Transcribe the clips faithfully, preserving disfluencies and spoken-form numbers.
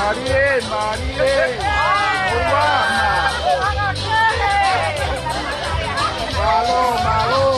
Mālie, mālie. Mālō, mālō.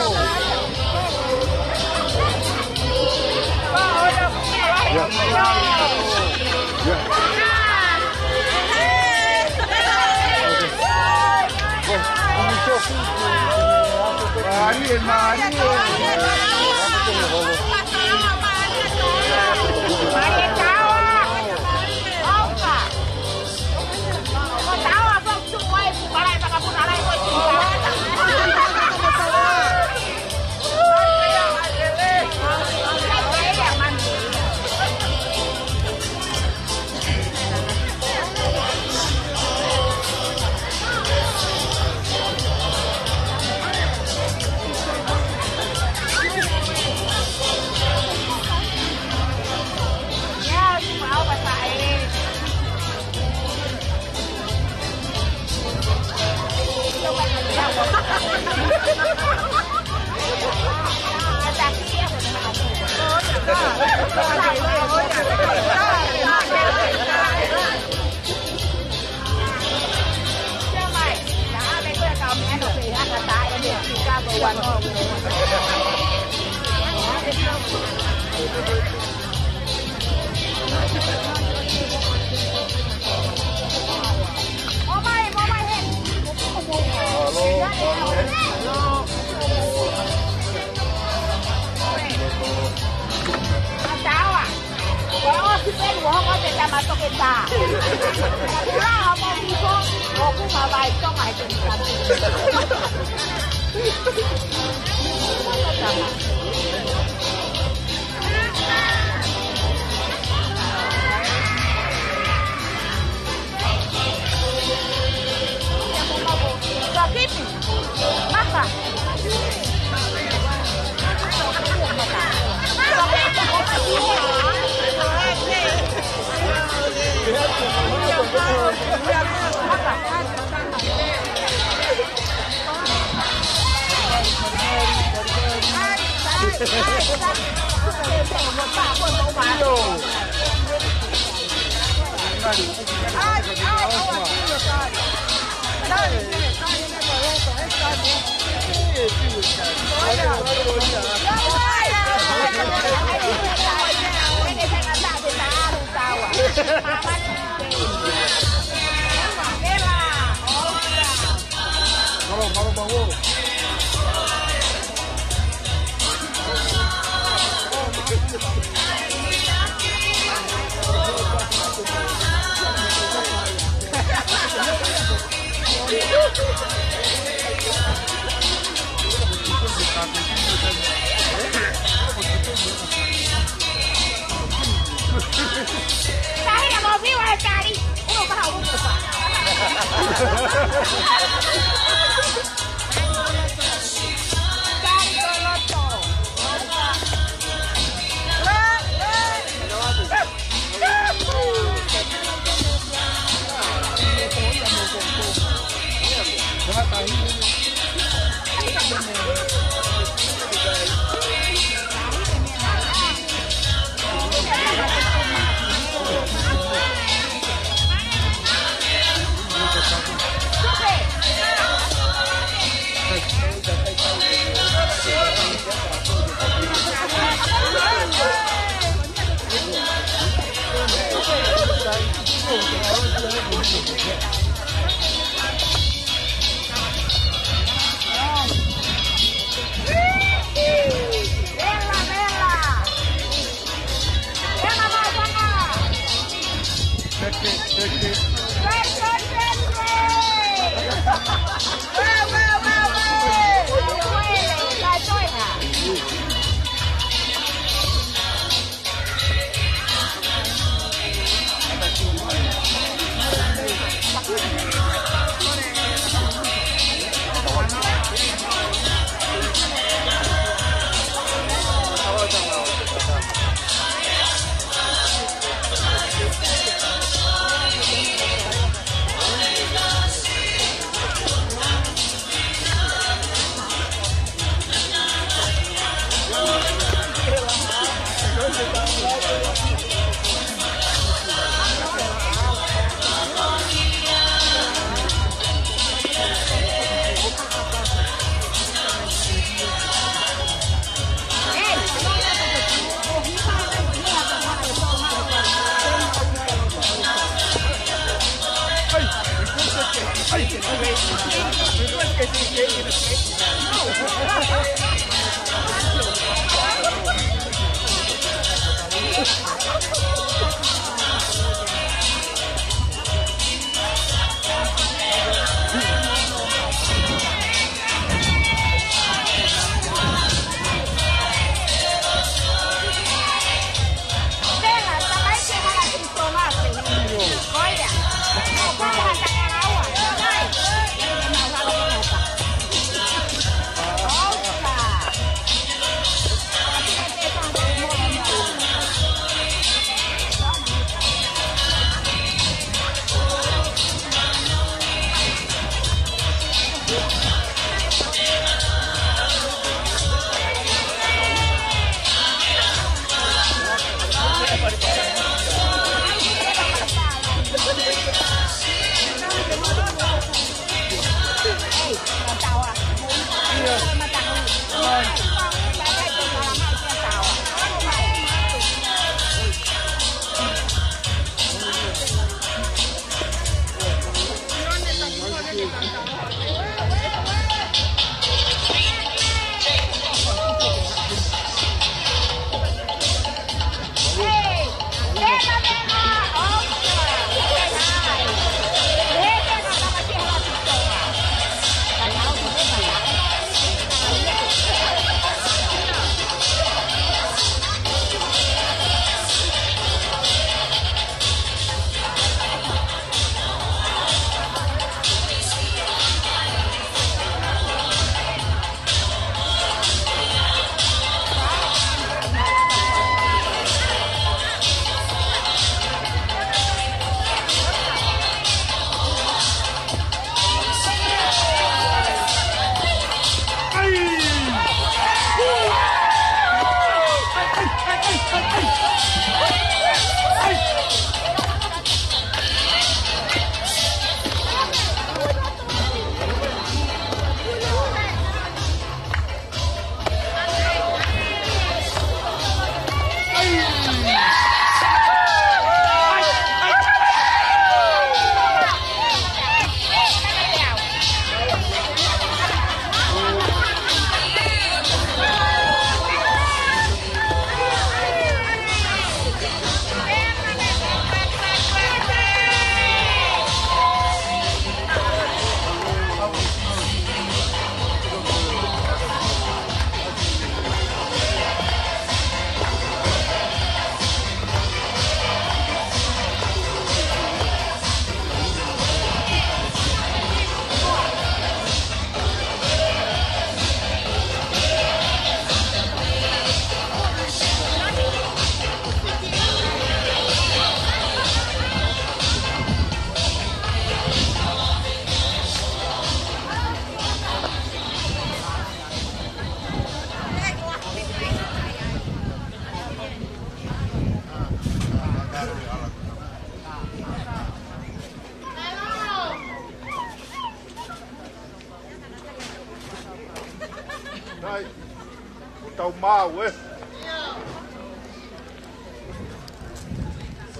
Nai, ʻoku tau maʻu, ē?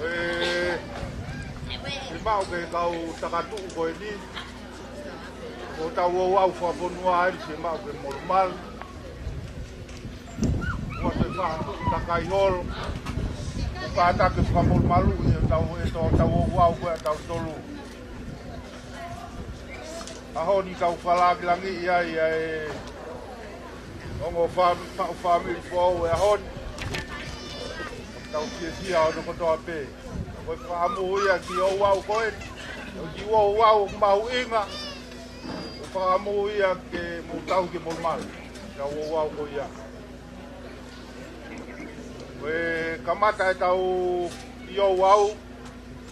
Ē, ʻi maʻu ke kau takatuʻu ko eni. ʻOku tau ouau fakafonua eni, ʻi maʻu ke molumalu. ʻOku te faʻa takai holo. ʻOku kātaki fakamolumalu, ʻi heʻetau, ʻetau, tau ouau ko ē ʻa tautolu. ʻAho ni tau fakalāngilangiʻi ai ʻa e ongo fā-, fā-, fāmili foʻou ʻo e ʻaho ni. Tau fiefia hono kotoa pē. Ko e fakamoʻui ia ki he ouau ko ē. Ko e kiʻi ouau mahuʻinga. Ko e fakamoʻui ia ke mou tauhi ke mou malu. Tau ouau ko ia. Ko e kamata ʻetau kiʻi ouau,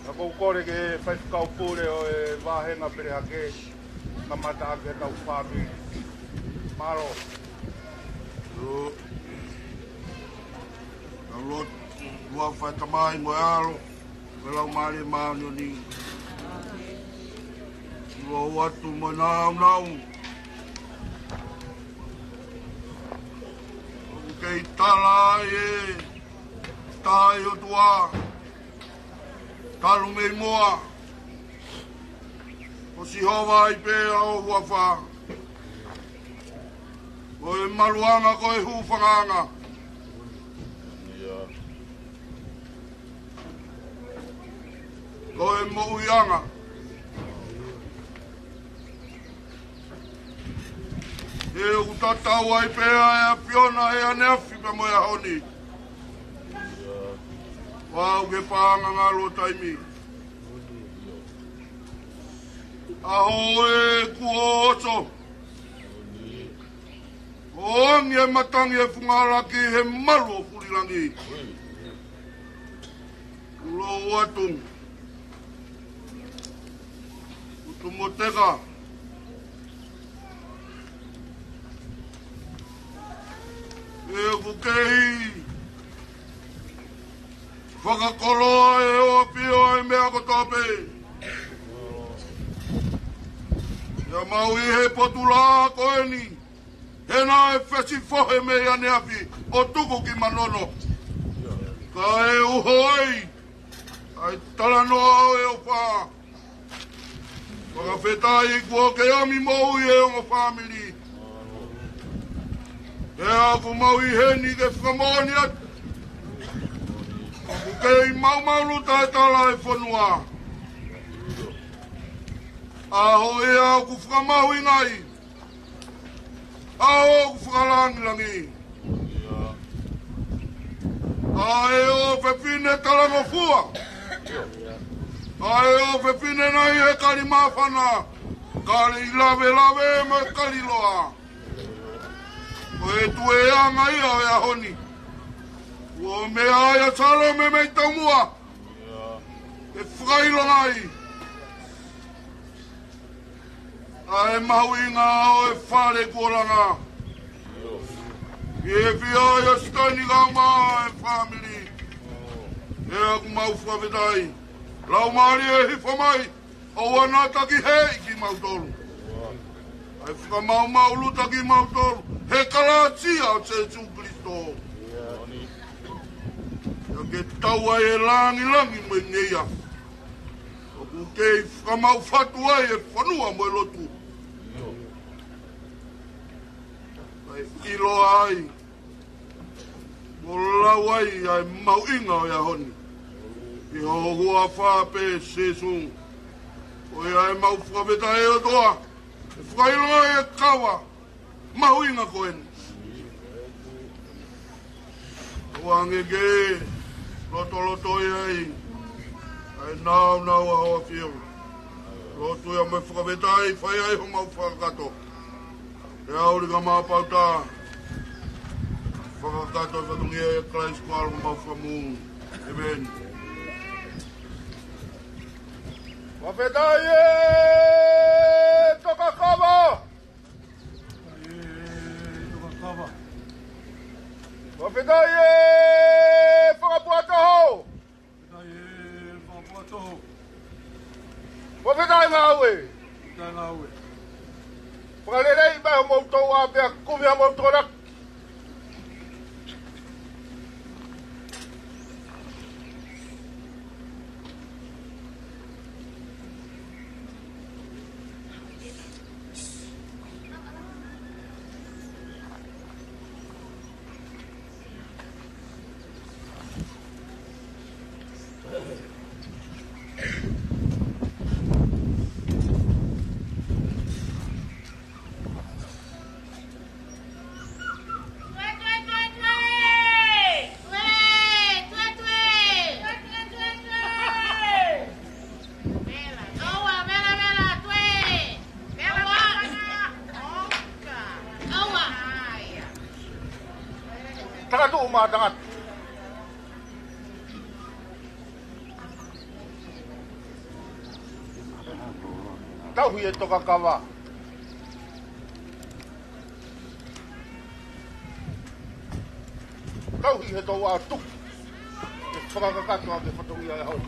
ka ʻoku ou kole ki he faifekau pule ʻo e vāhenga Pelehake, kamata ʻaki ʻetau fāmili. Mālō. Io. Tau lotu. ʻOtua, Tamai mo e ʻAlo, mo e Laumālie Māʻoniʻoni. Tuku atu mo e nāunau. ʻOku kei tala ai e tai, ʻOtua, talu mei muʻa. Ko Sihova ai pē ʻa ho huafa. Ko e maluʻanga ko e hūfangaʻanga. Ko e moʻuiʻanga. He ʻoku tatau ai pē ʻa e ʻAfiona he ʻaneafi pea mo e ʻaho ni. Kuo ke paʻanga ngalo taimi. ʻAho ē kuo oso. ʻOange e matangi e funga ʻalaki he malu ʻo Fulilangi. Kulo atu. Utu mo teka. ʻE ʻoku kei fakakoloa ʻe ho ʻAfio ʻa e meʻa kotoa pē. ʻIo, mau ʻi he potu laʻā ko eni. He naʻe fesi fohe mei ʻaneafi ʻo tuku ki Manono. Kae uho ai ʻa e talanoa ʻo e ʻofa. Fakafetaʻi kuo ke ʻomi moʻui e ongo fāmili. Pea ʻoku mau ʻi heni ke fakamoʻoni atu. ʻOku kei maumau luta e tala e fonua. ʻAho ia ʻoku fakamahuʻingaʻi. ʻAho ʻoku fakalangilangi. ʻA e ʻofefine talangofua. ʻA e ʻofefine naʻe ʻi he kali māfana. Kali lavelave mo e kali loa. Ko e tuʻuʻanga ia ʻo e ʻaho ni. Kuo meʻa ai ʻa Salome mei taumuʻa. ʻE fakaʻilongaʻi ʻa e mahuʻinga ʻo e fale kuo langa. ʻI he fiefia ʻa Siteni kae ʻumaʻā e fāmili. ʻE ʻoku mau fakafetaʻi. Laumālie hifo mai, ʻoua naʻa takihēʻi kimautolu. ʻA e fakamaumau luta kimautolu. He kalasia ʻo Sēsū Kilisitō. ʻIo ke tau ai e langilangi mo e ngeia. ʻOku kei fakamaʻu fatu ai e fonua mo e lotu. ʻA e ʻiloa ai. Mo lau ai ʻa e mahuʻinga ʻo e ʻaho ni. ʻI ho huafa pē Sēsū. Ko ia ʻemau fakafetaʻi ʻOtua. ʻE fakaʻilonga e kava. Mahuʻinga ko eni. ʻOange ke lotoloto ia ai ʻa e nāunau ʻa ho ʻAfio. Lotu ia mo e fakafetaʻi fai ai homau fakakakato. ʻE au li ka mau pauta. Fakakakato e fatongia ʻia Kalaisi ko homau Fakamoʻui. ʻĒmeni. Fakafetaʻi e Tokakava. Fakafetaʻi e Fakapuatoho. Fakafetaʻi ngāue. Fakalelei mai homou toʻa pea kumi homou tokonaki. Takatuʻu mā tangata. Tauhi e Tokakava. Tauhi he tau atu. ʻE fakakakato ʻa e fatongia e hau.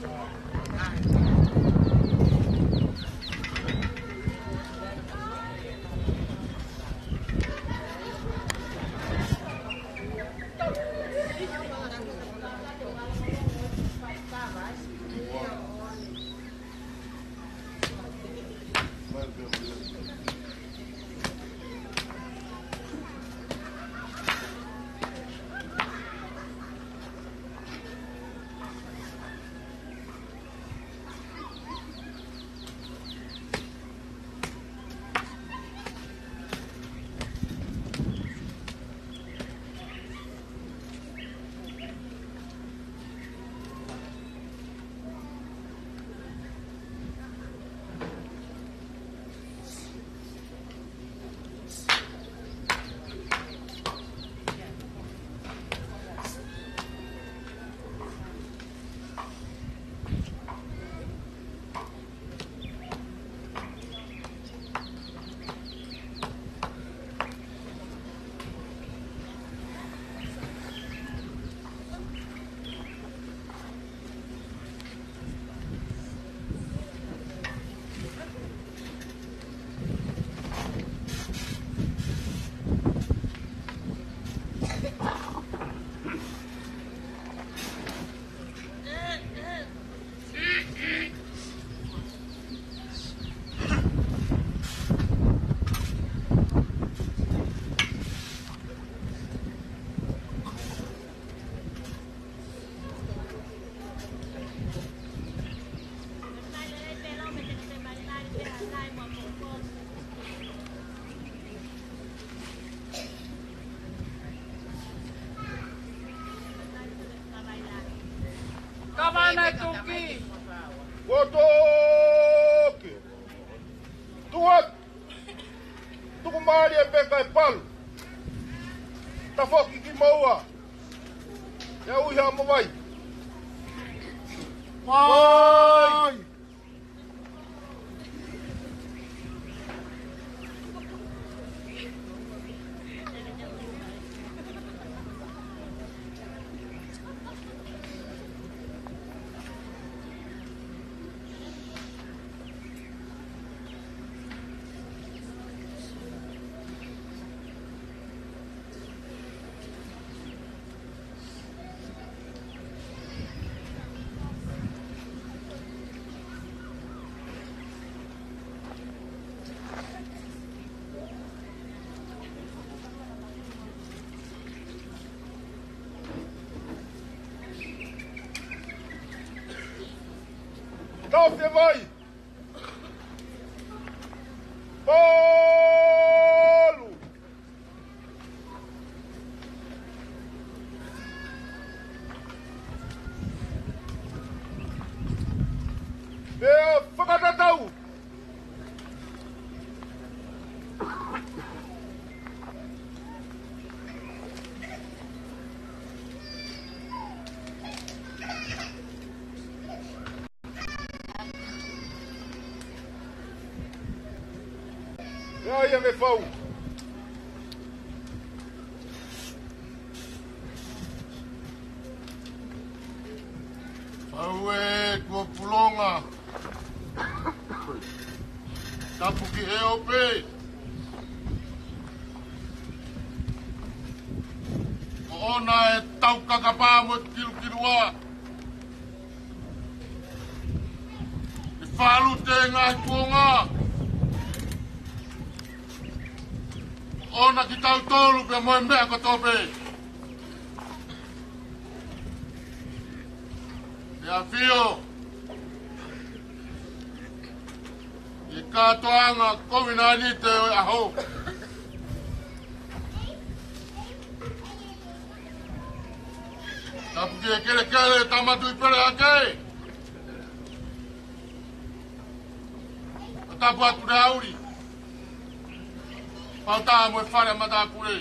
Toke. Tuat. Tuku mālie pē kae palu. Tafoki ki moua. ʻE ui ha mo vai. Vai. Tau se vai. Palu. Pea fakatatau. ʻIo, ia me fau. Fau e kuo pulonga. Tapu ki he ope. ʻOna e tau kakapa mo kilukilua. ʻI falu te ngaahi kuonga. ʻOna kitautolu pea mo e meʻa kotoa pē. ʻE ʻafio. ʻI he kātoanga kovinānite ʻo e ʻaho. Tapu ki he kelekele Tama Tuʻi Pele Hake. Tapu atu Leauli. Pauta mo e fale Matāpule.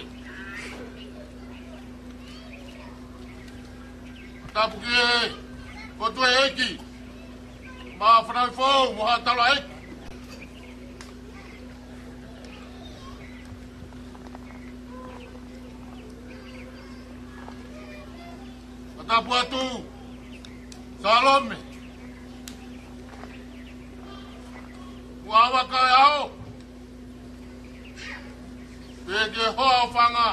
Tapu ki he ʻOtua ʻEiki. Mo e fānau foʻou, mo ha tala ʻEiki. Tapu atu. Salome. Ua waka e ao. Pea ke hoa ʻo fanga.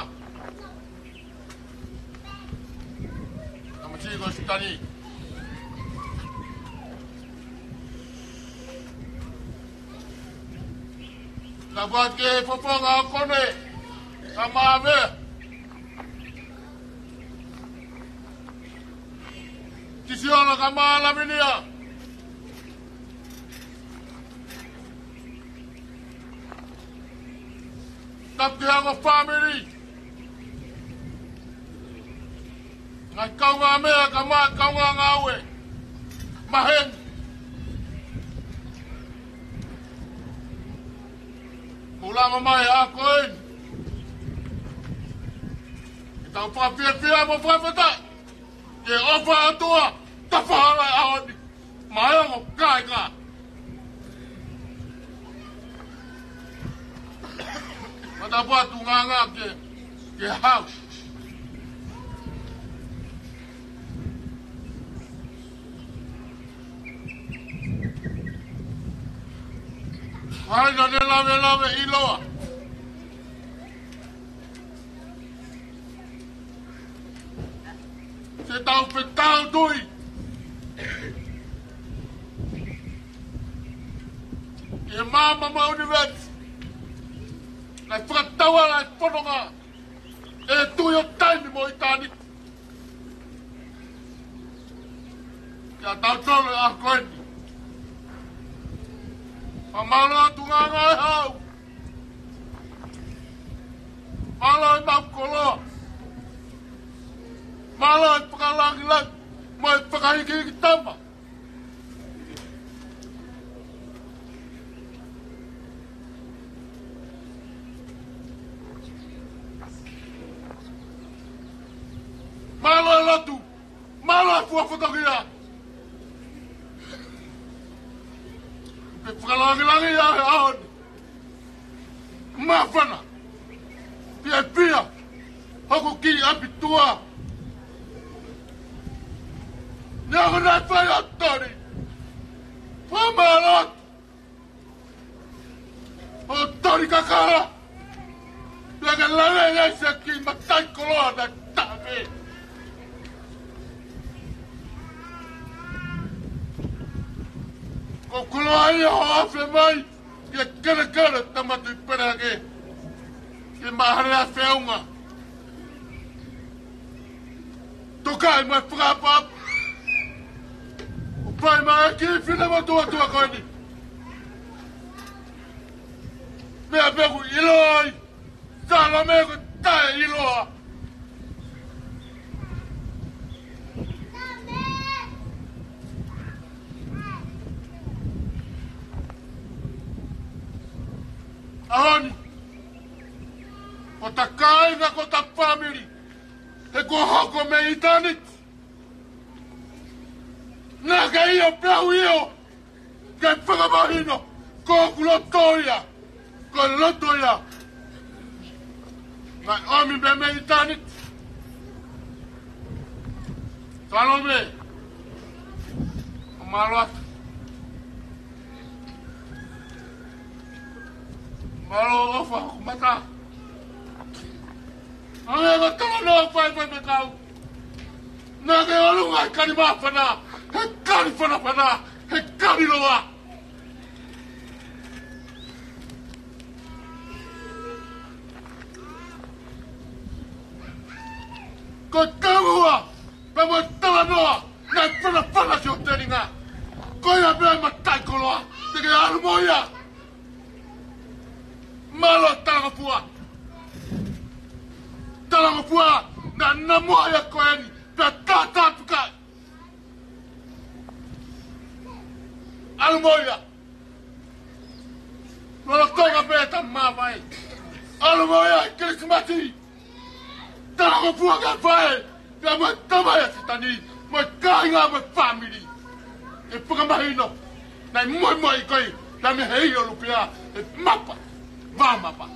Tama Siko Sitani. Tapu atu ki he fofonga ʻo Kone. Ka mave. Tisiona ka mā Lavinia. Tapu ki he ongo fāmili. Ngaahi kaungāmeʻa ka mā kaungāngāue. Maheni. Mo lava mai ʻa ko eni. Ke tau fakafiefia mo fakafetaʻi. Ke ʻofa ʻa e ʻOtua, tafahala ʻaho ni. Mai ongo kāinga. Matapuatu nganga ke, ke hau. Hai na ne lave lave ʻiloa. Se tau fetautui. Ke māmā ma universe. Naʻe fakatauala e fononga. ʻE Tuʻi ʻo taimi mo ʻitāniti. Kia tautolu ʻa ko eni. Fakamālō atu nganga e hau. Mālō e mau koloa. Mālō e fakalangilangi. Mo e fakahikihiki tama. Fua fotokia. Pe fakalāngilangiʻi ʻa e ʻaho ni. Māfana. Fiefia. Hoku kiʻi ʻapi tuʻa. Neongo naʻe fai ʻa Toli. Fakamālō atu. ʻO Toli Kakala. Pea ke lave ia ʻi he kiʻi mataʻikoloa naʻe tafe. Ko e koloa ia ʻoku afe mai ki he kelekele Tama Tuʻipelehake. Ki he māhele ʻa e feʻunga. Tokaʻi mai fakaʻapaʻapa. ʻO fai mai e kiʻi finemotuʻa ko eni. Meʻa pē ʻoku ʻiloa ai. Salome ko e taʻeʻiloa. ʻAho ni. Ko ta kāinga ko ta fāmili. He kuo hoko mei ʻitāniti. Naʻa ke ʻio pē au ʻio. Ke fakamahino. Ko hoku loto ia. Ko e loto ia. Naʻe ʻomi pē mei ʻitāniti. Salome. ʻO mālō atu. Mālō ʻofa hoku mata. ʻAnge ko tala noa fai fai me kau. Naʻa ke ʻolunga he kali māfana, he kali fanafana, he kali loa. Ko e kaungā, pea mo e talanoa, naʻe fanafana ki ho telinga. Ko ia pē mataʻikoloa, te ke ʻalu mo ia. Mālō Talangofua. Talangofua, naʻa na moa ia ko eni, pea tātāpukaʻi. ʻAlu mo ia. Lolotonga pē ta mavae. ʻAlu mo ia ʻi Kilisimasi. Talangofua ke fai. Pea mo e tamai ʻa Sitani. Mo e kāinga mo e fāmili. ʻE fakamahino. Naʻe moemoeʻi koe. Naʻa mei he ʻio lupea. ʻE mapa. Vā mapa.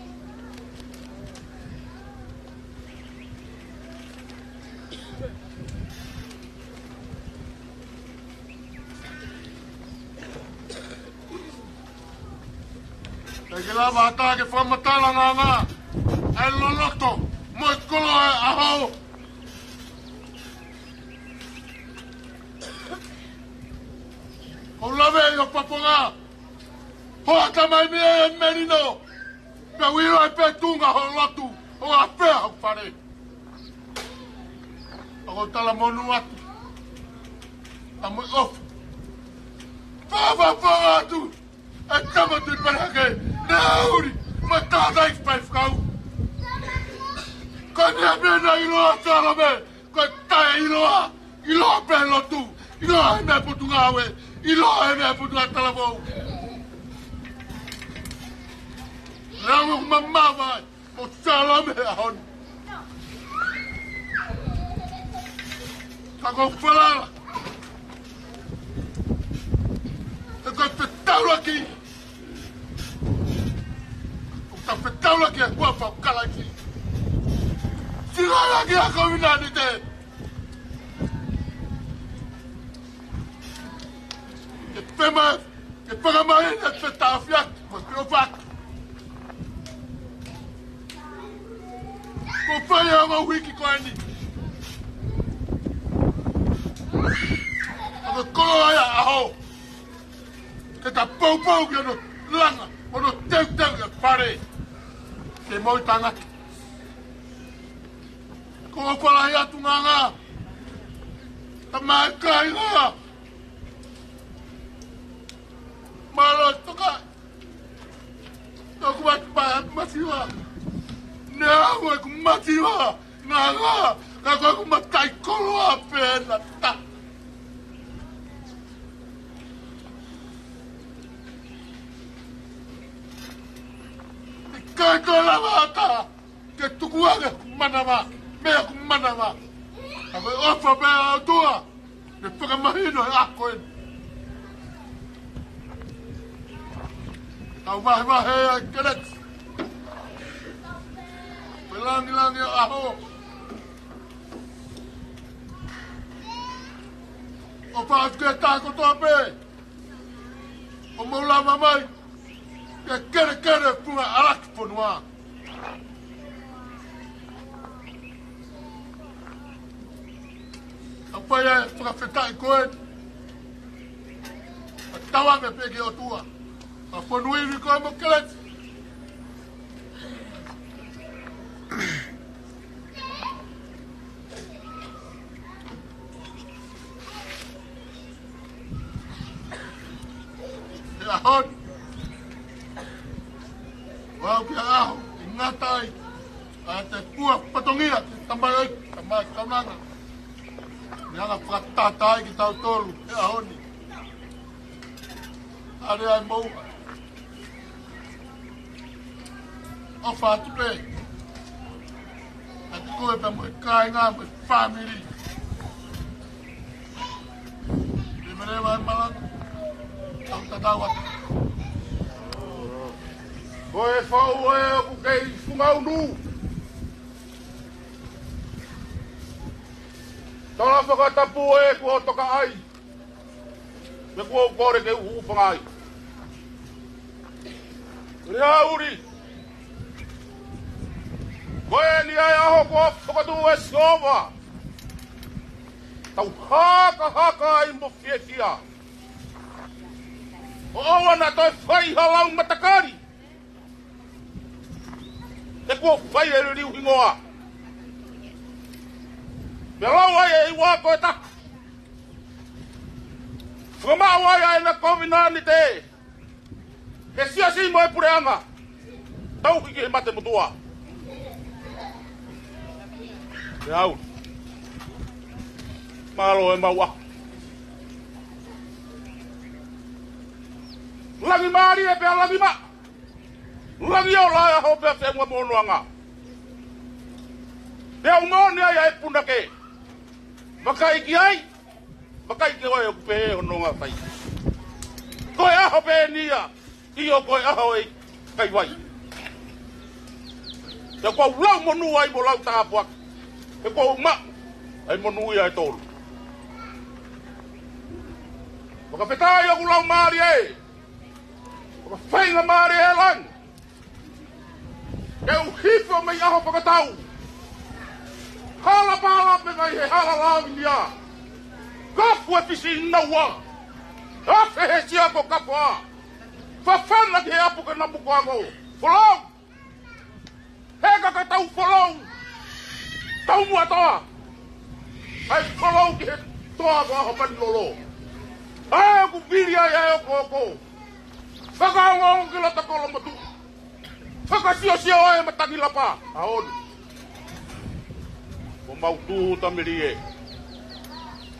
ʻE ke lava ʻatā ke fakamatala ngāngā ʻa e loloto mo e koloa ʻo e ʻaho. ʻOku lave ʻi ho paponga. Hoʻata mai mei he melino. Pea ʻilo ai pē tuʻunga hoʻo lotu, ʻo ʻafea hoʻo fale. ʻOku ou talamonū atu. ʻA mo e ʻofa. Fakaʻapaʻapa atu. ʻE Tama Tuʻipelehake. Naʻa uli. Mo e tātai fai fakau. Ko e meʻa pē naʻe ʻiloa Salome. Ko e taʻeʻiloa, ʻiloa pē lotu, ʻiloa he meʻa potungāue, ʻiloa he meʻa potungāue talavou. Naʻa mo mamava ai, mo Salome he ʻaho ni. Ka ko e falala. He ko e fetaulaki. ʻOku ta fetaulaki ʻa e kuafa ʻo Kalaisi. Sila laki ʻa e kovinānite. Ke fema, ke fakamahino ʻa e fetaʻafiaki, mo e feʻofaʻaki. Ko e fai ʻa e ongo uike ko eni. ʻA e koloa ia ʻaho. Ke ta poupou ki hono langa, hono teuteu ʻa e fale. Ke moʻui tangata. Ko e koloa ia atu ngāngā. Tamai kāinga. Mālō toka. Toku mati pa masiva. Nea ko ʻeku masiva. Ngāngā. Ka ko ʻeku mataʻikoloa pē na ta. ʻIkai ko e lava ʻatā. Ke tuku ange hoku manava. Meʻa hoku manava. Ka ko e ʻofa pē ʻa e ʻOtua. Ne fakamahino he ʻaho ko ē. Tau vahevahe ʻa e keleti. Ko e langilangi ʻo e ʻaho. ʻOfa atu ki he taha kotoa pē ʻoku mou lava mai ke kelekele funga ʻalaki fonua. ʻA e fakafetaʻi ko ē. ʻA e tauange pē ki he ʻOtua. ʻA e fonu ivi ko ē mo keleti. He ʻaho ni, ʻoku aʻu ki he ʻaho ʻe ngata ai ʻa e tēpua fatongia ki he tamaioʻeiki, tamaioʻeiki kaunanga. Ne hanga fakatahataha ai kitautolu he ʻaho ni. ʻAle ai mou. ʻOfa atu pē ʻa e koe pea mo e kāinga mo e fāmili. Ke mele mai malanga. Tau tatau atu. Ko e fau ē ʻoku kei funga unu. Tala fakatapu ē kuo toka ai. Pea kuo u kole ke u hūfanga ai. Lea uli. Ko eni ʻa e ʻaho kuo fokotuʻu ʻe Sihova. Tau hakahaka ai mo fiefia. ʻOua naʻa toe fai ha lau matakali. He kuo fai e liliu hingoa. Pea lau ai ʻe he ua ko e taha. Fakamaʻu ai ʻa ʻena kovinānite. He siasi mo e puleʻanga. Tauhi ki he mate motuʻa. Pea u. Mālō e maua. Langimālie pea langimaʻa. Langi ʻo lae ʻaho pea feʻunga mo ʻonoʻanga. Pea u moʻoni ai ʻa e punake. Vakai ki ai. Vakai ki ai ʻoku pehē hono ngaahi fai. Ko e ʻaho pē eni ia. ʻIo ko e ʻaho ʻe kai vai. Pea kuo u lau monū ai mo lau tāpuaki. He kuo u maʻu ʻa e monū ia ʻe tolu. Fakafetaʻi ʻoku lau mālie. Fakafaingamālie e langi. Ke u hifo mei ʻaho fakatau. Hala pala pe ngai he hala lavinia. Kafu e fisi naua. Afe he sia ko kafa. Fafana ki he ʻapu ke namu ko ango. Folou. He ka ka tau folou. Tau mua toa. ʻAi folou ki he toa ko ʻaho pani lolo. ʻAi ʻoku pili ai ʻa e ʻokoʻoko. Fakaongoongo ki lota kolo motu. Fakasiosio e matangi lapa. ʻAho ni. Ko mau tū tamalie.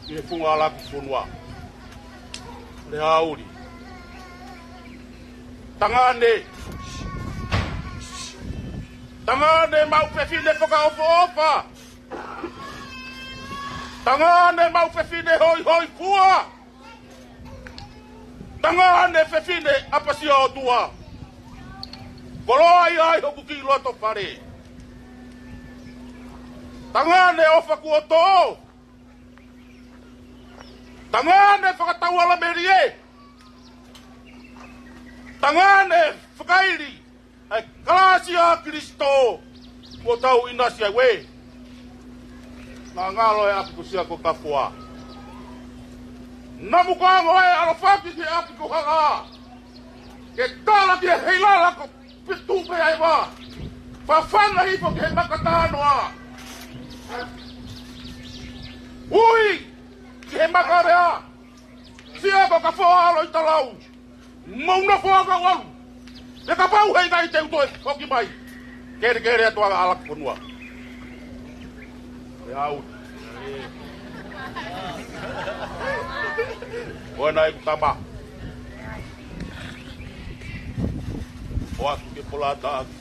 ʻI he funga ʻalaki fonua. Lea uli. Tangane. Tangane maʻu fefine fakaʻofoʻofa. Tangane maʻu fefine hoihoifua. Tangane fefine ʻapasia ʻOtua. Koloa ia ʻi hoku kiʻi loto fale. Tangane ʻofa kuo tō. Tangane fakatauala melie. Tangane fakaili. ʻA e kalasi ʻa Kilisitō. Kuo tau ʻinasi ai ue. Naʻa ngalo e ʻapi ko sia ko kafoa. Namu ko ango e ʻalofaki ki he ʻapi ko hala. Ke tala ki he heilala ko pitu pe ai wa. Fafana hifo ki he maka tānoa. Ui ki he maka lea. Sia ko kafoa alo ʻi talau. Mau na foa ka walu. Te kapau hei kai te u toe foki mai. Kelekele atu ʻa e ʻalaki fonua. ʻE au. ʻOua naʻa ʻi tama. ʻOatu ke polata atu.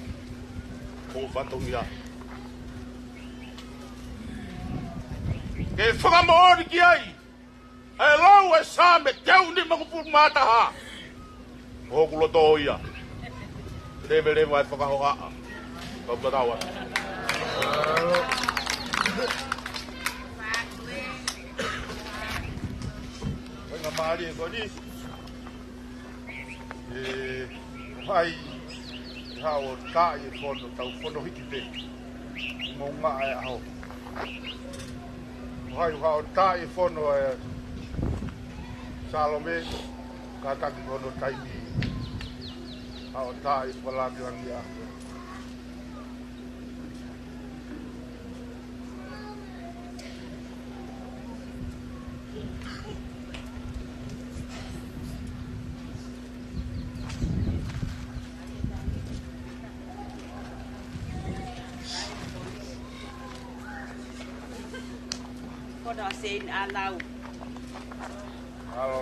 Ko fatongia. Ke fakamoʻoni ki ai. ʻE lau e Saame teau nimangofulu mā taha. Ko hoku loto ia. Leveleva e fakahohaʻa. Kau ka tau atu. Ko e ngaahi mālie ko eni. ʻE, ʻoku ʻi ai, ʻi haʻo taaʻi e fono, tau fono hiki pē. Mo ngā e ʻaho. ʻOku ʻi ai, ʻi haʻo taaʻi e fono ʻa Salome, kātaki ko hono taimi. Haʻo taaʻi fakalāngilangiʻia. Ko na sen anau. Alo.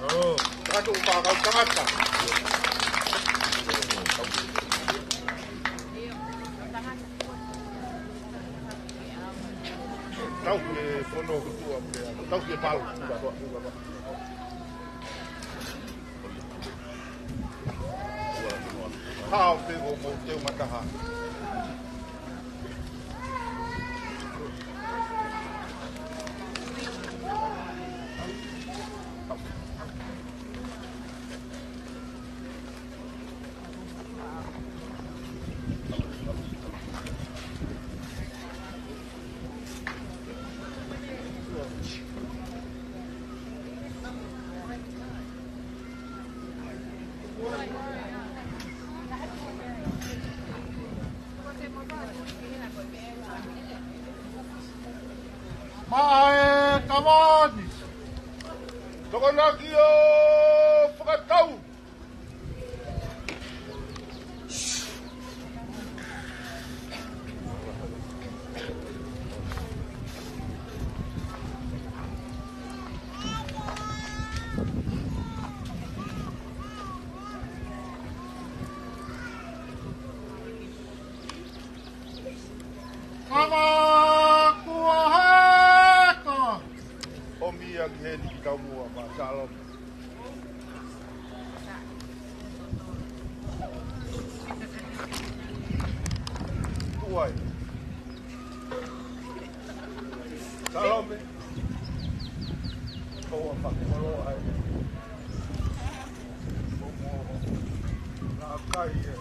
Oh. Tatu pa kau tangata. Tau ke fono kutua pea. Tau ke palu. Hao pe ko mo te mataha. Maʻa e kava ni. Tokonaki ʻo fakatau. Kava kuo heka. ʻOmi ia ki heni ki taumuʻa, Salome. Kuai. Salome. Ko ua fakolo ai. Ko mo. Nā kai e.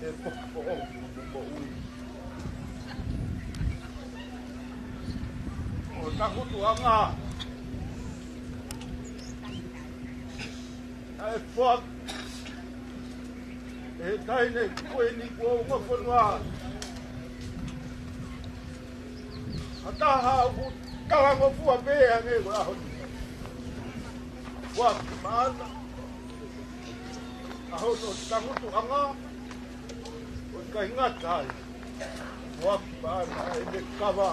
E poʻopoʻo, poʻopoʻo ui. ʻO takutuʻanga. ʻA e foaki. ʻE taʻahine ko eni ko e ngaahi fonua. ʻA taha ʻoku talangofua pē ange ko e ʻaho ni. Foaki maʻana. ʻAho no takutuʻanga. ʻOku ʻikai ngata ai. Foaki maʻana ʻene kava.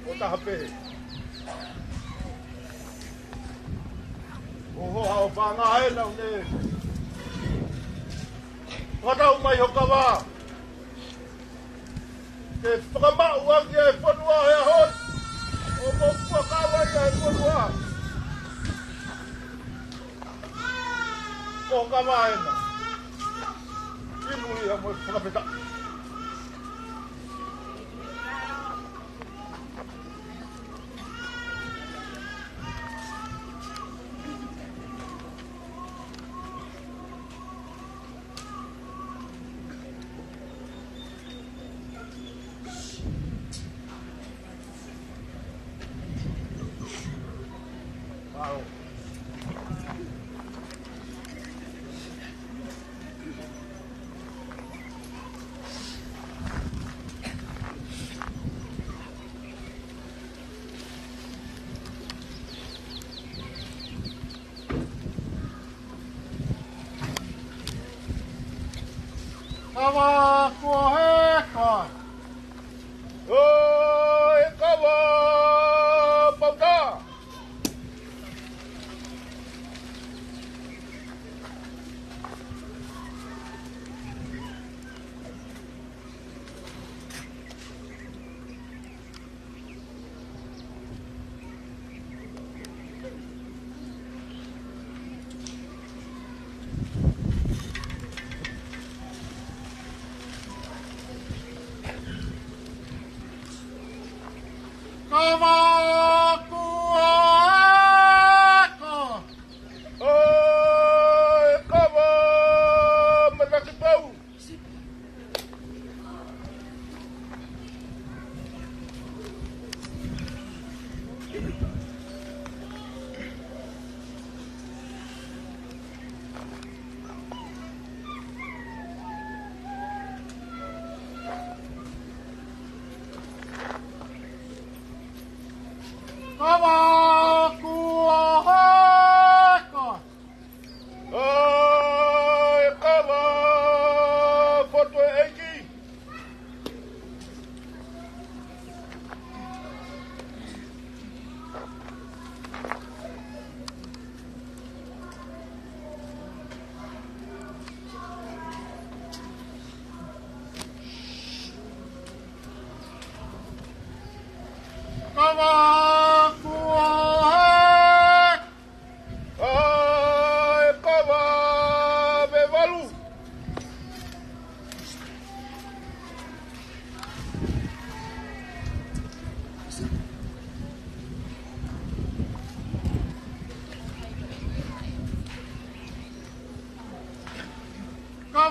ʻO taha pē. ʻO hoʻo fanga ena ne. Fakatau mai ho kava. Ke fakamaʻu ange e fonua he ʻaho ni. ʻO mo fakavaʻe e fonua. Ko ka vaena. Inu ia mo fakapeta. Kava kuo heka. ʻOi, kava pauta.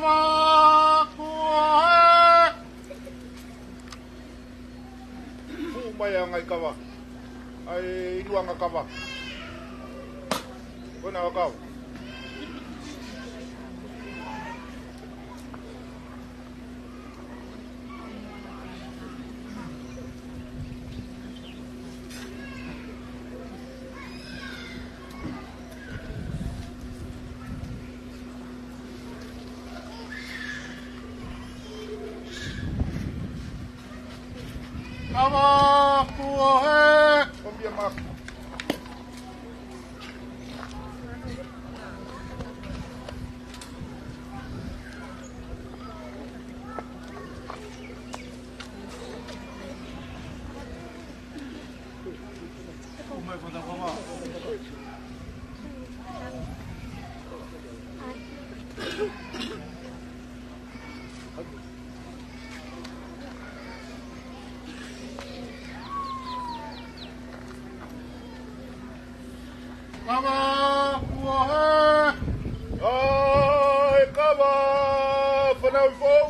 Kava kuo hē! Fuʻu mai ʻa e ngaahi kava. ʻA e ʻiluʻanga kava. Ko ena ʻa e kava. Kava kuo hē! Kombia maku. Kava kuo hē! ʻAi, kava, fanauʻi foʻou.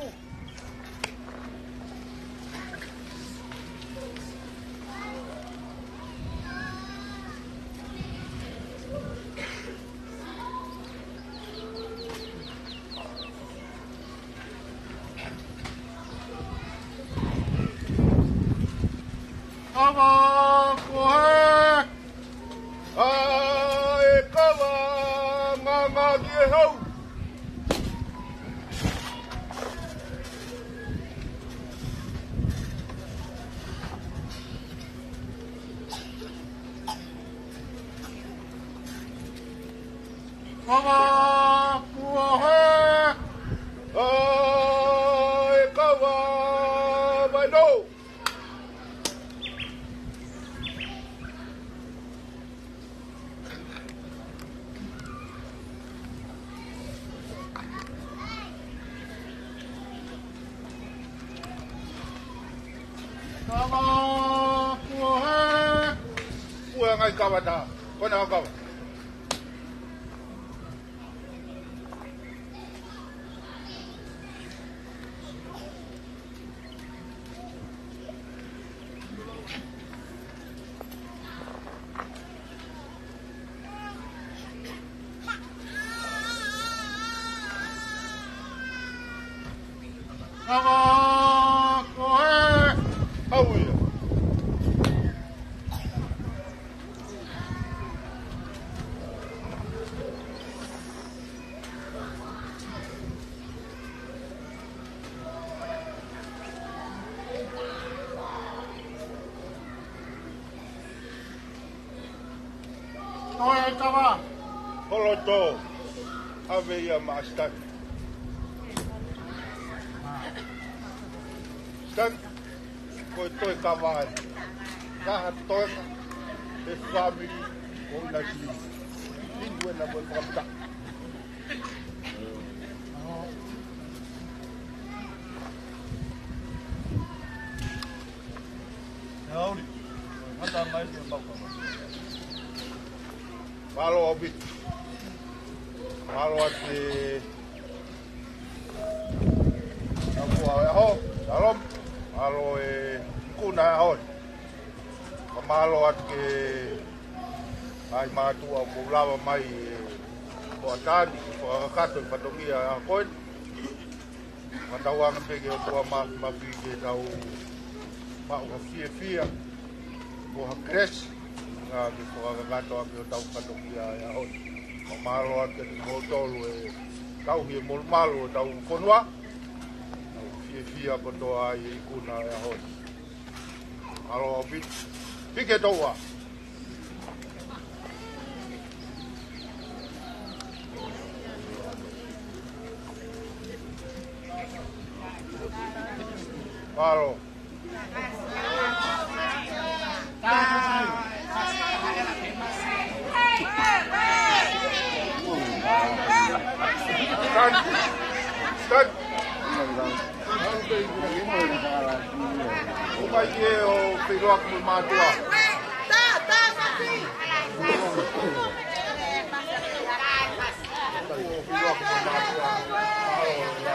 Kava kuo hē! ʻAi, kava, ngāngā ki he hau. Kava kuo hē! ʻAi, kava, vainō. Kava kuo hē! Kuo hē ngaahi kava tā. Ko ena ʻa e kava. Kava kuo hē! Hau ia. Toe kava. Holo tō. ʻAve ia maʻa Stan. Stan. Ko e toe kava ē. Kaha toe ka. He fāmili ʻo Nasi. Inu ena mo e fakapita. Auli. Mata mai ke mau kava. Mālō ʻaupito. Mālō atu e kapua ʻo e ʻaho. Shalom. Mālō e ikuna ʻo e ʻaho. Ka mālō atu ki he ngaahi mātuʻa kuo lava mai e hoʻatā ni ke fakakakato e fatongia ʻo e ʻaho ko eni. Fakatauange pē ki he ʻOtua Māfimafi ke tau maʻu ha fiefia mo ha keresi, ʻuhinga ke fakakakato ʻaki hotau fatongia ʻo e ʻaho ni. Fakamālō atu kiate kimoutolu e tauhi e molumalu ʻo hotau fonua. Tau fiefia kotoa ʻi he ikuna ʻo e ʻaho ni. Mālō ʻaupito. Piki e toʻua. Mālō. Stan. Stan. Mai ke ʻo feʻiloaki mo e mātuʻa. Feʻiloaki mo e mātuʻa.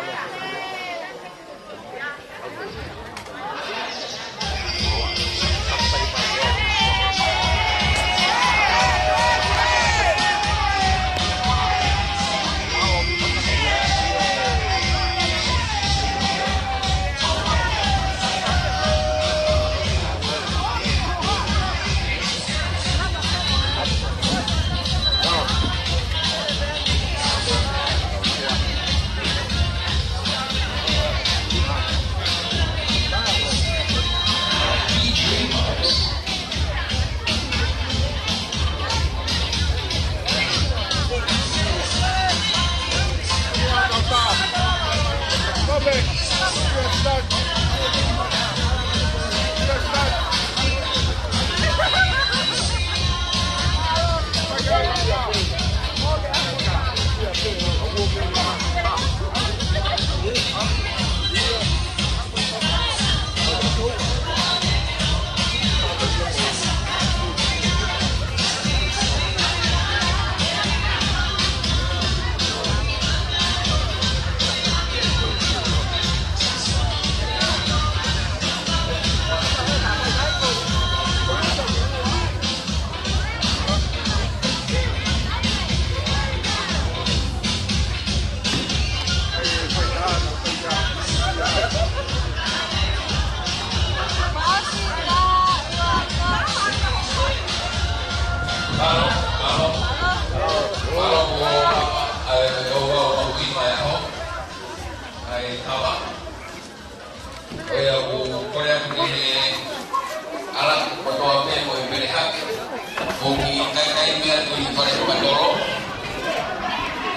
ʻI he taimi atu ʻi Fale Fakatolo,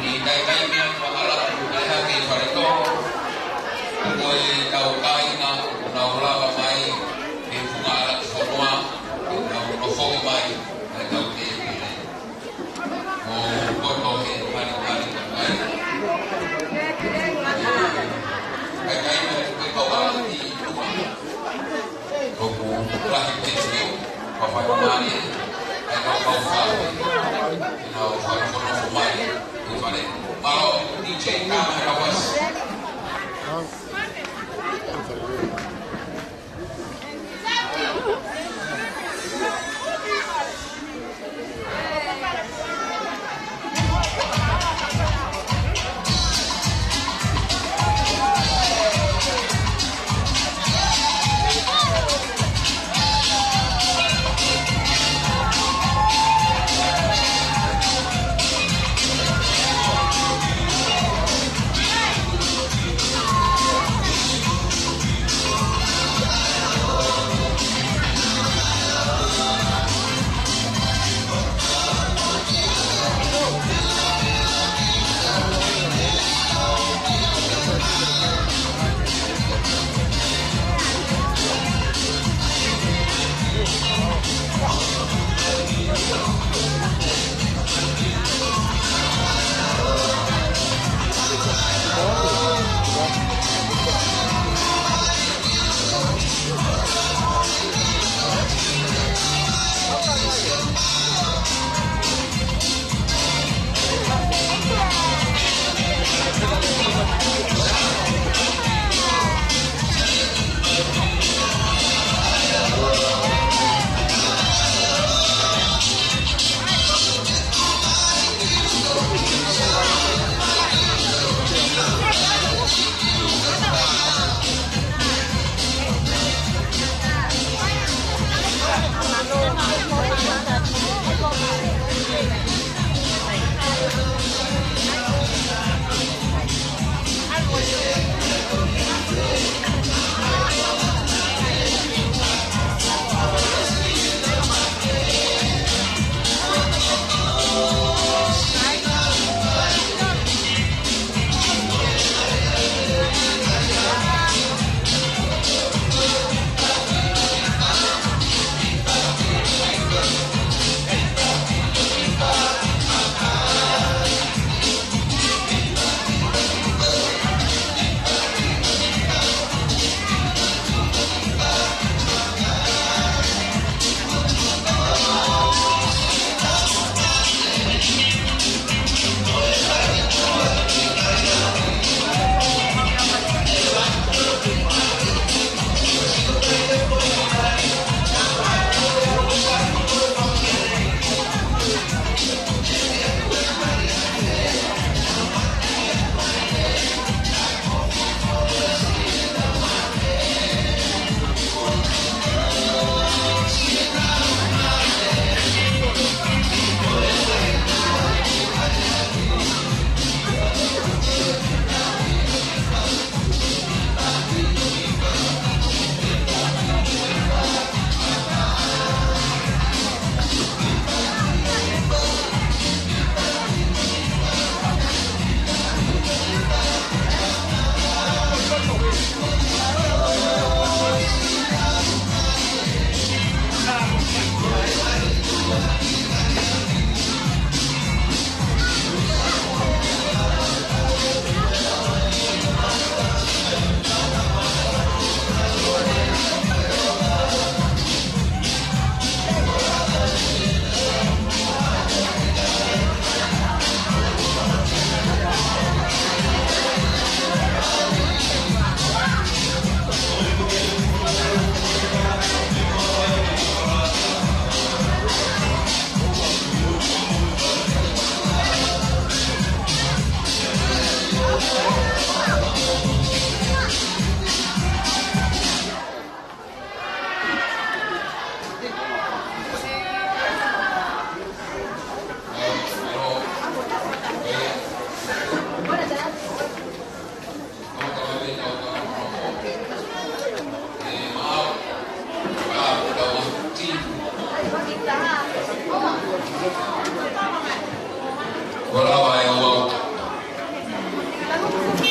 ʻi he taimi atu ʻa hala atu ʻi Fale Fakatolo, ko e kau kāinga ʻoku nau lava mai, ʻi he funga ʻalaʻafonua, ʻoku nau nofoʻi mai, ʻa e kau tēpile. ʻO poto he malimali ka kai. Kai kai mo e kau ʻapi ʻi Tuʻa. ʻOku lahi pē te u, ka fai mai, ʻa e kau kau fale. ʻI he kau fale kono ko mai, ʻi Fale. Mālō, D J Tama Kawasi.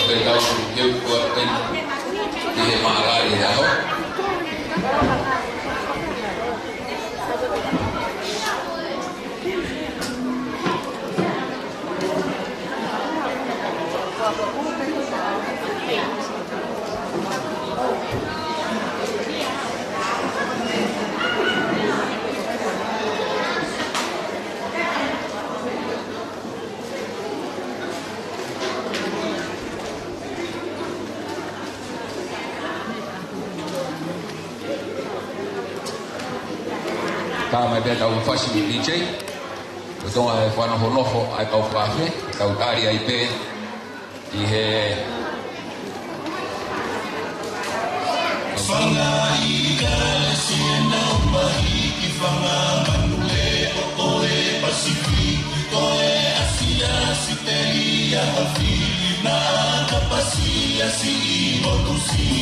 Ke tau keu kua peni ki he mālali ʻaho. Tā mai pē tau fasi ni D J. Ko Tonga e whanofonofo ai kau whafe, tau tari ai pē. ʻI he Fanga ʻIkalesia Naʻumahi ki Fanga Manu Leʻo ʻo e Pasifiki, ko e ʻAsia, ʻAositelēlia, Hawaii, naʻa kapasi ʻa siʻi motu siʻi.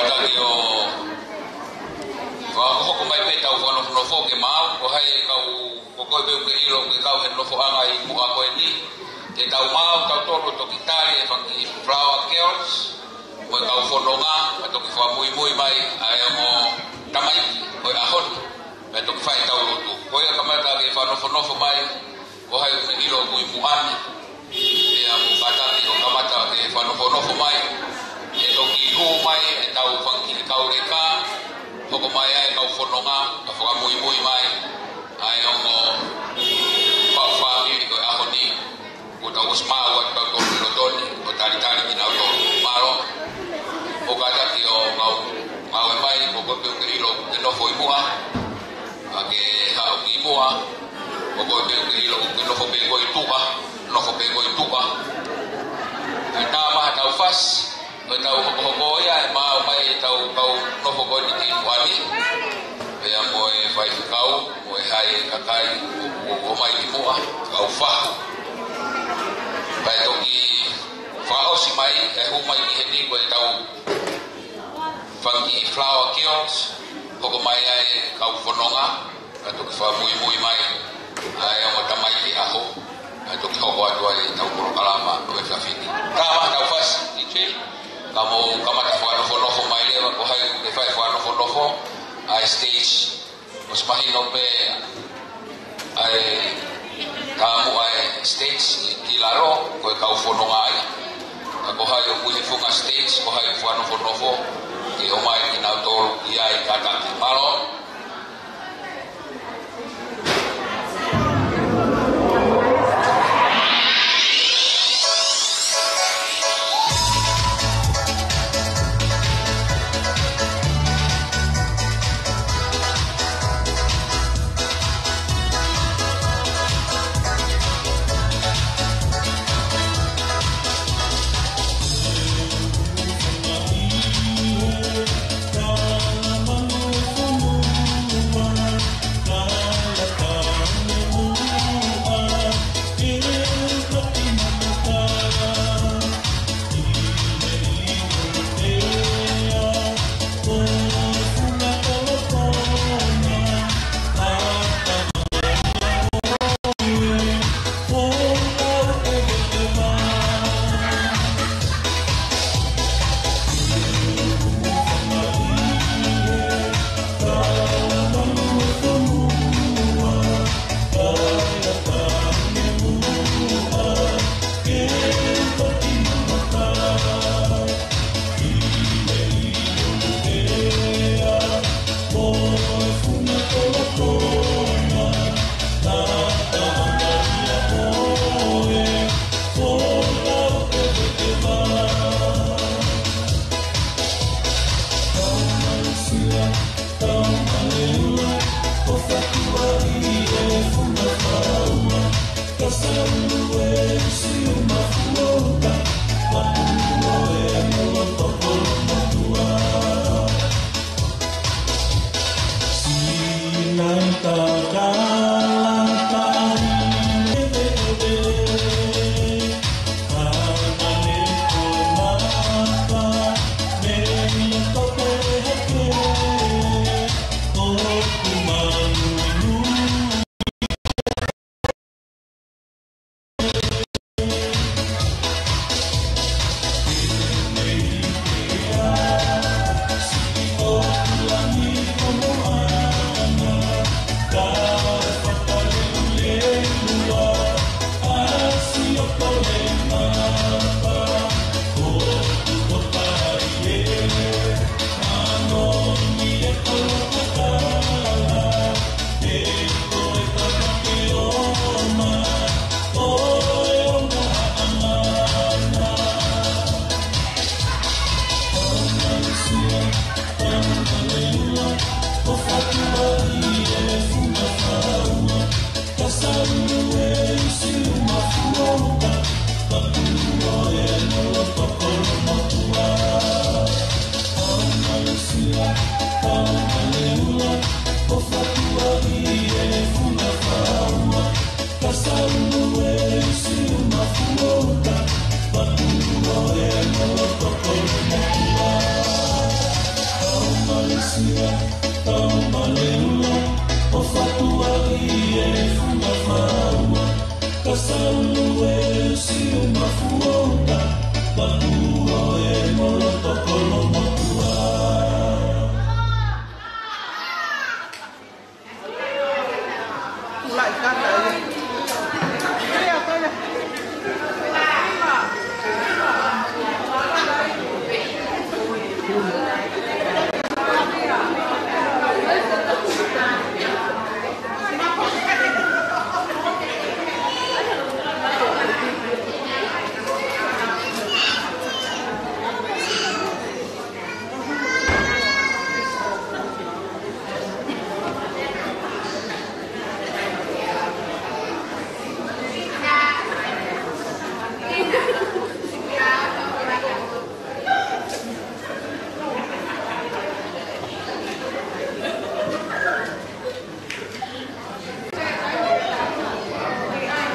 Kātaki ʻo fakahoko mai pē ʻetau fakanofonofo ke maau, ko hai e kau, ko koe pē ʻoku ke ʻilo ʻoku ke kau he nofoʻanga ʻi muʻa ko eni. Ke tau maau, tautolu ʻo toki tali e fanga kiʻi Flower Girls, mo e kau fononga, mo e toki fakamuimui mai ʻa e ongo tamaiki ʻo e ʻaho ni, mo e toki fai ʻetau lotu. Ko ia kamata ke fakanofonofo mai, ko hai ʻoku ke ʻilo ʻoku ʻi muʻa ni. Pea mou kātaki ʻo kamata ke fakanofonofo mai. ʻE toki hū mai ʻetau fanga kiʻi kau leka, hoko mai ai e kau fononga, ka fakamuimui mai ʻa e ongo faʻu fāmili ko e ʻaho ni. Kuo tau ʻosi maau atu tautolu ʻi loto ni, ʻo talitali kinautolu. Mālō. Mou kātaki ʻo ngāue, ngāue mai, ko koe pē ʻoku ke ʻilo ʻoku ke nofo ʻi muʻa, ka ke haʻu ki muʻa, ko koe pē ʻoku ke ʻilo ʻoku ke nofo pē koe ʻi tuʻa, nofo pē koe ʻi tuʻa. Kae tā mai haʻatau fasi, ko ʻetau hokohoko ia, ʻe maau mai ʻetau kau nofo ko eni ki muʻa ni. Pea mo e faifekau, mo e hai e kakai ʻoku, ʻoku ʻomai ki muʻa, kau fahu. Pea toki fakaʻosi mai, ʻe hū mai ki heni ko ʻetau fanga kiʻi Flower Girls, hoko mai ai e kau fononga, ka toki fakamuimui mai ʻa e ongo tamaiki ʻaho, ka toki hoko atu ai ʻetau polokalama ʻo e efiafi ni. Tā mai haʻatau fasi, D J, ka mou kamata fakanofonofo mai leva, ko hai ʻoku ke fai fakanofonofo, ʻa e stage. ʻOsi mahino pē ʻa e taumuʻa e stage ki lalo, ko e kau fononga ai. Ka ko hai ʻoku ʻi he funga stage, ko hai ʻoku fakanofonofo, ke ʻomai kinautolu ki ai, kātaki. Mālō.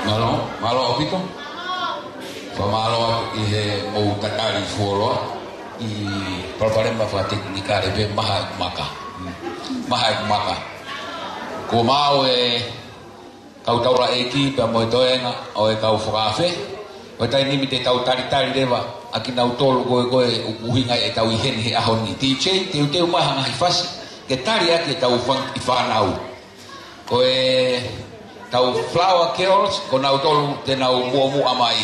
Mālō, mālō ʻaupito. Fakamālō atu ʻi he mou tatali fuoloa ʻi he palopalema fakatekinikale pē maha e maka. Maha e maka. Ko mau e kau taulaʻeiki pea mo e toenga ʻo e kau fakaafe. ʻO e taimi ni te tau talitali leva ʻa kinautolu ko ē ko ē ʻoku ʻuhinga ʻetau ʻi heni he ʻaho ni. T J, teuteu mai ha ngaahi fasi ke tali ʻaki ʻetau fāng-, ʻi fānau. Ko ʻetau Flower Girls, ko nautolu te nau muʻomuʻa mai.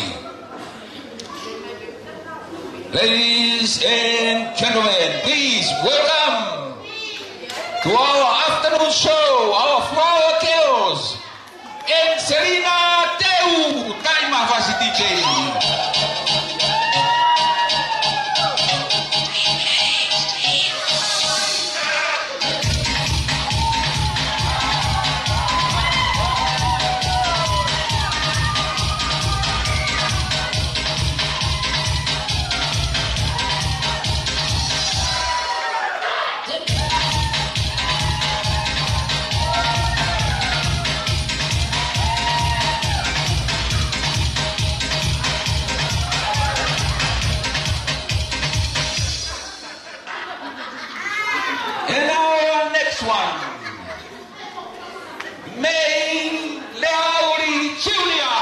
Ladies and gentlemen, please welcome to our afternoon show, our Flower Girls, Angelina Teu, taima fasi T J. And our next one, Mei Leauli Junior.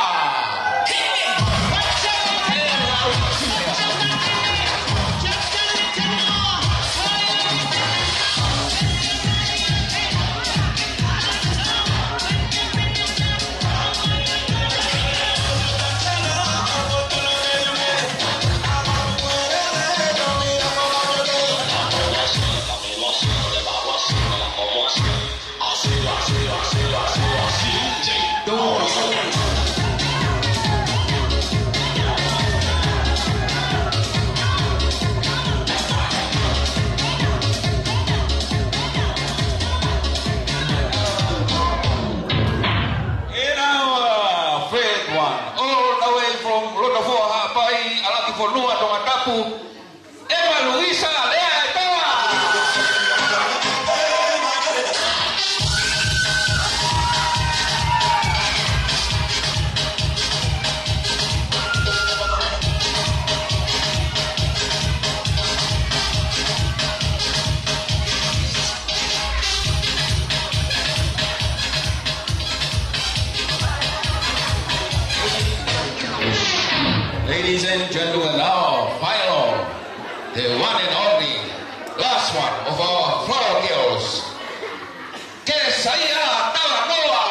And our third one, all the way from Lotofoa Haʻapai, ʻAlakifonua, Tongatapu, ʻEma Luisa Leaʻaetoa. Ladies and gentlemen, our final, the one and only, last one of our Flower Girls, Kesaia Talanoa.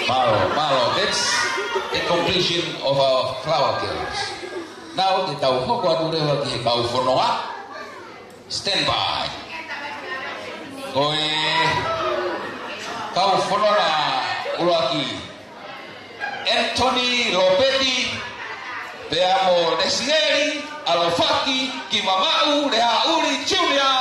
Mālō, mālō. That's the completion of our Flower Girls. Now, te tau hoko atu leva ki he kau fononga. Stand by. Ko e kau fononga ʻuluaki, Anthony Lopeti, pea mo Lesieli ʻAlofaki Kimamaʻu Leauli Junior.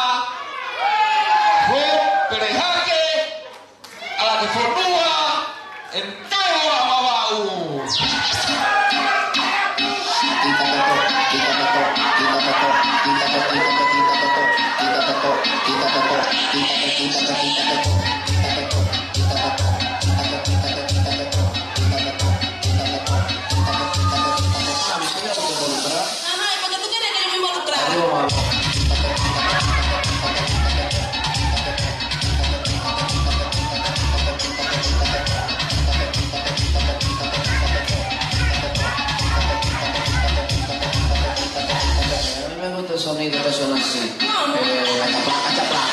A mí me gusta el sonido que suena así. Eh,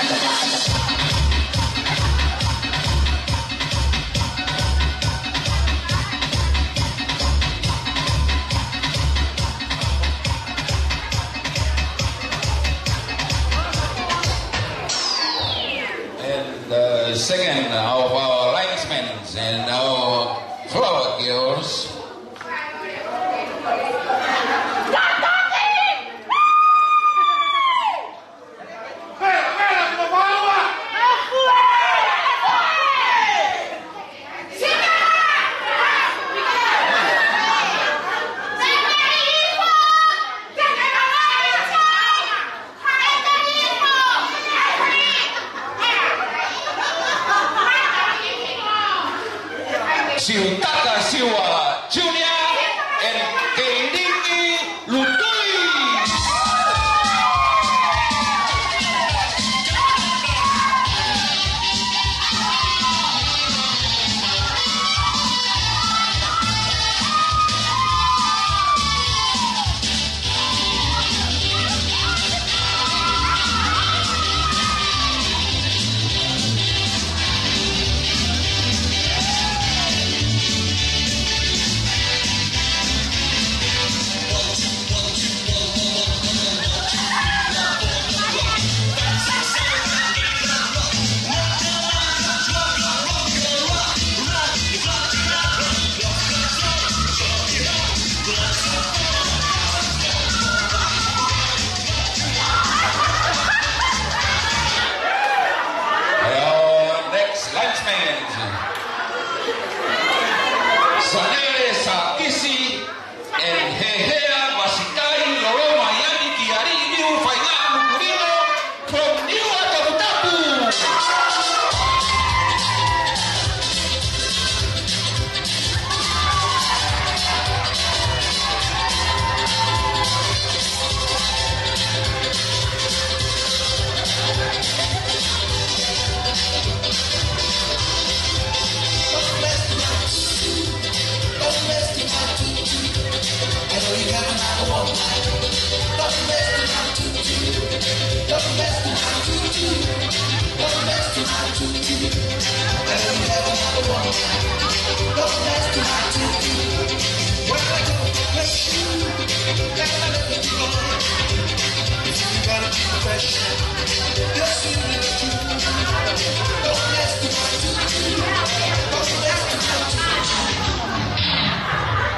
And the second of our linesmen and our flower girls. Siutaka Siua Junior and Keiringi Lutui. Hello, next linesman. Sanele Sakisi and Hehea Masikai Loloma Yani Kiari Niu Fainga Mukurino from Niuatoputapu.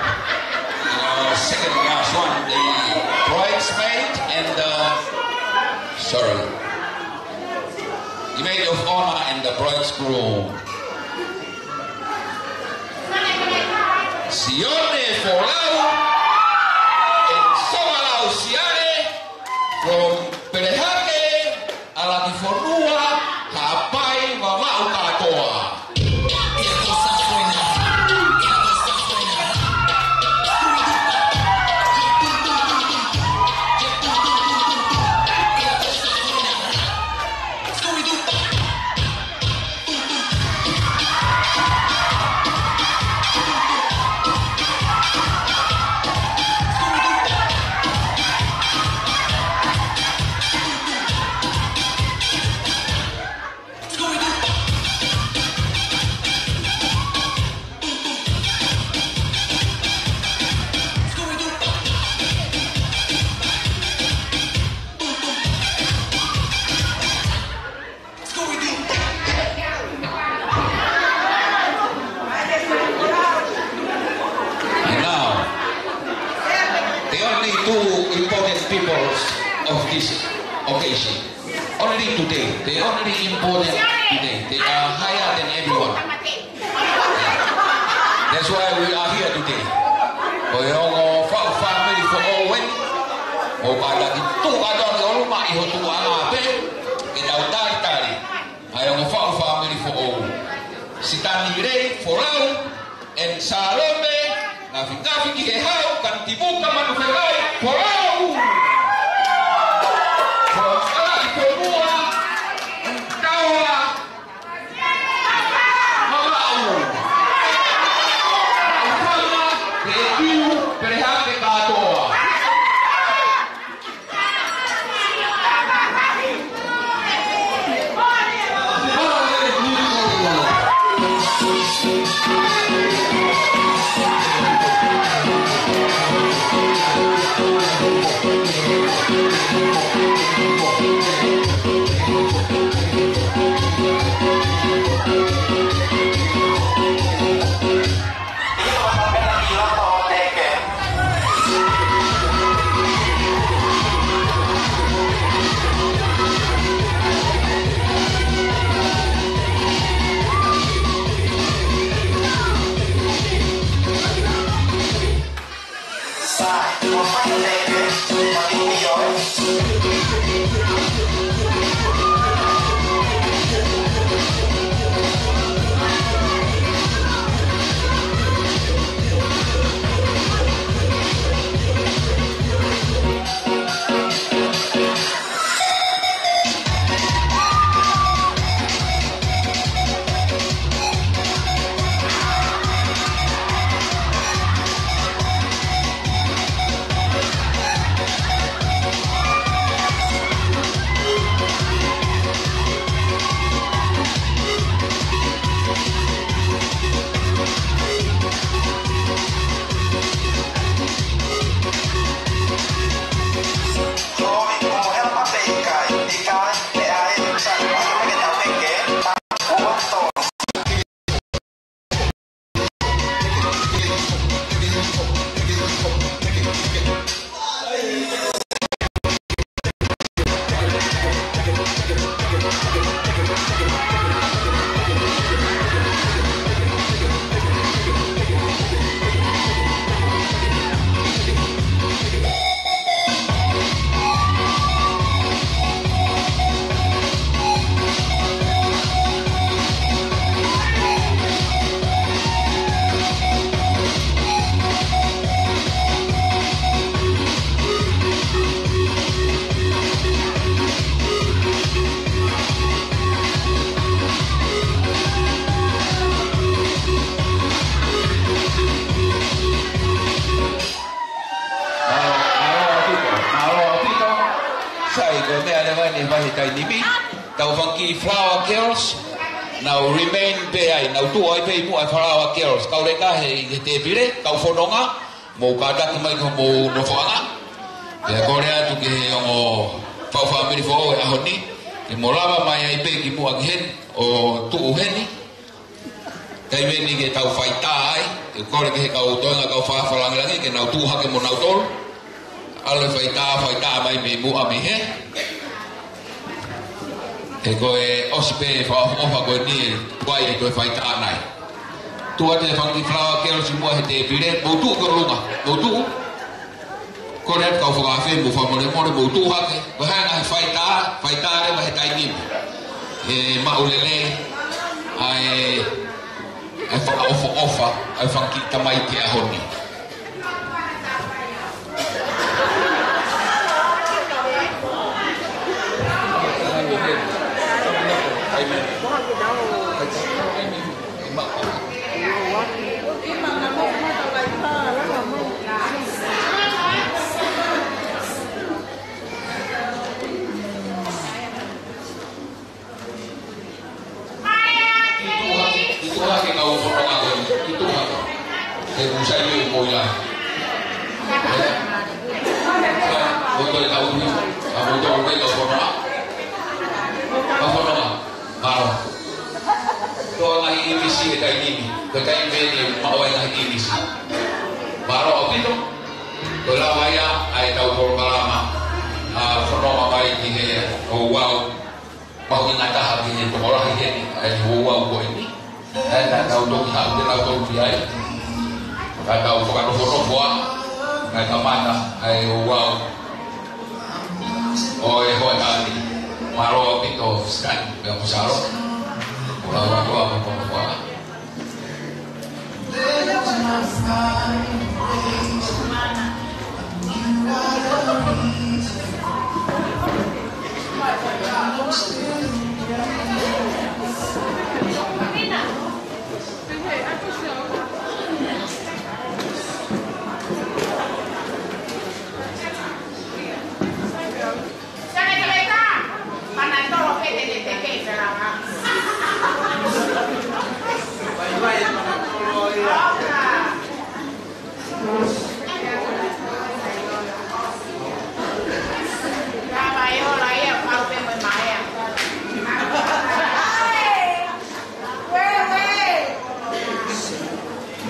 Uh, second last one, the bridesmaid and the, sorry, the maid of honor and the bridegroom. Sione Folau and Somalau Siale from Pelehake, Alatifonua, Haʻapai, Vavaʻu kātoa. And now, the only two important people of this occasion. Only today. The only important today. They are higher than everyone. That's why we are here today. Ko e ongo faʻu fāmili foʻou eni. ʻOku ʻikai ke tuʻu kātoa ki ʻolunga ʻi hoʻo tuʻunga pē. Ke tau talitali ʻa e ongo faʻu fāmili foʻou. Sitanilei Folau and Salome Ngafingafi ki he hau Kanitimuka Manufekai Folau. Sai, ko e meʻa leva eni he vahe taimi ni. Tau fanga kiʻi flower girls, nau remain pē ai, nau tuʻu ai pē ʻi muʻa e flower girls. Kau leka he, he tēpile, kau fononga, mou kātaki mai ki hoʻomou nofoʻanga. Pea kole atu ki he ongo fau fāmili foʻou he ʻaho ni, ke mou lava mai ai pē ki muʻa ki heni, ʻo tuʻu heni. Taimi eni ke tau faitā ai, ke kole ki he kau toenga kau fāfā langilangi, ke nau tuʻu hake mo nautolu. ʻAlu e faitā, faitā mai mei muʻa mei hē. He ko e ʻosi pē fakaʻofoʻofa ko eni ʻe tuai e toe faitā nai. Tuʻu atu e fanga kiʻi flower girls ʻi muʻa he tēpile, mou tuʻu ki ʻolunga, mou tuʻu. Kole atu kau fakaafe, mou fakamolemole, mou tuʻu hake. Ko e hā e ngaahi faitā, faitā leva he taimi ni. ʻE maʻu lelei ʻa e, ʻa e fakaʻofoʻofa ʻa e fanga kiʻi tamaiki he ʻaho ni. Ki tuʻa, ki tuʻa ke kau fononga ko eni, ki tuʻa. He ʻoku sai ʻo mou ʻi ai. Ko e tau ni, ʻa mou tau pē kau fononga. Kau fononga, mālō. Ko e ngaahi ʻīmisi he taimi ni, ko e taimi ni ʻe maʻu ai e ngaahi ʻīmisi. Mālō ʻaupito, ko e lava ia ʻa e tau polokalama, ʻa, fononga mai ki he ouau. Mahuʻinga taha ki he tokolahi heni, ʻa e ouau ko eni. ʻA e naʻa tau toki haʻu ke tau toki ai. Ka tau fakanofonofo ā, kae kamata ʻa e ouau ʻo e hoʻatā ni. Mālō ʻaupito Stan, pea mo Salo. Ko e lava atu ā mo e fononga.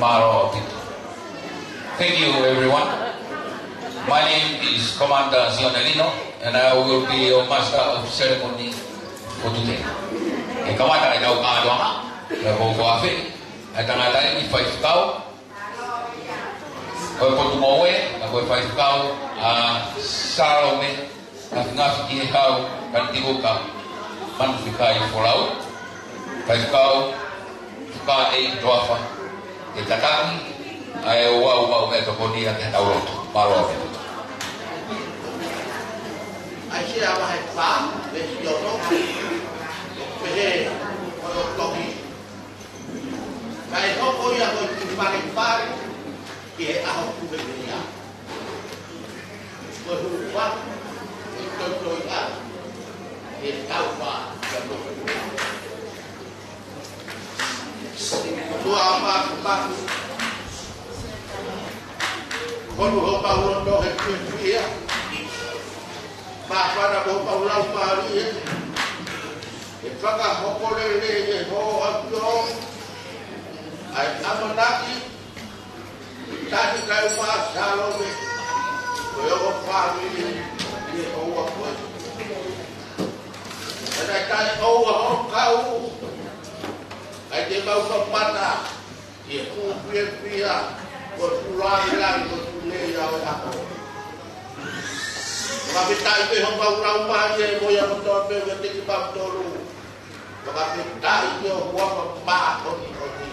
Mālō ʻaupito. Thank you, everyone. My name is Commander Sionelino, and I will be your master of ceremony for today. ʻE kamata ʻetau kātoanga, ʻa e kau fakaafe, ʻa e tangataʻeiki faifekau ʻo e Potungāue, ʻa ia ko e faifekau ʻa Salome Ngafingafi ki he Hau Kanitivuka Manufekai Folau, faifekau Fukaʻei Toafa, ke tataki ʻa e ouau maʻu meʻatokoni ʻa e tau lotu. Mālō. ʻAisea vahe fā, veesi ono, pehē ʻa e tohi. Kae hoko ia ko e kiʻi falepale ki he ʻaho kuo meʻa. Ko e hūfanga ʻo e toitoi ʻa e taufa ka toki. Tuʻa ʻa māfimafi. Honu homau loto he fiefia. Māfana mo homau laumālie. ʻE fakahoko lelei ʻe ho ʻAfio ʻa e ʻamanaki tahi kae ʻumaʻā Salome, ko e ongo fāmili ʻi he ʻoua ko ē. Pea naʻe taʻeʻoua hoʻo kau, kae te mau mamata ʻi he fuʻu fiefia, ko e fuʻu lāngilangi, ko e fuʻu lelei ʻo e ʻaho. Fakafetaʻi pē homau laumālie mo ia kotoa pē ʻoku ʻiate kimautolu. Fakafetaʻi ki ho huafa māʻoniʻoni.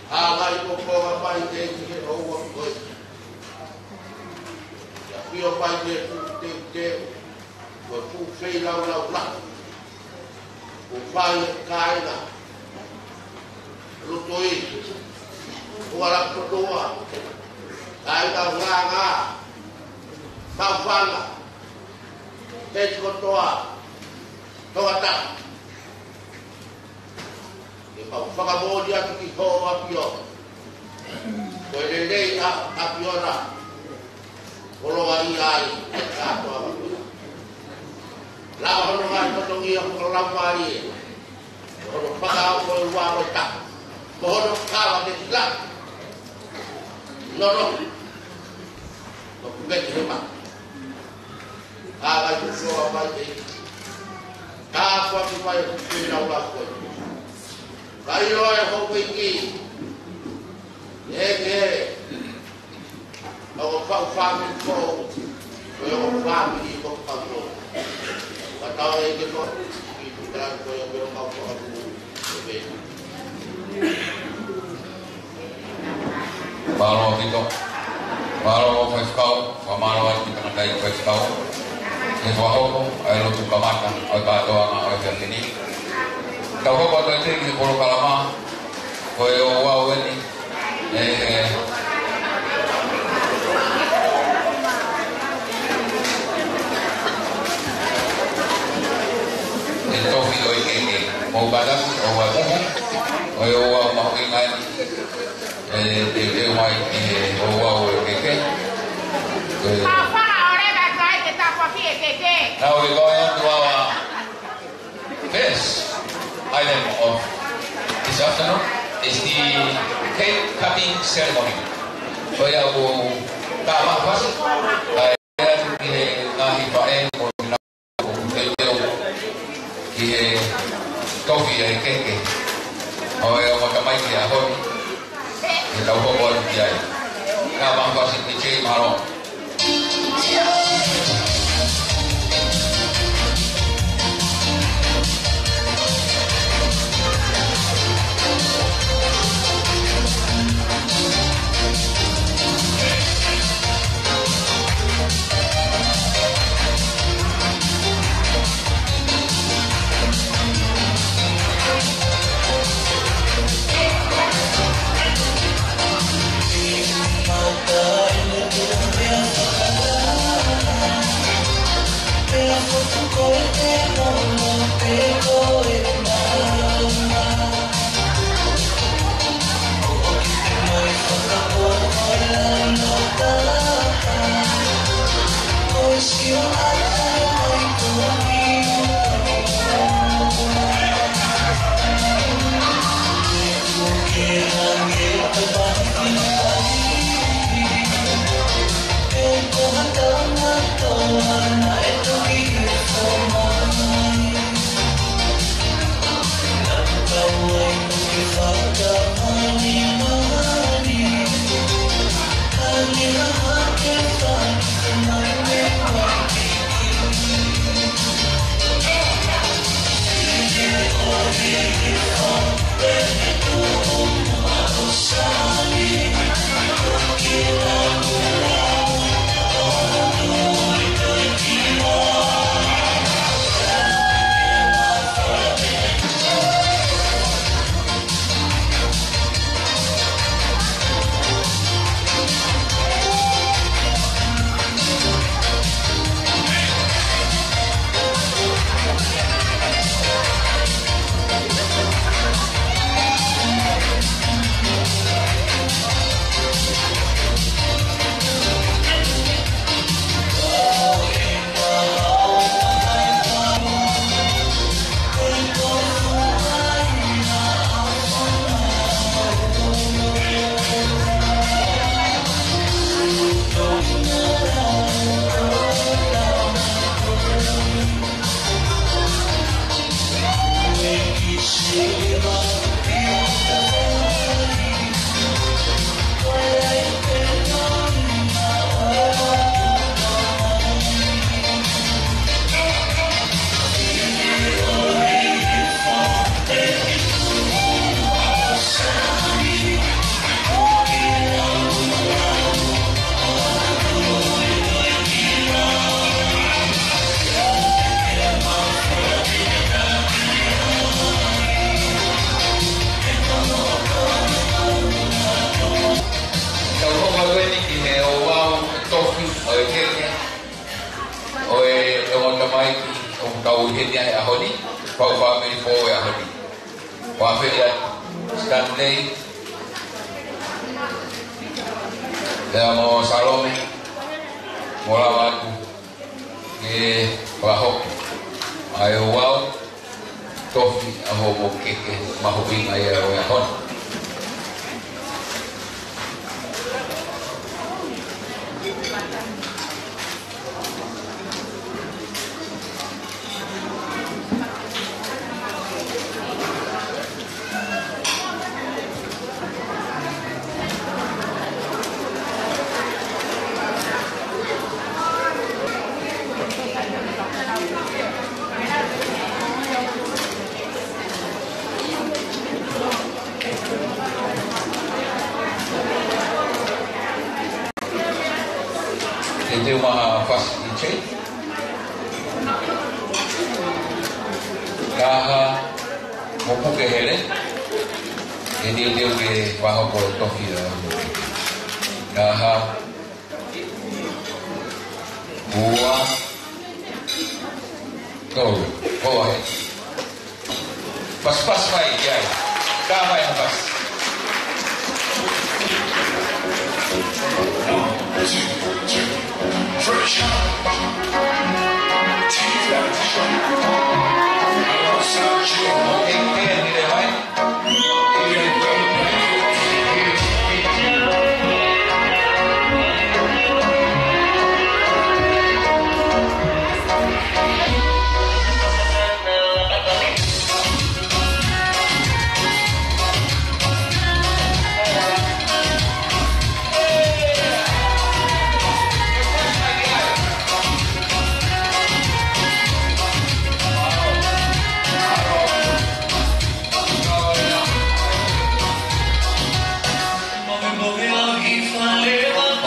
Hāngai mo konga mai ʻEiki he ʻoua ko ē. ʻIo, ʻafio mai ʻi he fuʻu teuteu, ko e fuʻu feilaulau lahi. Kuo fai ʻe he kāinga, loto ʻi, ʻo ala kotoa, kāinga Ngangā, Maʻufanga, Palesiteni kotoa, Tongatapu, ke mau fakamoʻoni atu ki hoʻo ʻAfio, ko e lelei ʻa e ʻAfiona, ʻoku lava ia ai ʻa e kātoanga ko ia. Lava hono ngaahi fatongia fakalaumālie, mo hono fakaʻauha ʻo e ua ʻo e taha, mo hono kava ke sila. Nono, mo kumeki he mā. Ka ʻai ko soa mai ke. Ka kua ki mai ʻo ki nau la koe. Ka ʻilo ʻe houʻeiki. ʻE ke. ʻOku fāmili ko. Ko e ʻoku fāmili ko ka ko. Ka tau ʻe ke ko. Ki tau ko e ʻoku fāmili. Mālō ʻaupito. Mālō Faifekau, fakamālō atu ki he tangataʻeiki Faifekau. He fakahoko ʻa e lotu kamata ʻo e kātoanga ʻo e efiafi ni. Tau hoko atu ai ki he polokalama, ko e ouau eni. ʻE, ʻe, ʻe tofi ʻo e keke. Mou kātaki, ʻoua ʻe muhu. Ko e ouau mahuʻinga eni. ʻE, ʻe, ʻe, mai, ʻe, ouau ʻo e keke. ʻE. Ka fanga ʻo leva kai ke tapuakiʻi e keke. Now we're going on to our first item of this afternoon is the cake cutting ceremony. Ko ia ʻoku tā maʻu fasi, ʻa e atu ki he ngaahi faʻē mo e ʻoku teuteu ki he tofi ʻa e keke ʻo e ongo tamaiki he ʻaho ni, ke tau hoko atu ki ai. Ka mau fasi ki he mālō. Tamaiki ʻoku tau ʻi heni he ʻaho ni, pau fāmili foʻou he ʻaho ni. Ko e feʻia Stanley, pea mo Salome, mo lava atu ke fakahoko ʻa e ouau tofi ʻa hoʻo mokeke mahuʻinga ia ʻo e ʻaho ni. Te teu maha fasi ʻi te. Kaha mo puke hele. Te teu teu ke fakahoko e tofi ʻa. Kaha. Ua. Tolu. Ua. Paspas mai, ia. Ka mai, pas.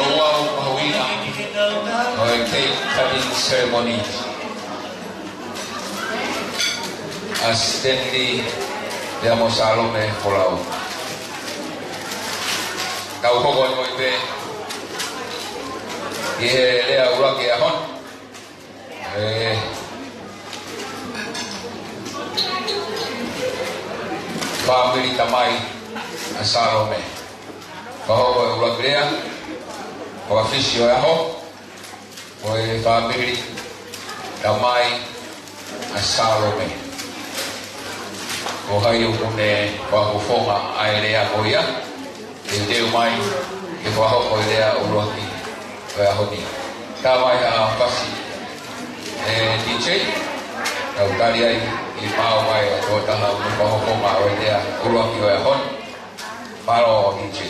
Ouau mahuʻinga ʻo e cake cutting ceremony ʻa Stanley pea mo Salome Folau. Tau hoko atu ai pē ki he lea ʻuluaki ʻa e ʻaho ni. ʻE, fāmili tamai ʻa Salome. Fakahoko e ʻuluaki lea, fakafisi ʻo e ʻaho, ko e fāmili tamai ʻa Salome. Ko hai ʻoku ne fakafofonga ʻa e lea ko ia, ʻe teu mai ke fakahoko e lea ʻuluaki ʻo e ʻaho ni. Ka mai ha fasi, ʻe, D J, tau tali ai ʻi he maʻu mai ʻa e tokotaha ʻoku ne fakafofonga ʻo e lea ʻuluaki ʻo e ʻaho ni. Mālō, D J.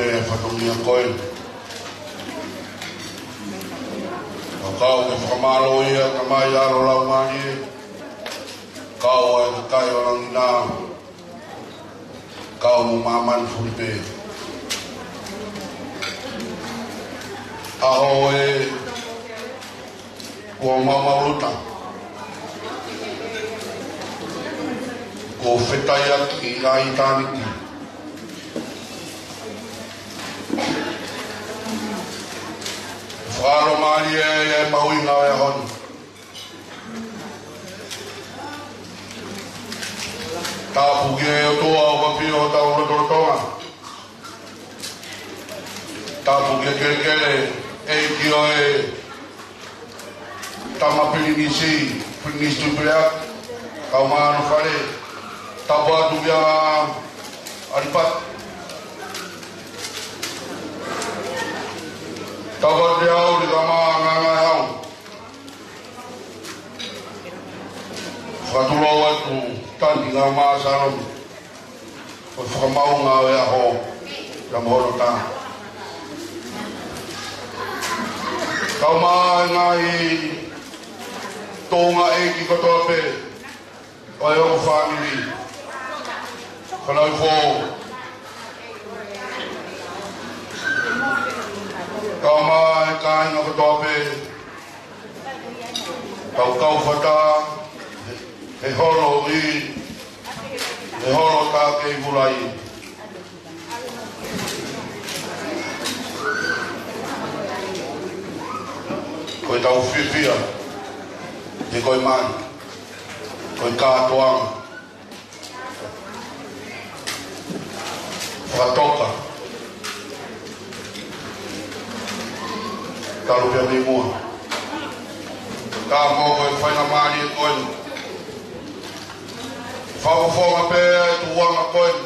e fatongia ko ē. Ka kau ke fakamālō ia, Tamai, ʻAlo, Laumālie, kau ai e kakai ʻo langi na, kau mo māmani fuli pē. ʻAho ē kuo maumau luta, kuo fetaiaki ʻi ʻitāniti. Fakamālō mālie e mahuʻinga ʻo e ʻaho ni. Tapu ki he ʻOtua ʻoku ʻafio ʻi hotau lotolotonga. Tapu ki he kelekele ʻeiki ʻo e Tama Pilinisi, Pilinisi Tuʻipuleʻaki, kau mo hono fale. Tapu atu kia ʻAlipate. Tapu atu kia Uli, kau mo Ngangahau. Fakatulou atu Tani, kau mo Salome. Ko e fakamaauʻanga ʻo e ʻaho, ka mo hono tā. Kau mo e ngaahi tuʻunga ʻeiki kotoa pē ʻo e ongo fāmili. Fanauʻi foʻou. Kau mo e kāinga kotoa pē. Kau kau fata, he holo ʻi, he holo tā kei vulai. Ko ʻetau fiefia, he ko e mali, ko e kātoanga. Fakatoka. Talu pē mei muʻa. Ka mou ko e faingamālie ko eni. Fakafofonga pē e tuʻunga ko eni.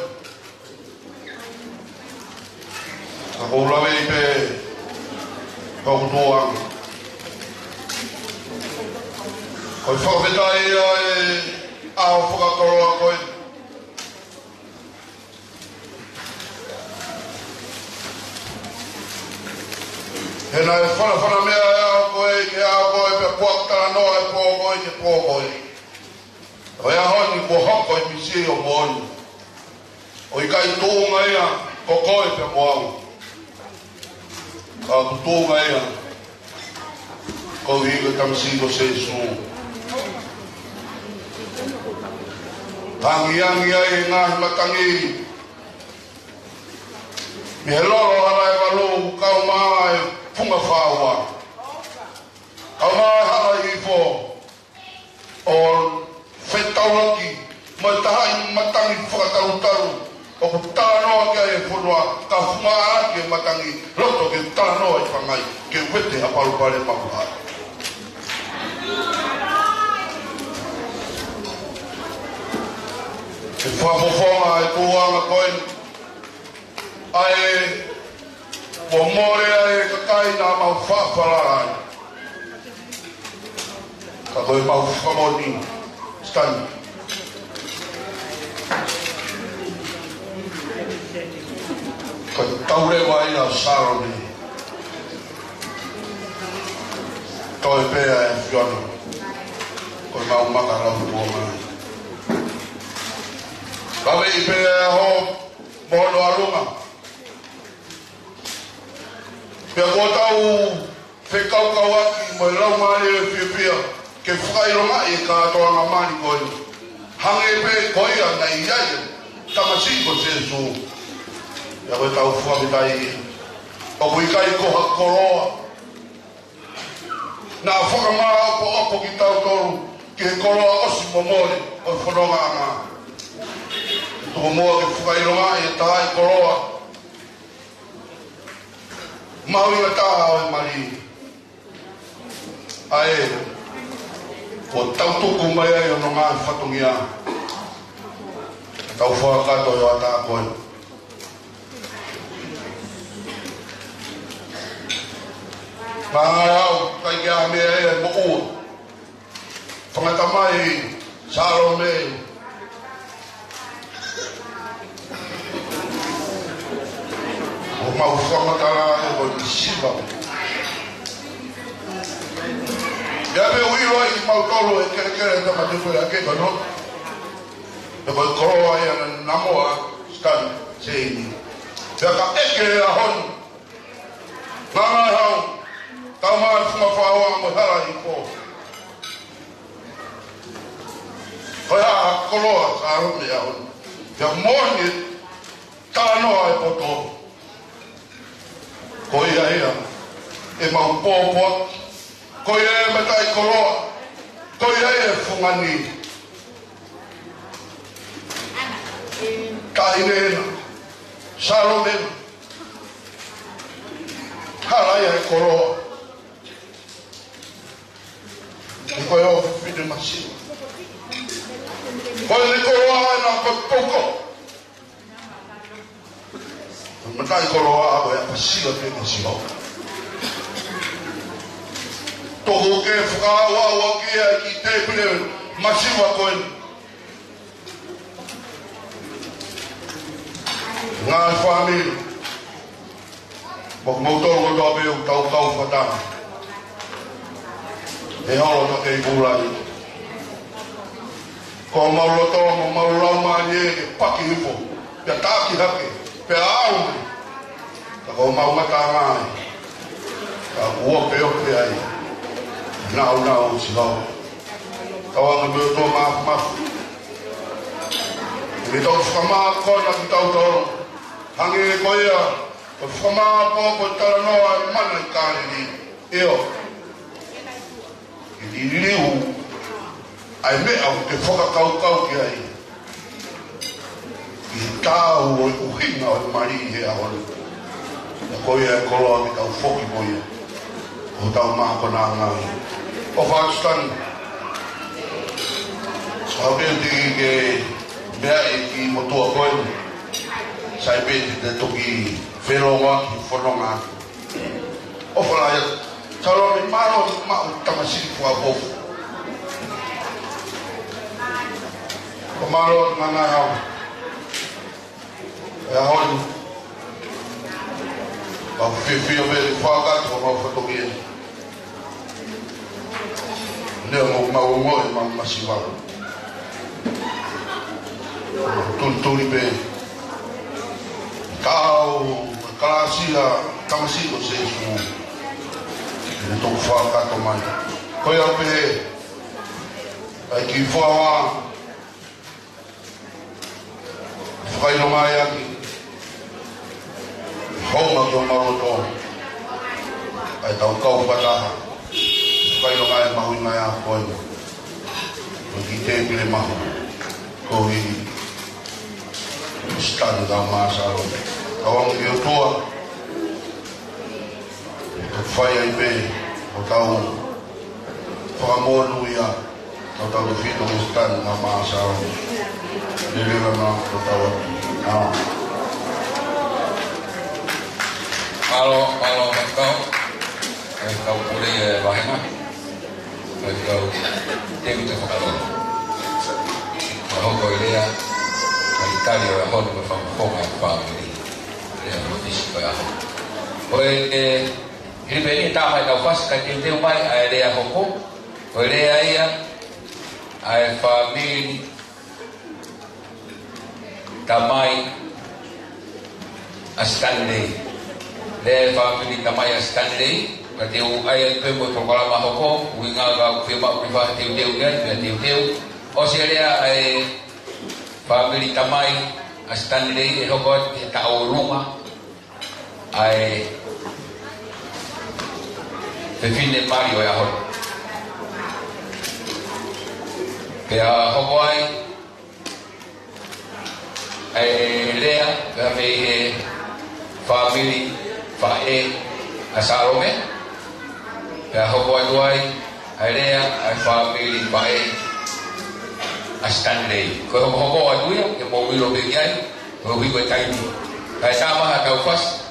Ka ʻoku ou lave pē, ka ʻoku tuʻunga. Ko e fakafetaʻi ia e ʻaho fakakoloa ko eni. He naʻe fanafana mai e ʻaho ko ē ki he ʻaho ko ē pea kuo talanoa e pō ko ē ki he pō ko ē. Ko e ʻaho ni kuo hoko e misi ʻo e moʻoni. ʻOku ʻikai tuʻunga ia ko koe pea mo au. Ka ʻoku tuʻunga ia koeʻuhi ko e tamasiʻi ko Sēsū. Angiangi ai e ngaahi matangi mei he lolo ʻa Halaevalu, kau mo e Funga Fā Ua, kau mo e Halaifo, ʻo fetaulaki mo e tahaʻi matangi fakatalutalu ʻoku talanoa ki ai e fonua, ka funga ʻaki e matangi loto ke talanoa ʻi Fangai, ke vete ha palopalema ʻoku hā. Ke fakafofonga e tuʻunga ko eni, ʻa e kuo mole ai e kakai naʻa mau faʻa falala ai. Ka ko e mau fakamoʻoni, Stan, ko e tau leva ia ʻa Salome. Toe pē ʻa e ʻAfiona, ko e mau maka lau tuonga. Lave ʻi pē ʻa e ʻaho mo hono ʻalunga. Pea kuo tau fekaukauʻaki mo e laumālie fiefia ke fakaʻilongaʻi e kātoanga mali ko eni. Hangē pē ko ia naʻe ʻi ai e tamasiʻi ko Sēsū. Pea ko ʻetau fakafetaʻi, ʻoku ʻikai ko ha koloa naʻa fakamāʻopoʻopo kitautolu ki he koloa ʻosi momole ʻo e fonongaʻanga. Tuku muʻa ke fakaʻilongaʻi e taha e koloa mahuʻinga taha ʻo e mali, ʻa ē kuo tau tuku mai ai hono ngaahi fatongia. Tau fakakakato ʻi he ʻaho ko eni. Mahalo ʻikai ke ʻi ai ha meʻa ia ʻe moʻua. Fanga tamai, Salome, ʻo Mau fakamatala ʻe ko e masiva. Pea pē ʻoku ʻilo ai kimautolu ʻe kelekele ʻa e tama tupulaki ko eni. Pea ko e koloa ia ʻa Namoa Stan Seini. Pea ka ʻeke he ʻaho ni, Ngangahau, tau mai funga faoa mo e hala ʻi pō. Ko e hā ha koloa Sālomi he ʻaho ni? Pea moʻoni, talanoa e poto. Ko ia ia ʻemau pōpoaki. Ko ia ia e mataʻikoloa. Ko ia ia e fungani. Taʻahine ena. Sālomi ena. Hala ia e koloa. Ko e ʻofefine masiva. Ko ʻene koloa ena ko e poko. Mataʻikoloa ko e ʻapasia pē masiva. Tuku ke fakaʻauʻauʻaki ia ki he tēpile masiva ko eni. Ngaahi fāmili, mo kimoutolu kotoa pē ʻoku tau kau fakataha he holo ʻa e kei kulai. Ko homau loto mo homau laumālie ke paki hifo, pea taki hake, pea ʻalu. Ka ko homau ngataʻanga ia, ka ʻoku opeope ai ʻa e nāunau ʻo Sihova. Tauange mo e ʻOtua Māfimafi ke toki fakamākona kitautolu. Hangē ko ia ko e fakamāʻopoʻopo ʻo e talanoa ʻa e mana ʻi Kāleli. ʻIo, ke liliu ʻa e meʻa ʻoku ke fakakaukau ki ai, ʻi he taau ʻo e ʻuhinga ʻo e mali he ʻaho ni. Pea ko ia e koloa ke tau foki mo ia, ʻo tau mākona ange ai. ʻOfa atu Stan, ʻoku ou teʻeki ke meaʻi e kiʻi motuʻa ko eni, sai pē te te toki felōngoaki fononga atu. ʻOfa lahi atu. Sālomi, mālō maʻu tamasiʻi fakaʻofoʻofa. Ko mālō atu Ngangahau. ʻE ʻaho ni, mau fiefia pē ke fakakakato homau fatongia. Lea mo mau ongoʻi ʻemau masiva. Tulituli pē. Kau kalasi ʻa e tamasiʻi ʻo Sīsū. Ne toki fakakakato mai. Ko ia pē, ʻai ki fua. Fakaʻilonga ai ʻaki, hounga ki homau loto, ʻa e tau kau fakataha. Fakaʻilonga ai e mahuʻinga ia ko eni. Ko e kiʻi tēpile mahu ko eni ʻo Stan kae ʻumaʻā Sālomi. Tauange ki he ʻOtua, ʻo fai ai pē ʻo tau fakamonūʻia, ʻo tau tefito mo Stan kae ʻumaʻā Sālomi. Lele lana ʻo tau atu. ʻĀ. Mālō, mālō, faifekau. Faifekau pule e vahenga. Faifekau Tēvita Fakalolo. Ka hoko e lea, ka ʻi tali ʻo e ʻaho ni mo e fakafofonga e fāmili. Lea mo e fisi ko e ʻaho. Ko e, ʻe, hili pē eni e taha mai ʻetau fasi kae teuteu mai ʻa e lea hoko. Ko e lea ia ʻa e fāmili tamai ʻa Stanley. Lea e fāmili tamai ʻa Stanley, ka te u ʻai atu pē mo e polokalama hoko, ʻuhinga ka ʻoku fiemaʻu ke fakateuteu ki ai, pea teuteu. ʻOsi e lea ʻa e fāmili tamai ʻa Stanley, ʻe hoko atu ki he taʻolunga ʻa e fefine mali ʻo e ʻaho ni. Pea hoko ai ʻa e lea, pea mei he fāmili faʻē ʻa Sālomi, pea hoko atu ai ʻa e lea ʻa e fāmili faʻē ʻa Stanley. Ko e hokohoko atu ia, ke mou ʻilo pē ki ai, koeʻuhi ko e taimi. Kae tā mai haʻatau fasi.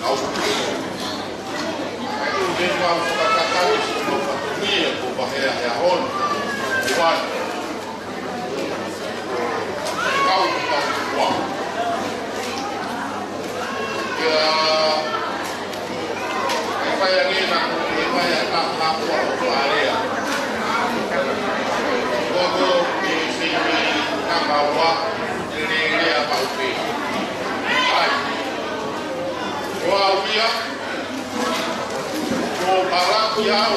Au. Ai, ʻoku mau fakataki ʻemau fatongia ko Pahea he ʻaho ni. Uan. Kau, kau, kau. Ia, ʻe fai ange na, ʻe fai ʻa e taha ua ʻo Alea. Koko, ʻe fai ange na, kau ua, ʻe lea, lea, kau pē. Ai. Ko au ia, ko Malaki au,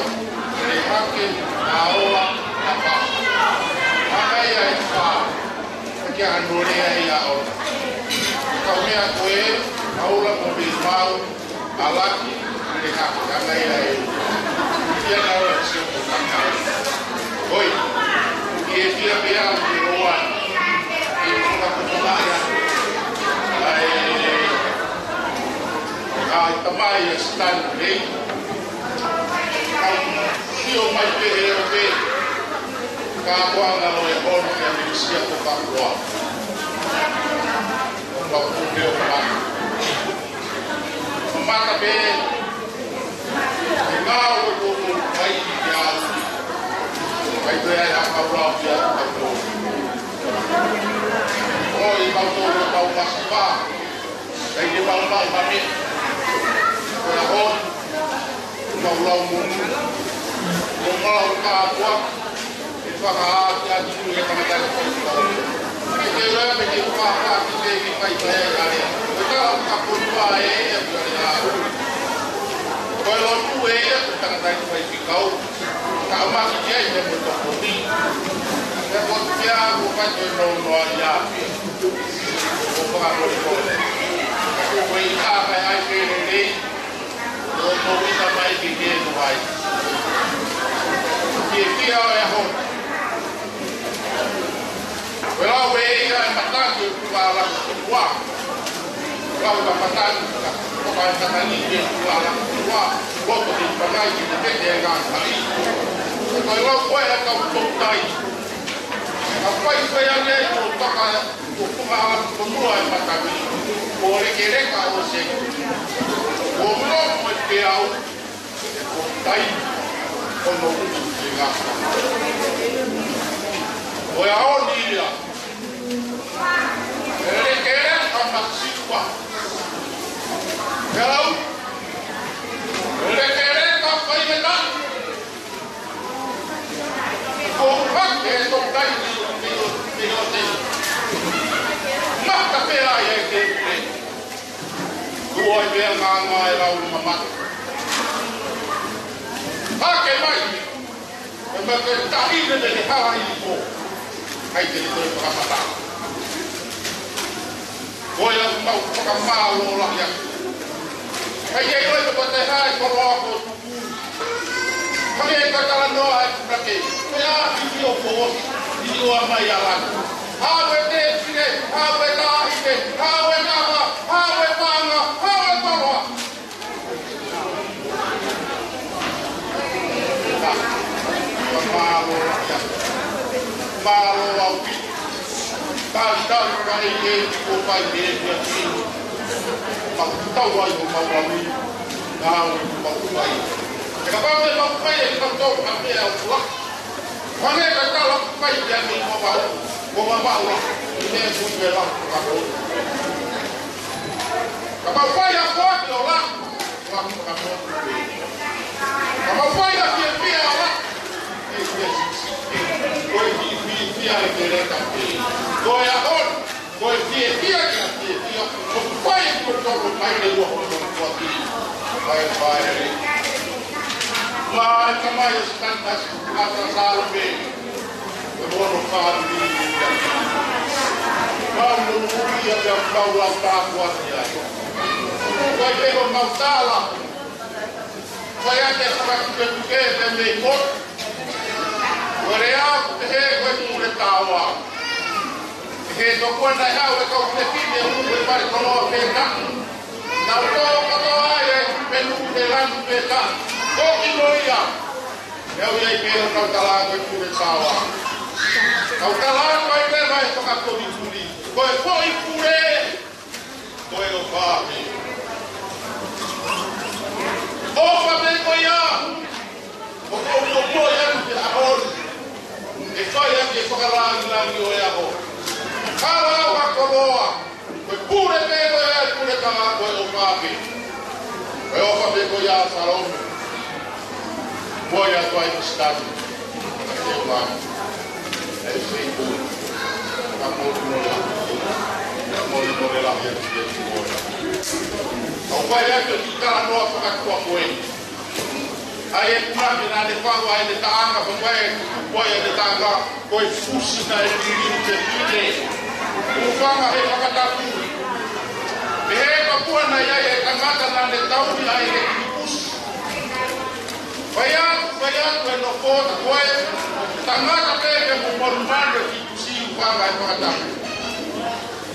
ʻe hake, ʻa ola, ʻa pā. Hake ia ʻe fā, ʻe ke ano lea ia ʻo. Ka mea ko e, ʻa ola mo me mau, Malaki, ʻe hake, hake ia ʻe. Ia na ola sio ko kaka. Oi, ʻe fia pea, ʻe oa, ʻe ola ko kaka ia. Ai, ʻa e tamai ʻa Stanley. Kau sio mai pē he ʻope. Ka ko anga ʻo e hon kia Misia ko Kapua. Kau pē ʻo mata. Mata pē. Ngā ʻo ko ko kai ia. Kai pē ai ha kau lau kia kau. ʻOi kau tō kau masipa. Kai ke mau mau hame. Ko e hon. Mau lau mo. Mo mau kapua. ʻE fakaʻakiʻaki atu e tangata ko e kau. Ke te ula me ke fakaʻakiʻaki ke ke fai fai ai. Ko e tala ka ko e ua e e atu ai a. Ko e lotu e e atu tangata ko e kau. Ka ʻamaki ke ai te mo tokoni. Ke ko te a ko fai ko e noa noa ia. Ko fakamolemole. Ko e ika kai ai ke lelei. Ko e ika mai ke ke no ai. Ke kia e ho. Ko e lau e ia e mataki ʻo e kua la kua. Lau ka mataki ka, ko ka e mataki ke kua la kua. Loto ke pangai ke te pete e ngā kai. Ko e lau ko e kau tō tai. Ka fai fai ange ko toka ko kua la ko mua e mataki. Ko lekeleka ʻo se. Ko no ko e peau. Ko tai, ko no utu ke ngā. Ko e ʻaho ni ia. Lekeleka masipa. Peau. Lekeleka kai mena. Ko hake to kai ni, ni, ni o te. Mata pē ai e ke. Tuai pea ngā ngā e lau mamata. Hake mai. E mai ke tahi ne te ke hala i ko. Kai te te fakamata. Ko e au mau fakamālō lahi atu. Kai e koe te koe te hae koloa ko tuku. Hake e koe talanoa e kutake. Ko e a hiki o ko. Hiki o a mai a lana. Hawe te tine, hawe ta ite, hawe nava, hawe panga, hawe koloa. Mālō, mālō au ki. Tau, tau, ka e ke ko pai ke e ke ki. Mau tau ai ko mau au. Ngā au ko mau pai. Te ka pau te mau pai e kau tau ka mea au kula. Hangē ka tau pai ke a mi ko mau. Ko mau au. Ine kui ke la ka ko. Ka mau pai a koa ki o la. Ka mau fai ʻa e fiefia ʻa e. Ko e fiefia, fiefia e keleka pē. Ko e ʻaho ni, ko e fiefia ke fiefia. Ko e fai ko e toko mai le ua ko e toko ati. Fai, fai. Mai, ka mai o Santa, ata salo pē. Ko hono fāmili ia. Mau nunui ia pea mau lau tāpuaki ai. Ko e pehē ʻo mau tala. Ko ia te fakatuketuke pea mei ko. Ko e lea, pehē ko e kule taua. He tokua naʻe haʻu e kau fefine ʻo e pale koloa pē ka. Nau tō katoa ai e pelu pē lanu pē ka. Ko kino ia. He au ia i pē ʻo kau tala ko e kule taua. Kau tala ko e pē mai fakatoni kuli. Ko e foʻi kule. Ko e ʻo pāmi. ʻIa Salome. Mo ia ko ai ko Sitani. Ka te ua. E sei ku. Ka mo mo la. Ka mo mo la he ke mo la. ʻOku ʻi ai ʻa e kiʻi talanoa fakatua ko ē. ʻA ia ʻoku ʻi ai ʻene fanga ʻene taʻanga fakae ko ē ʻene taʻanga ko e fusi naʻe liliu ʻe he tefito. ʻOku fanga he fakatapu. Pehē kapau naʻe ʻi ai e tangata naʻa ne tauhi ʻa e kiʻi fusi. Fai atu, fai atu e nofo ʻo takoe, tangata pē ke mo monumanu e kiʻi fusi ʻoku fanga he fakatapu.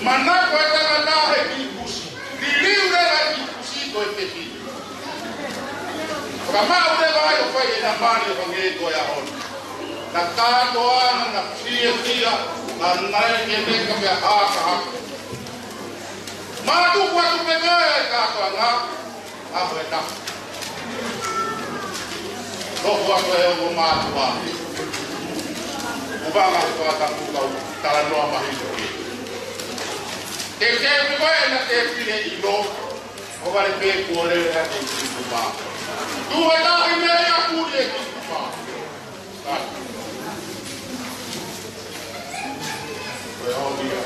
Manako e tangata he kiʻi fusi. Liliu leva e kiʻi fusi ko e tefito. Fakamāʻu leva ai ʻo fai ʻena mali ʻo hangē ko e ʻaho ni. Naʻe kātoanga, naʻe fiefia, naʻe nai ke meka pea haka haka. Mātuku atu pē ko e kātoanga, ʻaho ʻe taha. Nofo atu e ongo mātuʻa. ʻOku fanga he fakatapu kau talanoa mahino. Te ke pē ko ē naʻa te pile ʻilo. ʻO vale pē kuo lele hake ki Tuʻi Tuʻumā. Tuʻu e tahi mei a kuli e ki Tuʻumā. Ko e hao ia.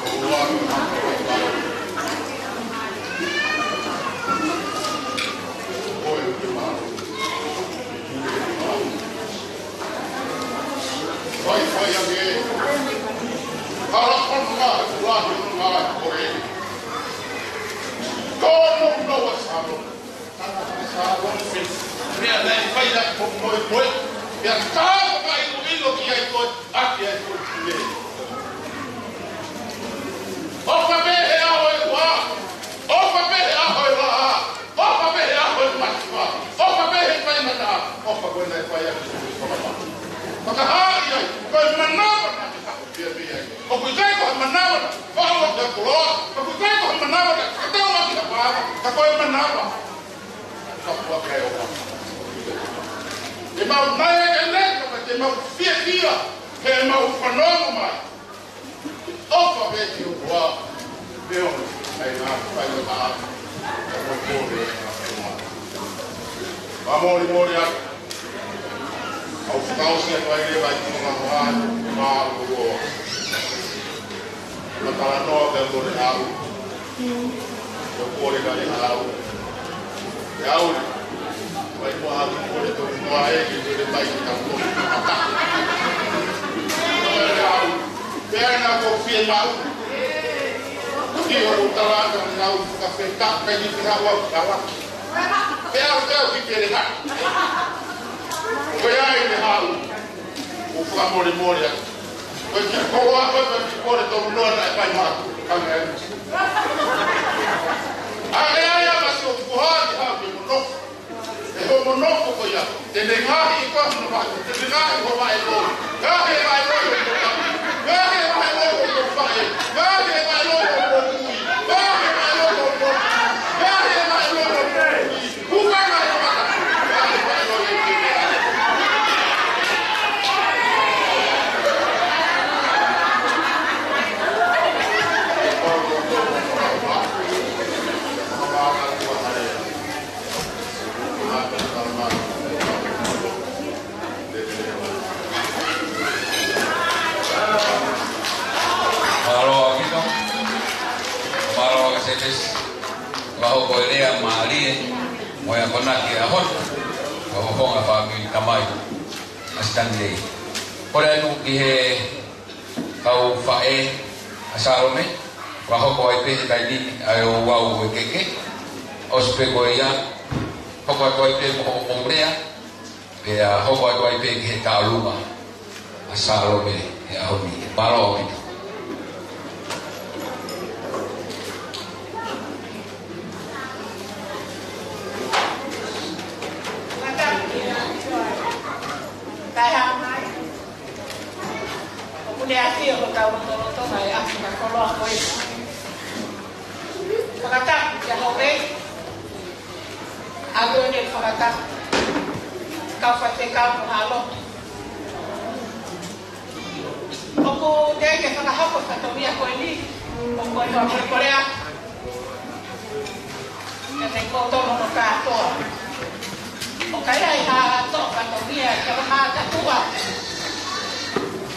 Ko e hao ia. Ko e hao ia. Fai, fai ange. Hala, hala, hala, hala, hala, hala, hala. Kono no wa salo. Salo, pea naʻe fai ʻa e ko moe moe. Pea ka ka ilo ilo ki ai ko e ʻaki ai ko e pule. ʻOfa pē he ʻaho ʻe ua. ʻOfa pē he ʻaho ʻe lahi. ʻOfa pē he ʻaho ʻe masiva. ʻOfa pē he faingataʻa. ʻOfa ko ē naʻe fai ʻaki e fakataha. Fakahā ai, ko e manava naʻe haʻu pē pē ai. ʻOku ʻikai ko ha manava naʻe faʻu ʻaki ha koloa. ʻOku ʻikai ko ha manava naʻe fakatau ʻaki ha paʻanga. Ka ko e manava. Ka ʻoku ʻikai ʻofa. Te mau nai e kene, ka te mau fiefia. He mau fanongo mai. ʻOfa pē ki he ʻOtua, pea ʻoku ʻi ai ngā faingataʻa, ʻoku ʻi ai ngā faingataʻa. Fakamolemole atu, ʻoku fakaʻosi atu ai leva ʻi he ngaahi mālōlō. Ka talanoa pē mo e ʻaho. Ko e kole ka e ʻaho. E ʻaho. Vai kua haku kole to i noa e ki te le mai ki tau kole. Ko e ʻaho. Pea na ko fie mau. Ki o talanga nau ka feta kai ni ki hawa kala. Pea o teu ki te le ha. Ko e ai le hau. ʻOku fakamolemole atu. Ko e kiʻi koloa ko ē, ko e kiʻi kole tonu noa naʻe fai maʻaku. Ka meʻa ni. ʻA e ʻai ʻa Masi ʻoku hā ki hau ke monoko. ʻE hoʻo monoko ko ia. Te ne ngaohi ʻi ko hono maʻu. Te ne ngaohi ho maʻe loi. Ngaohi e maʻe loi ho maʻu. Ngaohi e maʻe loi ho maʻu. Ngaohi e maʻe loi ho maʻu. Ngaohi e maʻe loi ho maʻu. Ngaohi e maʻe loi ho maʻu. Mālō ʻaupito. Mālō ʻa Setesi. Fakahoko e lea mālie, mo e akonaki ʻa e ʻaho ni. Fakafofonga fāmili tamai ʻa Stanley. Kole atu ki he kau faʻē ʻa Salome, fakahoko ai pē he taimi ni ʻa e ouau ʻo e keke, ʻosi pē ko ia, hoko atu ai pē mo hoʻo mou lea, pea hoko atu ai pē ki he taʻolunga ʻa Salome he ʻaho ni. Mālō ʻaupito. Kae hā mai. ʻOku ne ʻafio ʻi hotau lotolotonga ʻi he ʻaho fakakoloa ko eni. Fakatapu kia Houʻeiki. ʻA ia ko e fakatapu. Kau faifekau mo ha lotu. ʻOku teʻeki ke fakahoko e fatongia ko eni. ʻOku ou fakamolemole atu. Ko tonu no kātoa. ʻOku ʻi ai ha toʻo fatongia, ka ma ka tua.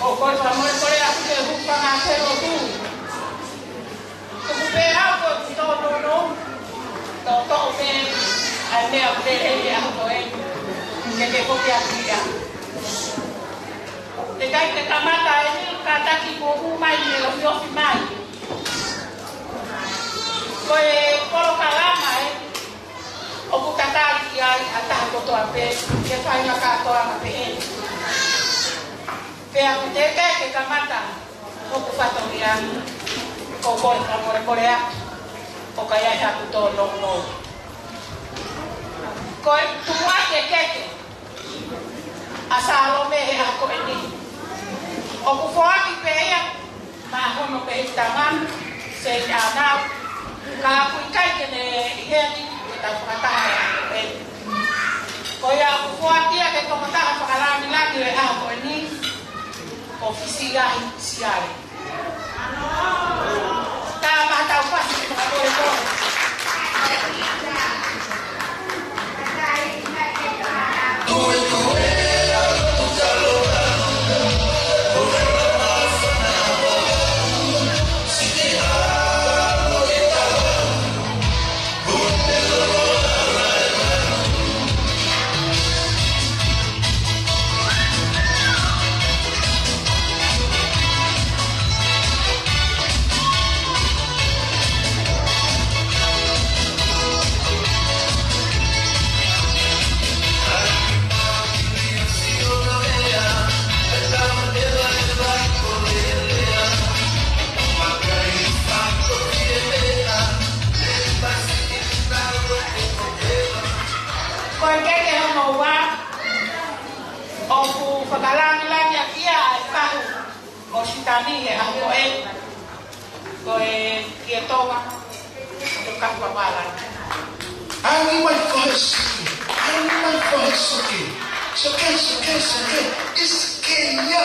Ko ko fa mo ko le aku ke hu pa ma ke lo tu. Ko ku pe au ko to no no. To to pe ai me au pe e a ko e. Ke ke ko ke aku ia. Te kai ke kamata e ni ka taki ko ku mai e lo yo fi mai. Ko e polokalama e. ʻOku tatali ki ai ʻa taha kotoa pē, ke fai ma kātoa ma pē eni. Pea ʻoku teʻeki ke kamata, ʻoku fatongia, ko ko e ka mole mole atu, ʻo ka ia he aku tō no no. Ko e tuʻa ke keke, ʻa Salome he ʻaho ko eni. ʻOku foaki pē ia, ma hono pē i tama, se i anau, ka ʻoku ʻikai ke ne ʻi heni, ke tau fakataha e ʻaho ko eni. Ko ia ʻoku foaki ia ke tokotaha fakalāngilangi e ʻaho ko eni, ko Fisilahi Siale. Ko e keke hono ua, ʻoku fakalāngilangiʻaki ia ʻa e fahu ʻo Sitani he ʻaho ko eni. Ko e kia Tonga, ko Kahuavala. Angi mai ko he suki, angi mai ko he suki. Suki, suki, suki. It's Kenya.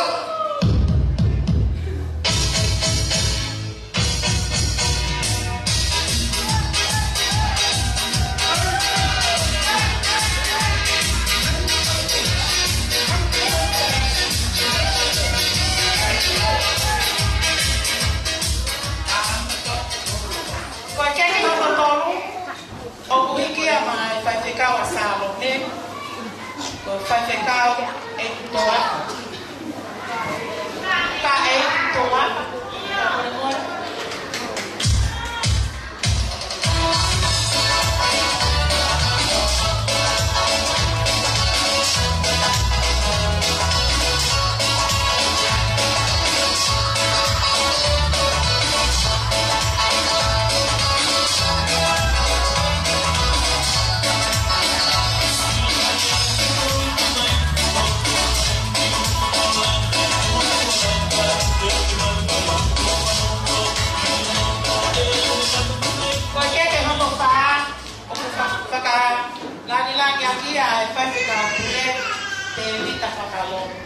Ko e keke hono tolu, ʻoku hiki ia maʻa e faifekau ʻa Salome, ko e faifekau ʻEiki Toa. Ka ʻEiki Toa. Ko e keke hono fā, ʻoku fa-, fakalāngilangiʻaki ia ʻa e faifekau pule, Tēvita Fakalotu.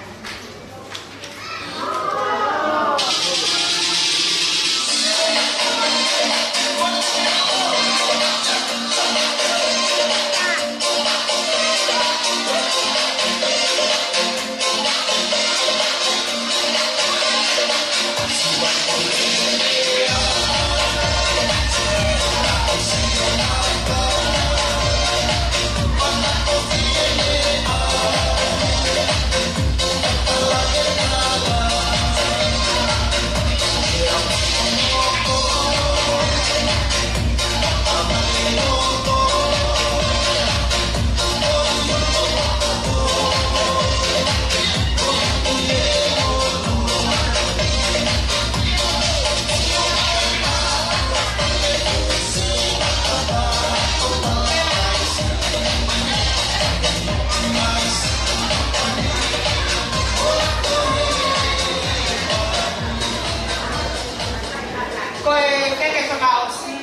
Ko e keke fakaʻosi,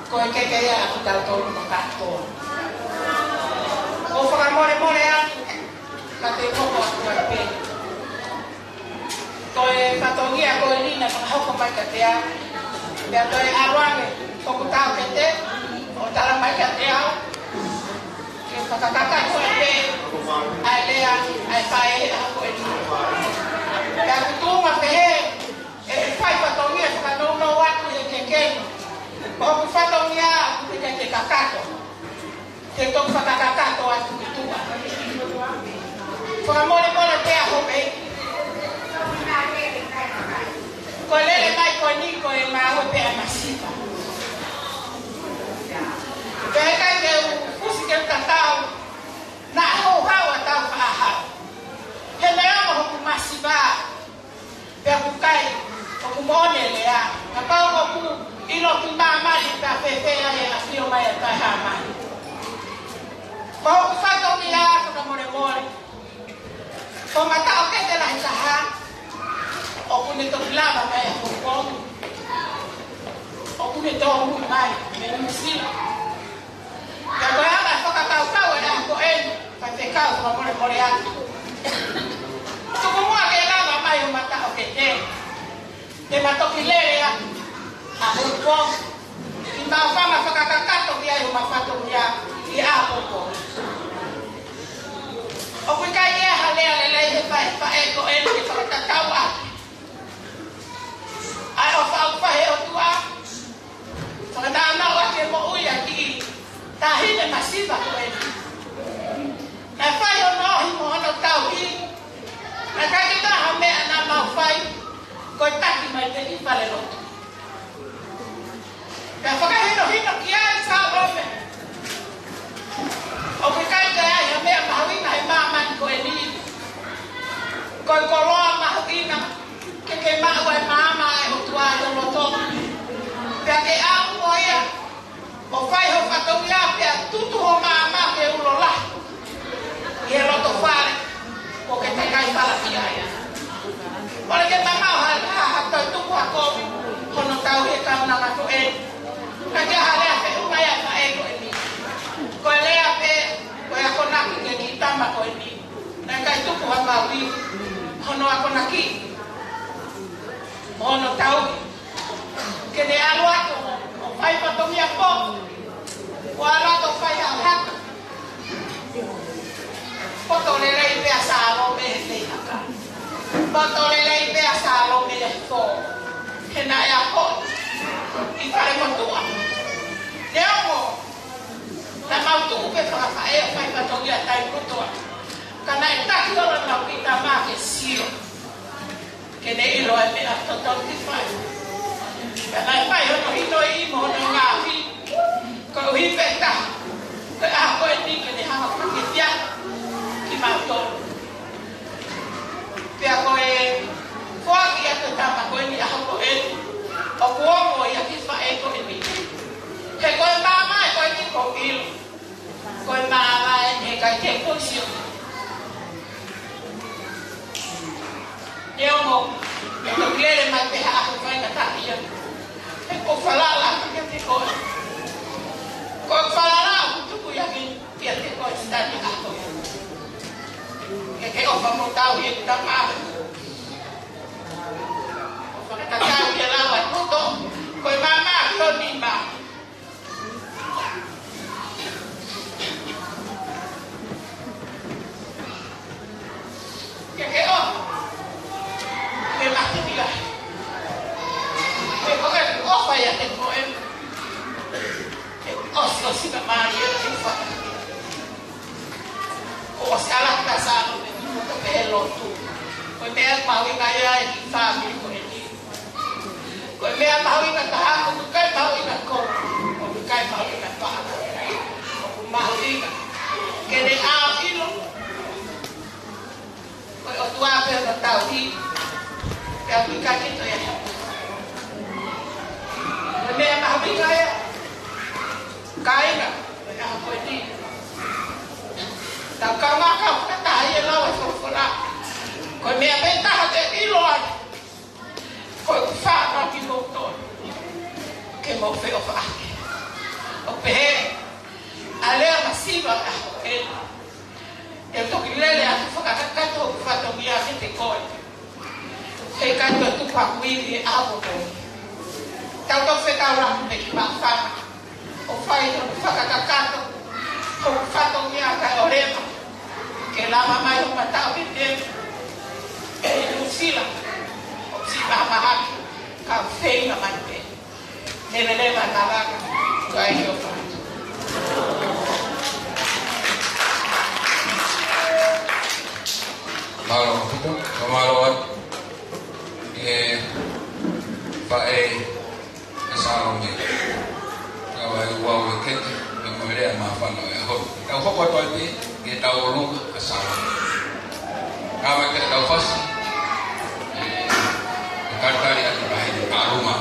ko e keke ia ʻa kitautolu kātoa. ʻOku fakamolemole atu, ka te hoko atu ai pē. Ko e fatongia ko eni naʻe fakahoko mai kiate au. Pea toe ʻalu ange, ʻoku tau kete, ʻo tala mai kiate Ko hoku fatongia ʻoku ʻikai ke kakato. Te u toki fakakakato atu ki tuʻa. Fakamolemole pē ʻa hoku ʻEiki. Ko e lele mai ko eni ko e ngāue pē ʻa e masiva. Pea ʻikai ke u fusi ke u tatau. Naʻe houhau ʻa e tau faʻahau. He meʻa mo hoku masiva. Pea ʻoku ʻikai, ʻoku moʻoni e lea. Kapau ʻoku ʻilo ki māmani pea fēfē ai e ʻafio mai ʻa e Taʻehāmani. Ko hoku fatongia, fakamolemole. Ko e mataʻokete lahi taha, ʻoku ne toki lava mai ʻa Hong Kong. ʻOku ne tōmui mai mei Nuʻusila. Pea ko e anga e fakakaukau ʻa e ʻaho ko eni, Faifekau, fakamolemole atu. Tuku muʻa ke lava mai hoʻo mataʻokete. Te ma toki lele atu ʻa Hong Kong. Ke ma fanga fakakakato ki ai hoʻoma fatongia ʻi ʻAho Hong Kong. ʻOku ʻikai ke ʻi ai ha lea lelei he faʻe, faʻē ko eni ke fakatatau ʻaki ʻa e ʻofa ʻoku fai ʻe he ʻOtua. Fakataʻeʻaonga ke moʻui ʻa e kiʻi taʻahine masiva ko eni. Naʻe fai hono ohi mo hono tauhi. Naʻe ʻikai ke ʻi ai ha meʻa naʻa mau fai. Ko e taki mai pē ki falelotu. Pea fakahinohino ki ai Salome. ʻOku ʻikai ke ʻi ai ha meʻa mahuʻinga he māmani ko eni. Ko e koloa mahuʻinga. Ke ke maʻu ai e maama ʻa e ʻOtua ʻi ho loto. Pea ke ʻalu mo ia, ʻo fai ho fatongia pea tutu ho maama ke ulo lahi ʻi he loto fale, ʻo ke tekai fala ki ai. ʻOku ʻikai ke ma maʻu ha, ha, ha toe tuku ha kovi hono tauhi e kaunanga ko eni. Ka ke ha lea feʻunga ia ʻa e faʻē ko eni. Ko e lea pē, ko e akonaki ki he kiʻi tama ko eni. Naʻe ʻikai tuku ha maui hono akonaki, hono tauhi. Ke ne ʻalu atu ʻo fai fatongia pō, ʻo ʻalu atu ʻo fai ha haka. Poto lelei pē ʻa Salome he fai haka. Poto lelei pē ʻa Salome he fō. He naʻe ako ʻi falemotuʻa. Neongo naʻa mau tuʻu pē fakafaʻē ʻo fai fatongia taimi kotoa, ka naʻe taki ʻo ʻemau kiʻi tama ke sio, ke ne ʻilo e meʻa totonu ke fai. Pea naʻe fai hono hinoʻi mo hono ngaohi, koeʻuhi pē taha, ko e ʻaho ko eni ke ne hanga ʻo fakafeʻiloaki kimautolu. Pea ko e foaki atu e tama ko eni ʻi he ʻaho ko eni, ʻoku ongo ia ki he faʻē ko eni. He ko e maama ē ko eni ʻoku ou ʻilo, ko e maama ē he ʻikai ke u sio. Neongo ʻe toki lele mai pē ha ʻaho faingataʻa ia, he ʻoku ou falala atu kiate koe. Ko e falala ʻoku tuku ia ke, kiate koe ʻi he taimi ʻaho. Ke ke ʻofa mo tauhi e tama. Fakatatau ia ʻe lava ʻo tuʻu ko e maama ki ho nima. Ke ke ʻofa. Ke mate ia. He ko e ʻofa ia ʻe ko e, ke ʻosiʻosi ka mai ia ke fa. ʻOsi ala ka sa no me ki moto pe lotu. Ko e meʻa mahuʻinga ia ʻi he fāmili ko eni. Ko e meʻa mahuʻinga taha, ʻoku ʻikai mahuʻinga kolo, ʻoku ʻikai mahuʻinga paʻanga, ʻoku mahuʻinga ke ne ʻaʻilo ko e ʻOtua pē hono tauhi, pea ʻoku ʻikai ke toe ʻi ai ha. Ko e meʻa mahuʻinga ia, kāinga, ko e ʻaho ko eni. Tau kaungā kau fakataha ʻi he lau ʻa e folofola. Ko e meʻa pē taha te u ʻilo ai, ko ʻeku fānau kimoutolu, ke mou feʻofaʻaki. ʻOku pehē ʻa e lea masiva ʻa e ʻaho ko eni. Te u toki lele atu ʻo fakakakato hoku fatongia kiate koe. He ʻikai toe tuku ha kuini he ʻaho ko eni. Tau toki fetaulaki mei he māfana ʻo fai hono fakakakato hoku fatongia kae ʻoleva ke lava mai hoʻo mataʻokete ʻi Nuʻusila. ʻOku siʻi mahamahaki, ka u feinga mai pē. He lele makalaka, tuai o fatu. Mālō ʻaupito, ka mālō atu. ʻE, faʻē, ʻe Salome. Ka ʻoku ou ʻi heni, ʻi he moʻui lea māfana ʻo e ʻaho. Tau hoko atu ai pē, ʻi he tau ʻolunga ʻa Salome. Ka mai pē tau fasi. ʻE, ʻe talitali atu ʻa e tau ʻolunga.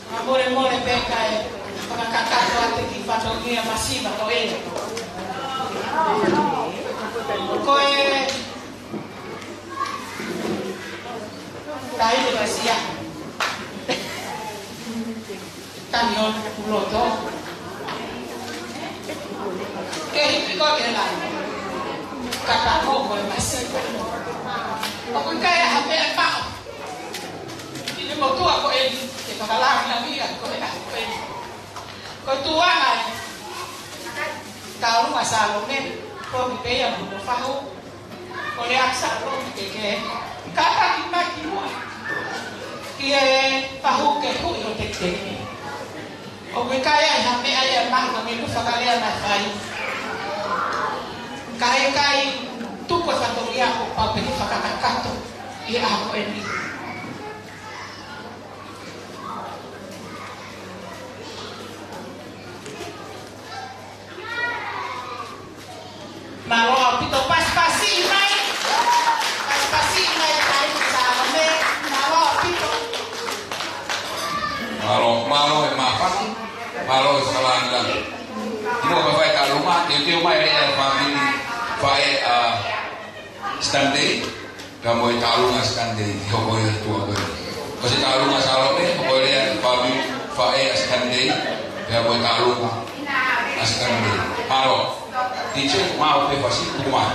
Ka molemole pē kae fakakakato atu ki he fatongia masiva ko ē. Ko e taʻahine masiva. Tani o loto. Ke hiki ko ke lai. Kata ko ko e masiva. ʻOku ʻikai ha meʻa ʻe maʻu ʻi he motuʻa ko eni, ke fakalāngilangiʻia ko e ʻaho ko eni. Ko e tuʻunga ē, tau ʻolunga Salome, ko e pea mo e fahu, ko e lea ʻa Salome ke ke kātaki mai ki muʻa. Ki he fahu ke hui ʻo tekiteki. ʻOku ʻikai ha meʻa ia ʻe maʻu ka mei he fakalea naʻe fai. Ka ʻikai tuku e fatongia ʻo pau pē ke fakakakato ʻi he ʻaho ko eni. Mālō ʻaupito, pasipasi mai. Pasipasi mai, taʻahine Salome. Mālō ʻaupito. Mālō, mālō e māfana. Mālō e falanda. Ina ka fai ka luma, teuteu mai e lea ʻa e fāmili, faʻē ʻa Stanley. Pea mo e tau ʻolunga Stanley, ʻi he hoko ʻi he tuʻa ko ē. Ko e tau ʻolunga Salome, hoko e lea ʻa e fāmili, faʻē ʻa Stanley, pea mo e tau ʻolunga ʻa Stanley. Mālō. Teacher, mau pē fasi, tuku mai.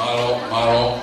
Mālō, mālō. Mālō, mālō.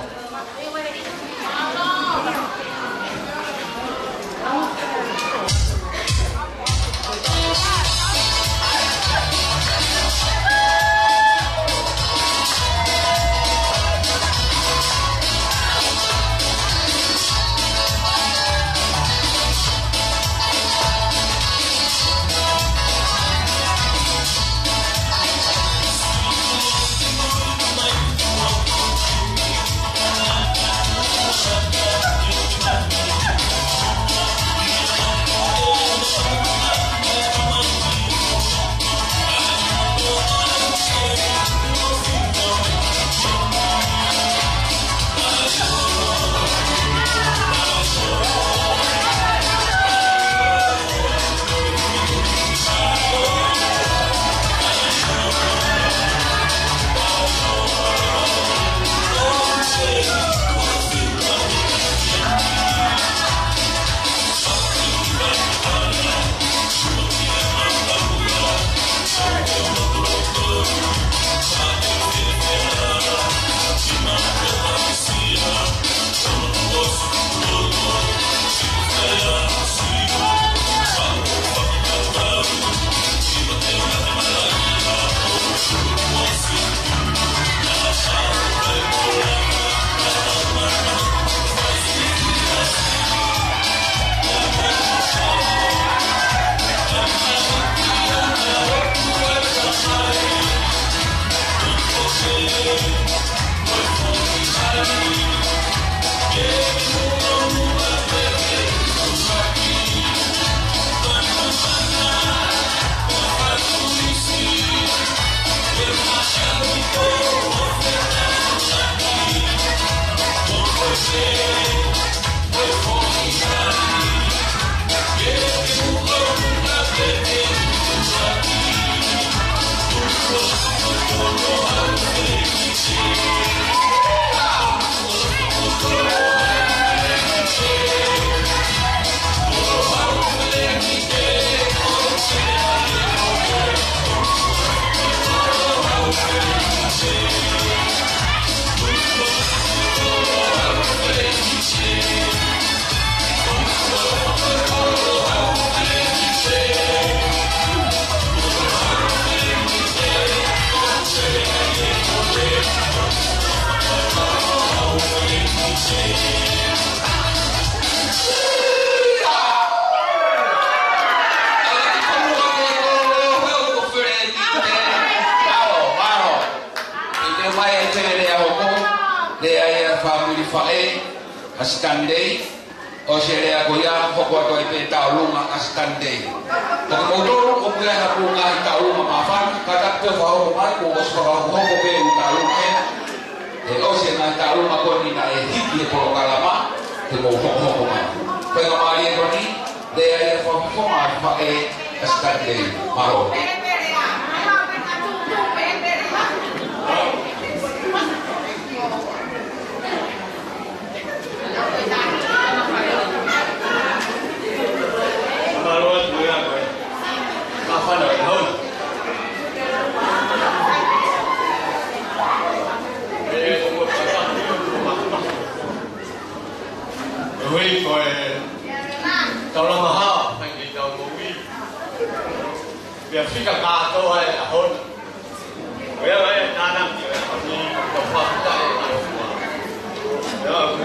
ʻI he mai e tele lea hoko, lea ia fāmili faʻē, ʻa Stanley, ʻosi e lea ko ia, hoko atu ai pē taulunga ʻa Stanley. Ko kimoutolu, ʻoku ʻi ai haʻamou ngaahi taulunga māfana, kātaki pē fakahoko mai, kuo ʻosi fakahokohoko pē ʻū taulunga ē. ʻE ʻosi e ngaahi taulunga ko eni naʻe hiki he polokalama, te mou hokohoko mai. Ko e ngaahi mālie ko eni, lea ia fakafofonga ʻa e faʻē ʻa Stanley. Mālō. Ui, ko e taulama hao, mai ki tau moʻui. Pea fika kātoa e ʻaho ni. Ko ia ai e tānaki ʻo e ʻaho ni, ko e fakafetaʻi ʻa e ʻOtua. Ia, ko,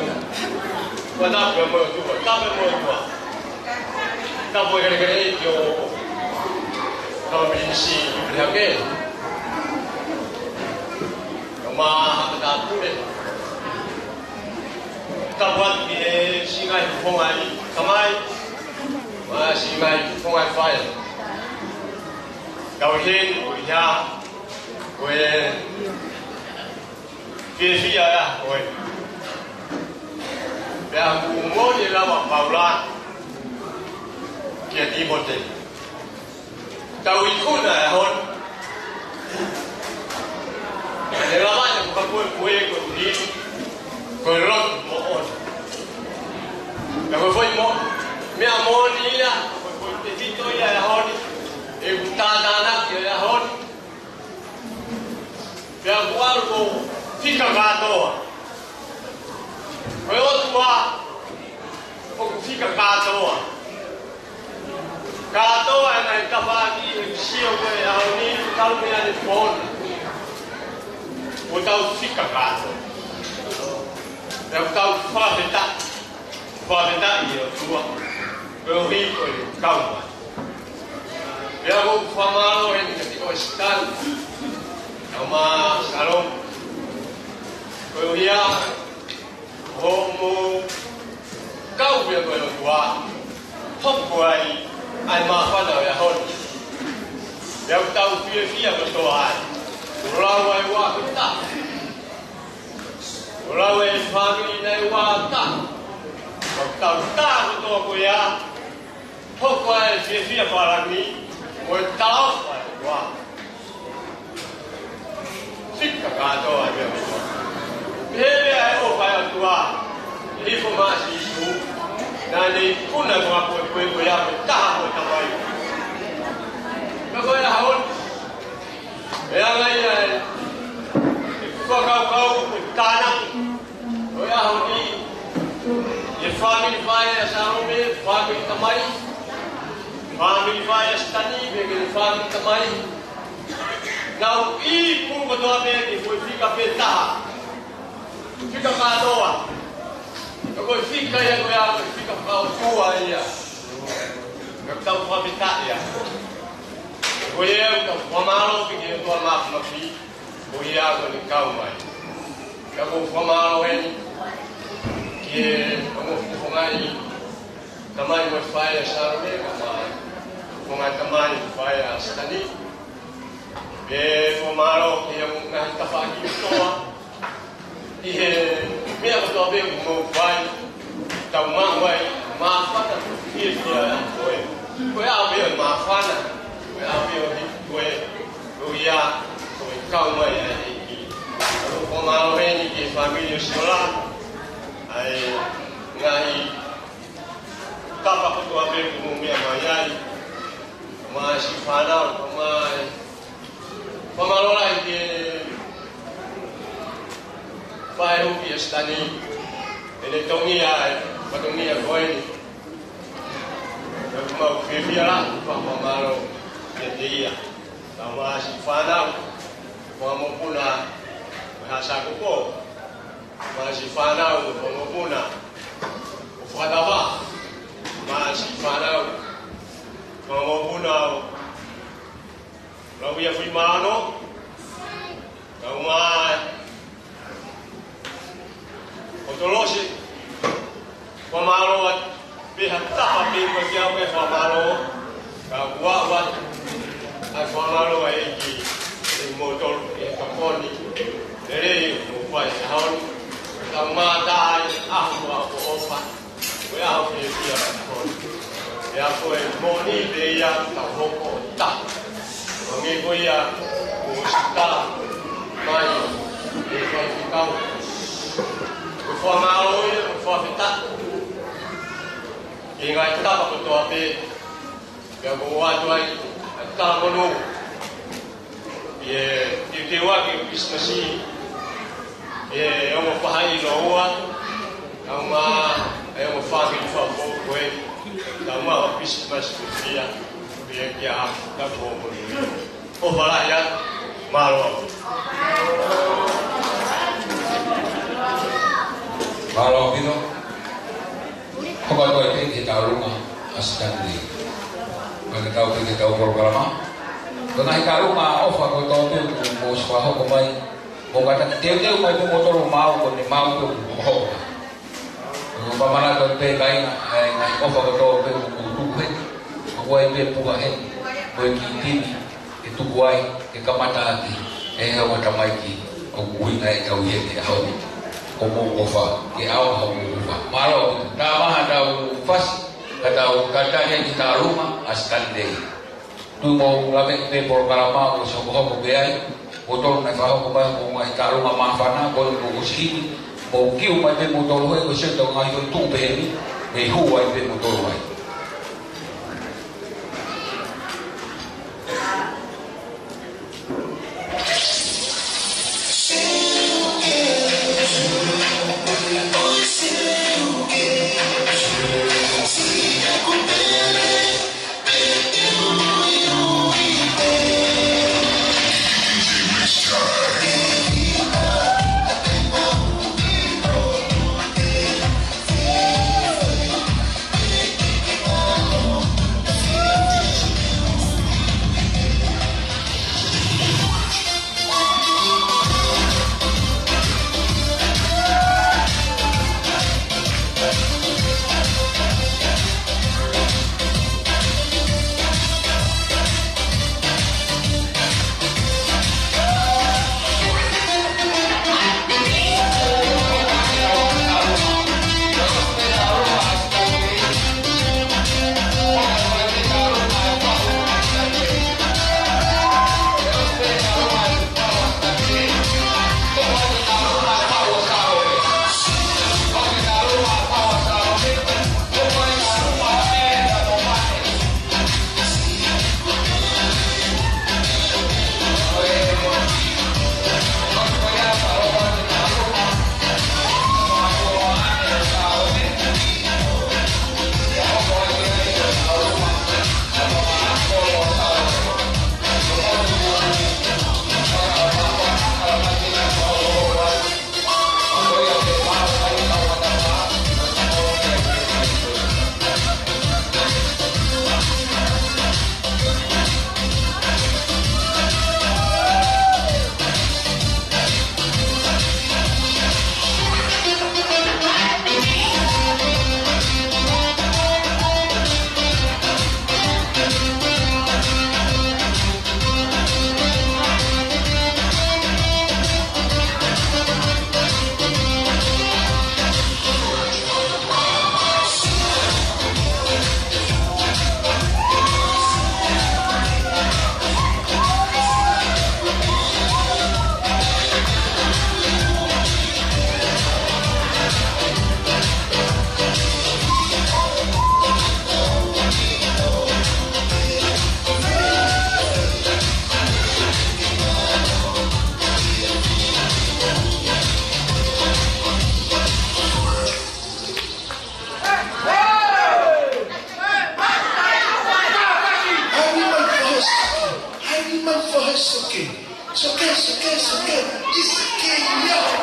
ko tapu mo e ʻOtua, tapu mo e ʻOtua. Tapu e kelekele ki he kau pilinisi Iupilia ke. Kau mai ha tāpule. Tapu atu ki he siʻi ngaahi fofonga ʻi tamai. Mo e siʻi ngaahi fofonga ʻi faʻē. Kau heni, ko ia, ko e fiefia ia ko ē. Pea ʻoku moʻoni e lea ʻa Paula kia Tīmote. Tau ikuna e ʻaho ni. He lava ʻene fakapuepue koeʻuhi ko e lotu moʻoni. Pea ko e foʻi mo-, meʻa moʻoni ia, ko e foʻi tefito ia e ʻaho ni. ʻOku tātānaki e ʻaho ni. Pea ʻoku ʻalu ʻo fika kātoa. Ko e ʻOtua ʻoku fika kātoa. Kātoa e ngaahi tafaʻaki ʻoku sio ko e ʻaho ni, tau meʻa ni pona. ʻOku tau fika kātoa. Pea ʻoku tau fakafetaʻi. Fakafetaʻi ki he ʻOtua. Koeʻuhi ko e kau mai. Pea ʻoku ou fakamālō heni kiate koe Stan. Kau mai Salome. Koeʻuhi ko hoʻomou kau pea ko e ʻOtua. Hoko ai ʻa e māfana ʻo e ʻaho ni. Pea ʻoku tau fiefia kotoa ai. ʻOku lau ai ʻa e ʻOtua. ʻOku lau e fāmili naʻe ʻi ai ʻa e ʻOtua. ʻOku tau tā kotoa ko ia. Hoko ai e fiefia fālangi, mo e taʻofa ʻa e ʻOtua. Fika kātoa e ʻOtua. Pehē ʻa e ʻofa ʻa e ʻOtua, ʻi he hifo mai ʻa Sīsū, naʻa ne ikuna e fakapuepue ko ia mo e taha mo e Tamai. Ka ko e ʻaho ni, ʻe anga ia e fakakaukau mo e tānaki ʻo e ʻaho ni, ʻi he fāmili faʻē ʻa Salome, fāmili tamai, fāmili faʻē ʻa Sitani, pea ki he fāmili tamai. Nau ʻi pulu kotoa pē ki he foʻi fika pē taha. Fika kātoa. Ka ko e fika ia ko ia, ko e fika fakaʻotua ia. Ka tau fakafetaʻi ia. Ko ia, ka fakamālō ki he ʻOtua Māfimafi. Ko ia ko eni kau mai. Ka ʻoku ou fakamālō heni ki he ongo fofonga ʻi tamai mo e faʻē ʻa Salome, kau mai fofonga ʻi tamai mo e faʻē ʻa Sitani. Pea fakamālō ki he ngaahi tafaʻaki kotoa. ʻI he meʻa kotoa pē ʻoku mou fai, tau maʻu ai, māfana, fiefia ko ē. Ko e ʻaho pē ʻo e māfana, ko e ʻaho pē ʻo e hiki ko ē, ko ia, ko e kau mai ʻa e ʻEiki. ʻOku ou fakamālō heni ki he fāmili ʻo Siola, ʻa e ngaahi tapa kotoa pē ʻoku mou meʻa mai ai, mo e siʻi fānau, mo e fakamālō lahi ki he faʻē huki ʻa Sitani, ʻene tongia e fatongia ko eni. Pea ʻoku mau fiefia lahi, fakamālō kiate ia. Mo e siʻi fānau, mo e mokopuna, mo e Haʻa Sākopo. Mo e siʻi fānau, mo e mokopuna, ʻo Fakatava. Mo e siʻi fānau, mo e mokopuna, ʻo Lauia Fuimaono, kau mai ʻo Tolosi, fakamālō atu, pea ha taha pē ko e kia pē fakamālō, ka ua ua, ʻa e fakamālō ʻa e ʻEiki, ʻi he mou tolu, ʻi he kaponi, lelei, mou fai, ʻaho ni, kau mai tā, ʻaho ua ʻofa. Ko e ʻaho fiefia ʻaho ni. Pea ko e moʻoni pē ia tau hoko ʻo taha. Hangē ko ia kuo ʻosi tala mai ʻe he faifekau. Ko e fakamālō ia, ko e fakafetaʻi. Ki he ngaahi tapa kotoa pē. Pea ʻoku ou ʻoatu ai ʻa e talamonū. ʻI he teuteu ʻaki ʻo e Kilisimasi, ʻi he ongo faʻahi lōua, kau mai e ongo fāmili fakafoʻou ko ē, kau mai ʻo Kilisimasi ko ia, pea kia Tapu Hoʻomou. ʻOfa lahi atu, mālō. Mālō ʻaupito. Hoko atu ai pē ki he tauʻolunga ʻa Stanley. Ko e tau pē ke tau polokalama. Ko e ngaahi kālunga ʻofa kotoa pē kuo mou ʻosi fakahoko mai. Mou kātaki teuteu mai pē moutolu maʻu, ko ʻene maʻu pē ʻoku hokohoko. Ko e fakamālō atu pē kāinga, ʻa e ngaahi ʻofa kotoa pē kuo tuku heni. Ko e ʻai pē puha heni. Ko e kiʻi timi ke tuku ai, ke kamata ʻaki ʻe he ongo tamaiki ʻoku ʻuhinga ʻetau ʻi heni he ʻaho ni. Ko hoʻomou ʻofa, ke ʻaonga hoʻomou ʻofa. Mālō, tā mai haʻatau fasi, ka tau kātaki ʻi he tālunga ʻa Stanley. Tuku mou lave pē polokalama ʻoku hokohoko pē ai, moutolu naʻe fakahoko mai hoʻomou ngaahi tālunga māfana, ko eni kuo ʻosi hiki, mou kiu mai pē moutolu he ko e sio ʻetau ngaahi foʻi tuʻu pehē ni, mei hū ai pē moutolu ai. Animal for her soke. Animal for her soke. Soke, soke, soke. It's okay, yeah.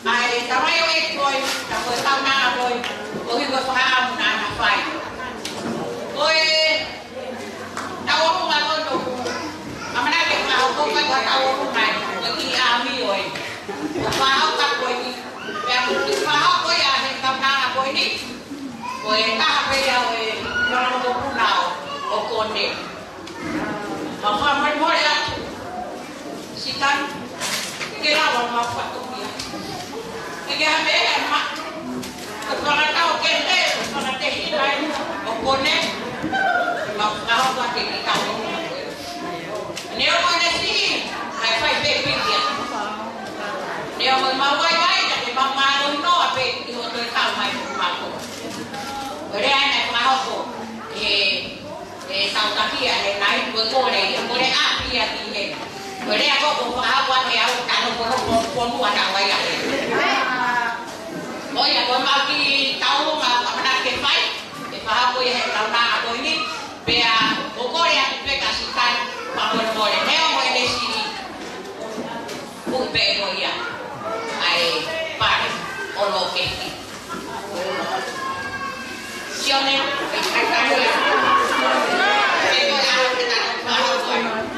ʻA e tamai ʻo e koi, ka ko e kaunanga koi, ʻo hiko fakaʻamu naʻa na fai. Ko e tauʻolunga ko ē, ʻamanaki ke fakahoko ko e tauʻolunga ē, ko e kiʻi ʻāmio ē. Ko e fakahoko ko eni, pea ko e fakahoko ia he kaunanga ko eni, ko e taha pē ia ʻo e kau mokopuna ʻo, ʻo Kone. Mau fakamolemole atu. Sitan, ke lava mau fatu ia. Ke ke hame e ma. Ke fakatau ke te, ke fakatehina e ʻo Kone. Mau fakahoko atu ke tau. Neongo ʻene siʻi, ʻai fai pē piki ia. Neongo ʻemau vaivai, ka ke mau mālō noa pē ʻi hoʻo toe tau mai ki mākou. Ko e lea ena ʻe fakahoko, ē, ʻe Sautakia, ʻe nai, ko e kole, ʻe kole ʻapi ia ki he. Ko e lea ko ē ʻoku fakahoko atu ʻe au, ka no ko no ko, ko nua na wai ake. ʻO ia, ko e mau kiʻi tauʻolunga, ʻamanaki ke fai, ʻe fakahoko ia he kaunanga ko eni, pea ʻoku ou kole atu pē kia Sitan, fakamolemole, neongo ʻene siʻi. Ui pē ko ia. ʻAi, pare, ʻo lo ke ki. Sione, ʻai, ʻai, ʻai, ʻai. Pē ko ia, pē ko ia.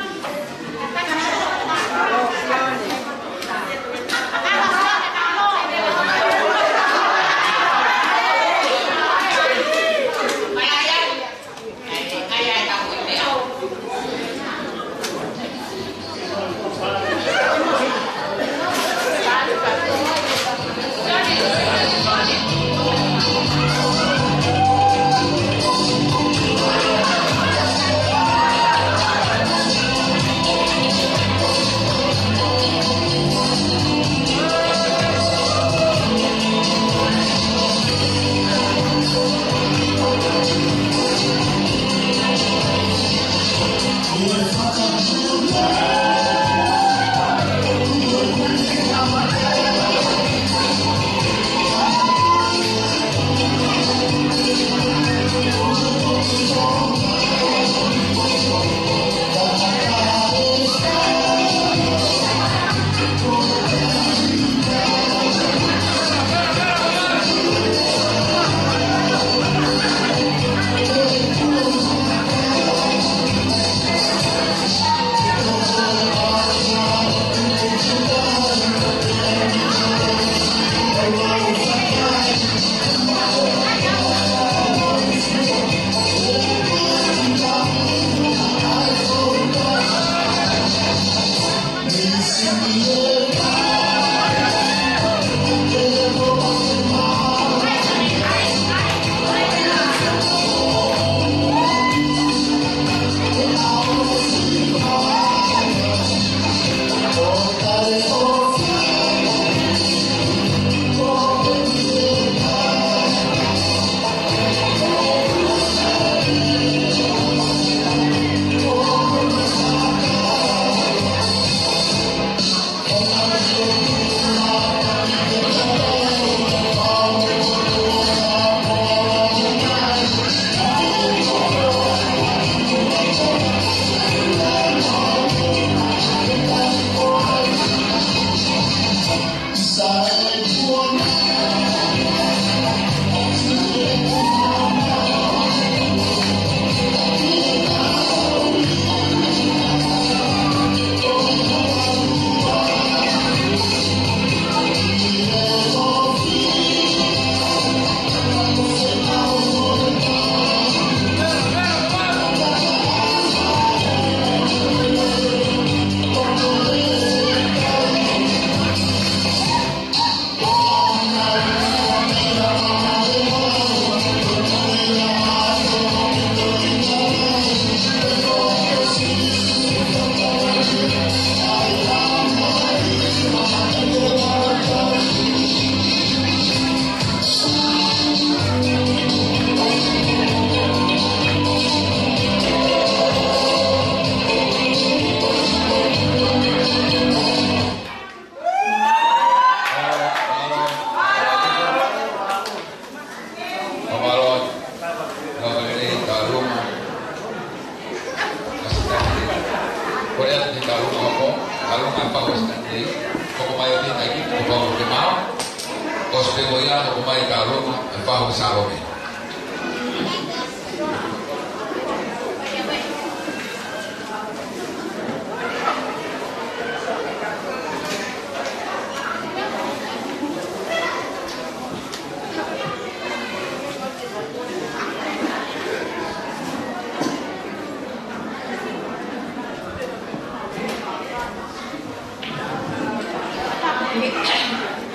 Fahu Salome.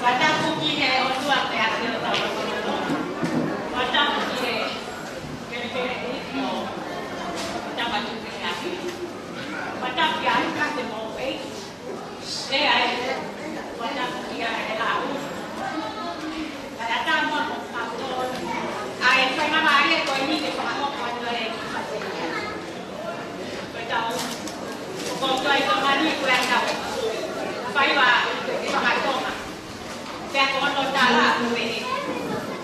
Fakatapu ki he ʻOtua pea ki hotau loto. Fakatapu ki he kelekele ʻi ʻo tama tupe ake. Fakatapu ki he ʻEiki mo e ʻEiki. Lea ʻe, fakatapu ki he lau. Fakatapu mo e ʻOtua. ʻA e faingamālie ko eni ke fakahoko atu ai e kiʻi fatongia. Ko e tau, ko e tau ʻi Tonga ni ko e tau faiva faka-Tonga. Pea ko hono tala ko e,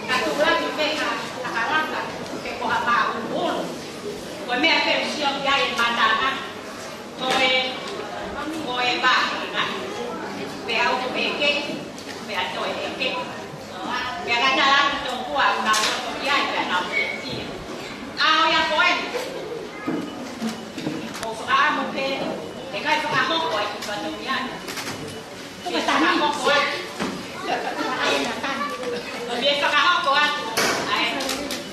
ka tuʻu atu pē ha, ha kalanga, pe ko ha māʻulūʻulu. Ko e meʻa pē ʻoku sio ki ai e mātanga, ko e, ko e vāhenga. Pea ʻoku ʻeke, pea toe ʻeke. Pea ka tala atu tokua, ʻoku nau loto ki ai, pea nau ʻeke. ʻA ia ko eni. ʻOku ou fakaʻamu pē, ʻe ʻikai fakahoko ai ki fatongia ni. Ko e fakahoko atu. Ko e fakahoko atu. ʻA e,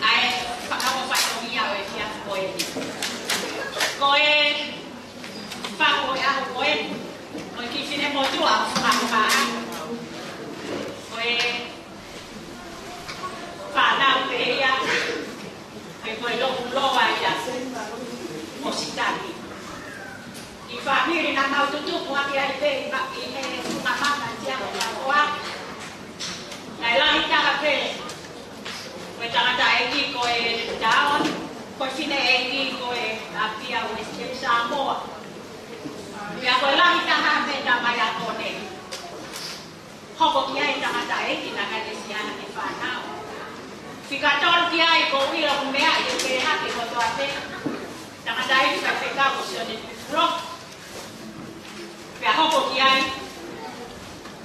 ʻa e fakahoko fatongia ʻo e kia ko eni. Ko e fahu ʻo e ʻaho ko eni. Ko e kiʻi finemotuʻa ʻoku fakahoko atu. Ko e fānau pē ia. Ko e, ko e lotu loa ia ʻo Sitani. ʻI he fāmili naʻa mau tutupu hake ai pē ʻi he, ʻi he funga mata ʻi Tiakono Kakoa. Naʻe lahi taha pē ko e tangataʻeiki ko e Taon, ko e fineʻeiki ko e ʻApia Uesiteli Samoa. Pea ko e lahi taha pē tamai ako nei. Hoko ki ai tangataʻeiki naʻa nau ʻi ai e fānau. Fika tolu ki ai ko ʻilo ʻoku meʻa ʻi he pehē hake kotoa pē. Tangataʻeiki faifekau ko Sione Tuʻipulotu. Pea hoko ki ai,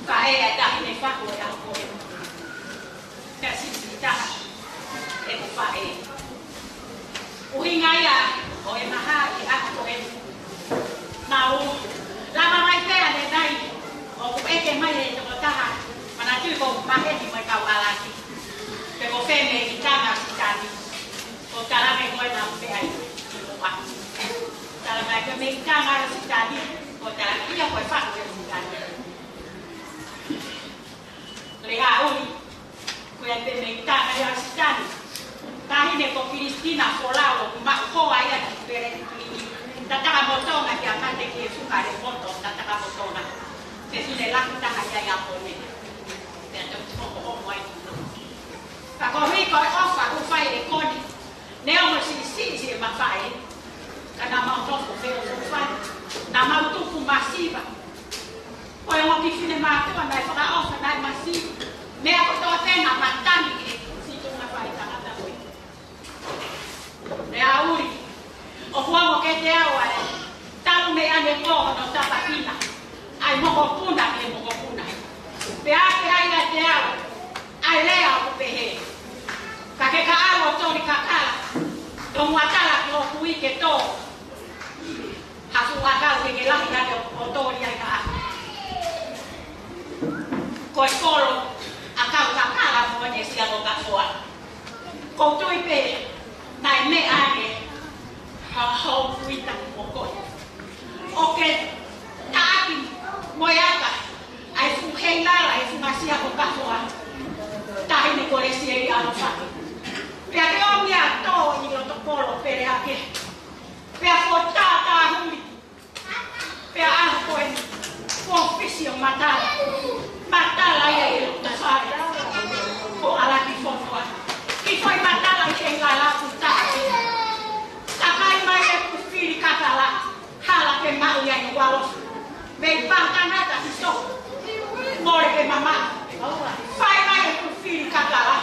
faʻē ʻa e taʻahine fahu ʻo e ʻaho ko ē. Pea siʻisiʻi taha ʻeku faʻē. ʻUhinga ia ʻo e maha ʻi he ʻaho ko ē. Mau lava mai pē ʻanenai ʻoku ʻeke mai ʻe he tokotaha, manatuʻi ko Maheni mo e kau ʻalu ki. Pe ko fē mei he tangata Sitani. Ko e tala mai ko ē naʻa ku pehē ai ki muʻa. Tala mai ko e mei he tangata Sitani. Ko e tala mai ko e fahu ʻo Sitani. Lea ʻuli. Ko ia pē mei he tangata ia ʻo Sitani. Taʻahine ko Kilisitina Folau ʻoku maʻu hoa ia ki Pele, ki Tatakamotonga, ki ʻAmate ki he Fuka Lepoto, Tatakamotonga. Pea fefine lahi taha ia ʻi ʻApone. Pea toki hokohoko ai ki Tonga. Ka koeʻuhi ko e ʻofa ʻoku fai ʻe Koni. Neongo siʻisiʻi siʻi e mafai, ka naʻa mau nofo feʻofoʻofani, naʻa mau tuku masiva. Ko e ongo kiʻi finemātuʻa naʻe fakaʻofa naʻe masiva. Meʻa kotoa pē naʻa matangi ki he situnga fai tangata ko ē. Lea ʻuli, ʻoku ongo kiate au ʻa e talu mei ʻanepō hono tapakina ʻa e mokopuna ki he mokopuna. Pea ʻeke ai kiate au ʻa e lea ʻoku pehē: Ka ke ka ʻalu ʻo toli kakala, tomuʻa tala ki hoku ʻi ke tō ha fuʻu ʻakau ke ke lahi hake ʻo toli ai ka ʻalu. Ko e kolo ʻakau kakala mo ʻene sia ko Kafoa. Ko u tui pē naʻe meʻa ange ha hou fuita mo koe. ʻO ke taʻaki mo e aka ʻa e fuʻu heilala ʻi he funga sia ko Kafoa. Taʻahine ko Lesieli ʻAlofaki. Pea ke ʻomi ʻa e tō ʻi loto kolo pele ake. Pea ko tātāhuli. Pea ʻaho ko ē, ko e fisi ʻo matala. Matala ia ʻi he tafale. Ko ʻAlakifonoa. Kiʻi foʻi matala ʻi he lala ku taʻaki. Takai mai ʻeku fili kakala. Hala ke maʻu ia ʻi Ualofi. Mei Patanata ki Sopu. Mole ke mamaʻo. Fai mai ʻeku fili kakala.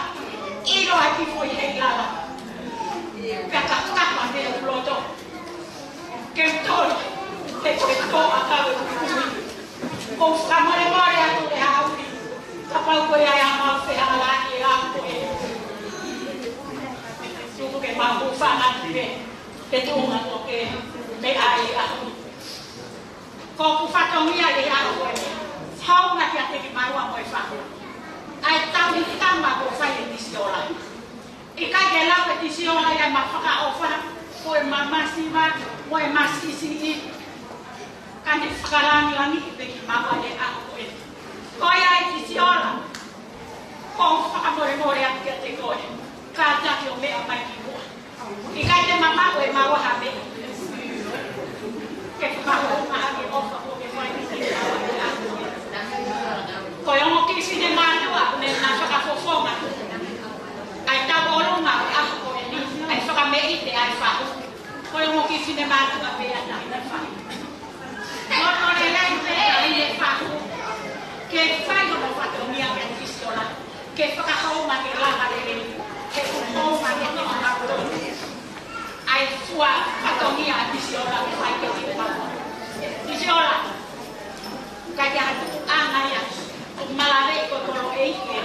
ʻIlo ai kiʻi foʻi heilala. Pea ka kapa mei ʻeku loto. Ke u toli, he ko e tō ʻakau ʻeku kumi. Ko u fakamolemole atu Lea ʻuli, kapau ko ia ʻa mau fehālaaki ʻa ko e. Pau fanga pē, te tuʻunga ko ke me ai a. Ko ʻeku fatongia ʻi he ʻaho ko eni. Hounga kiate kimaua mo e fahu. ʻA e tauhi tama ko fai e tisiola. ʻIkai ke lau e tisiola ia ma fakaʻofa, ko e ma masiva, ko e ma siʻisiʻi. Ka ne fakalangilangiʻi pē kimaua ʻi he ʻaho ko eni. Ko ia e tisiola. Ko u fakamolemole atu kiate koe. Kātaki ʻo meʻa mai ki muʻa. ʻIkai te ma maʻu ʻe maua ha meʻa. Ke fakahounga ʻa e ʻofa ko ke fai ni ke maua ʻe au. Ko e ongo kiʻi finemātuʻa, ne na fakafofonga. ʻA e tauʻolunga ʻo e ʻaho ko eni, ʻa e fakameʻite ʻa e fahu. Ko e ongo kiʻi finemātuʻa pē ʻa e tahi na fai. Loto lelei pē ʻa e fahu. Ke fai hono fatongia kia tisiola. Ke fakahounga ke lava lelei. Ke fakahounga ke te fakahounga. ʻA e fua fatongia ʻa tisiola ke fai ke te fakahounga. Tisiola. Ka ke hatu ana ia. ʻO malave ko kolo e ike.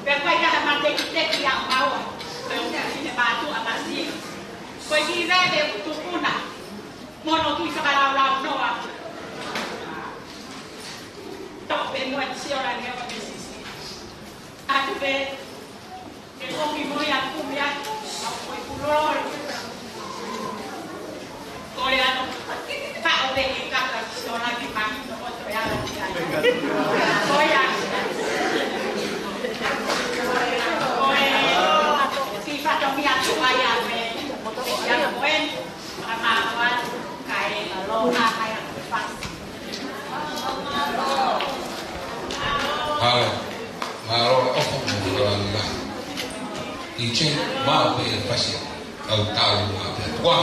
Pea kai ka ha mate ki te ki a maua. Ko e ongo kiʻi finemātuʻa masi. Ko e kiʻi veve ʻoku tupuna. Mono tui fakalaulau noa. Tau pē mo e tisiola ne o te sisi. Atu pē, ke koki mo ia kumi atu, au ko e kulolo. Ko le ano, ka o te ke kaka tisiola ki mahi no o te ala ki ai. Ko ia, ko e, ki fatongia tu ai a me, ia ko e, Mālō, mālō, ʻofa mo e langa. ʻI te mau pē fasi, au tau mau pē. Kuā.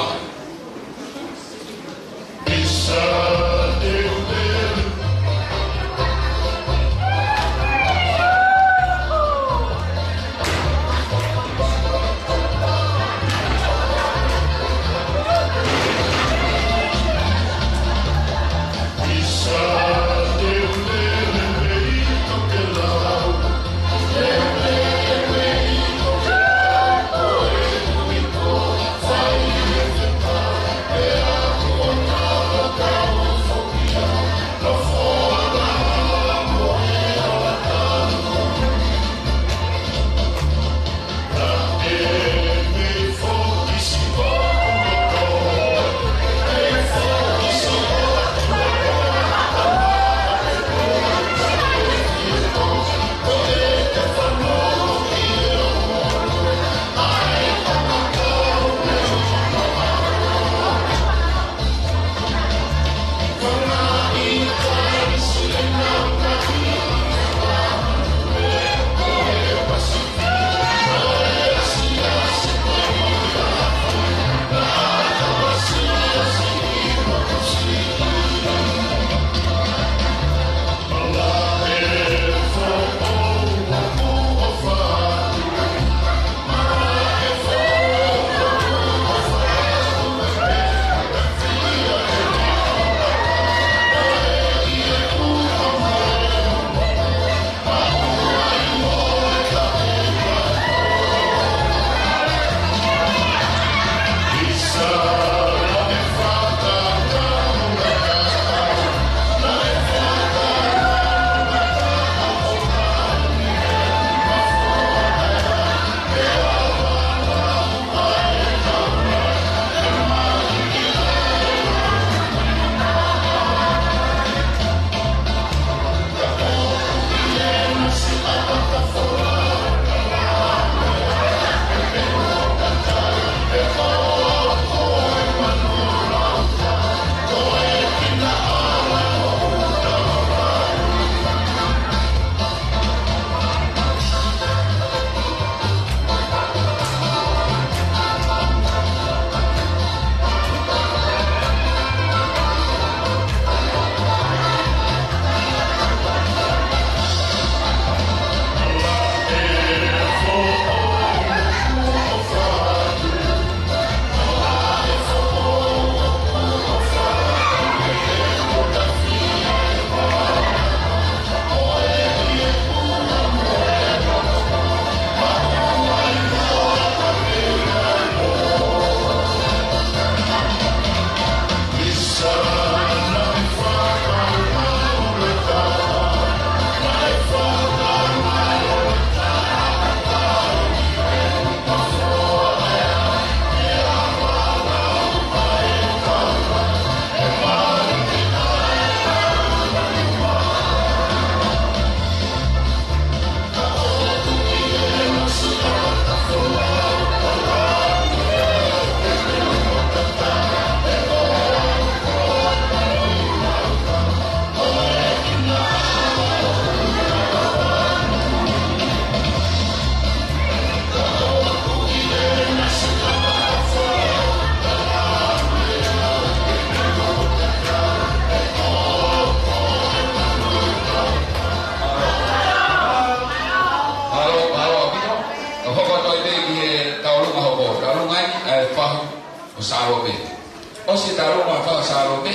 Taʻaluma ʻa e fahu ʻo Salome. ʻOsi taʻaluma ʻa e fahu ʻo Salome,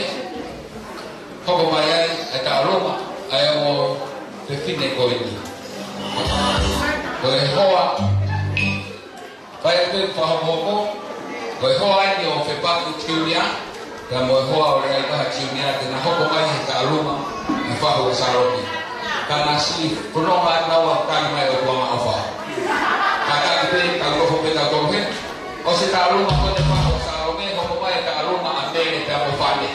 hoko mai ai ʻa e taʻaluma ʻa e ongo fefine ko eni. Ko e hoa, fai atu e fakahokohoko, ko e hoa eni ʻo Fepaki Junior, pea mo e hoa ʻo Leaivaha Junior, te na hoko mai he taʻaluma ʻa e fahu ʻo Salome. Ka na siʻi fononga ʻa naua tali mai ʻo tuanga ʻofa. Kātaki pē, tau nofo pē tautolu heni. ʻOsi taʻaluma ko eni ʻa e fahu ʻo Salome, hoko mai e taʻaluma ʻa Mele pea mo Fane.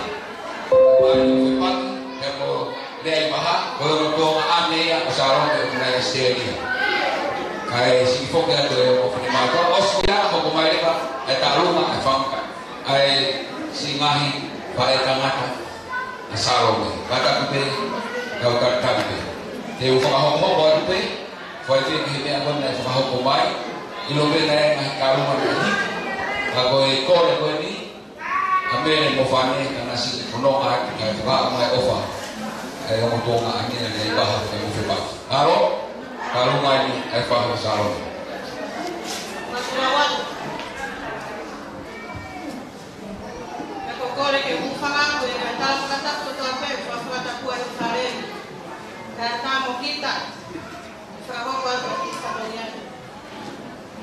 Mai ʻo Fepaki pea mo Leaivaha, ko e ongo tuongaʻane ia ʻo Salome ʻoku nau ʻi ʻAositelēlia. Kae siʻi foki atu e ongo finemātuʻa, ʻosi ia hoko mai leva e taʻaluma ʻa e fanga, ʻa e siʻi ngaahi faʻē tangata ʻa Salome. Kātaki pē, kau kātaki pē. Te u fakahokohoko atu pē, fai pē ki he meʻa ko eni naʻe fakahoko mai, ʻilo pē naʻe ngaahi taʻaluma naʻe hiki. Ka ko e kole ko eni, ʻa Mele mo Fane, ka na siʻi fononga atu kae fakaaʻu mai ʻofa ʻa e ongo tuongaʻane ʻa Leaivaha pea mo Fepaki. Mālō, taʻaluma eni ʻa e fahu ʻo Salome. Ka ko e kole ke u hūfanga atu he ngaahi tala fakatapu kotoa pē, fakatapu ʻa e fale ni. Ka tā mo kita, fakahoko atu ʻa e kiʻi fatongia.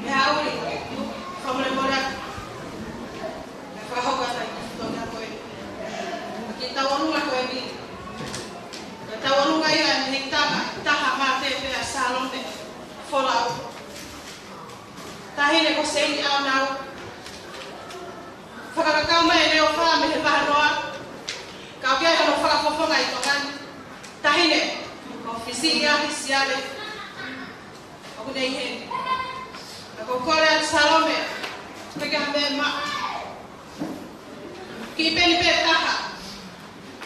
Meʻa uli, fakamolemole atu. Fakahoko atu ʻa e kiʻi fatongia ko eni. Kiʻi tauʻolunga ko eni. Ko e tauʻolunga ia ʻa e tangata taha mate pē ʻa Salome Folau. Taʻahine ko Seini ʻAunau. Fakakaukau mai ʻene ʻofa mei he vahanoa. Kau kia hono fakafofonga ʻi Tonga ni. Taʻahine ko Fisilia Hisiale. ʻOku ne ʻi heni. Ka ko e kole atu Salome, pea ke ha meʻa maʻu. Kiʻi peni pē taha.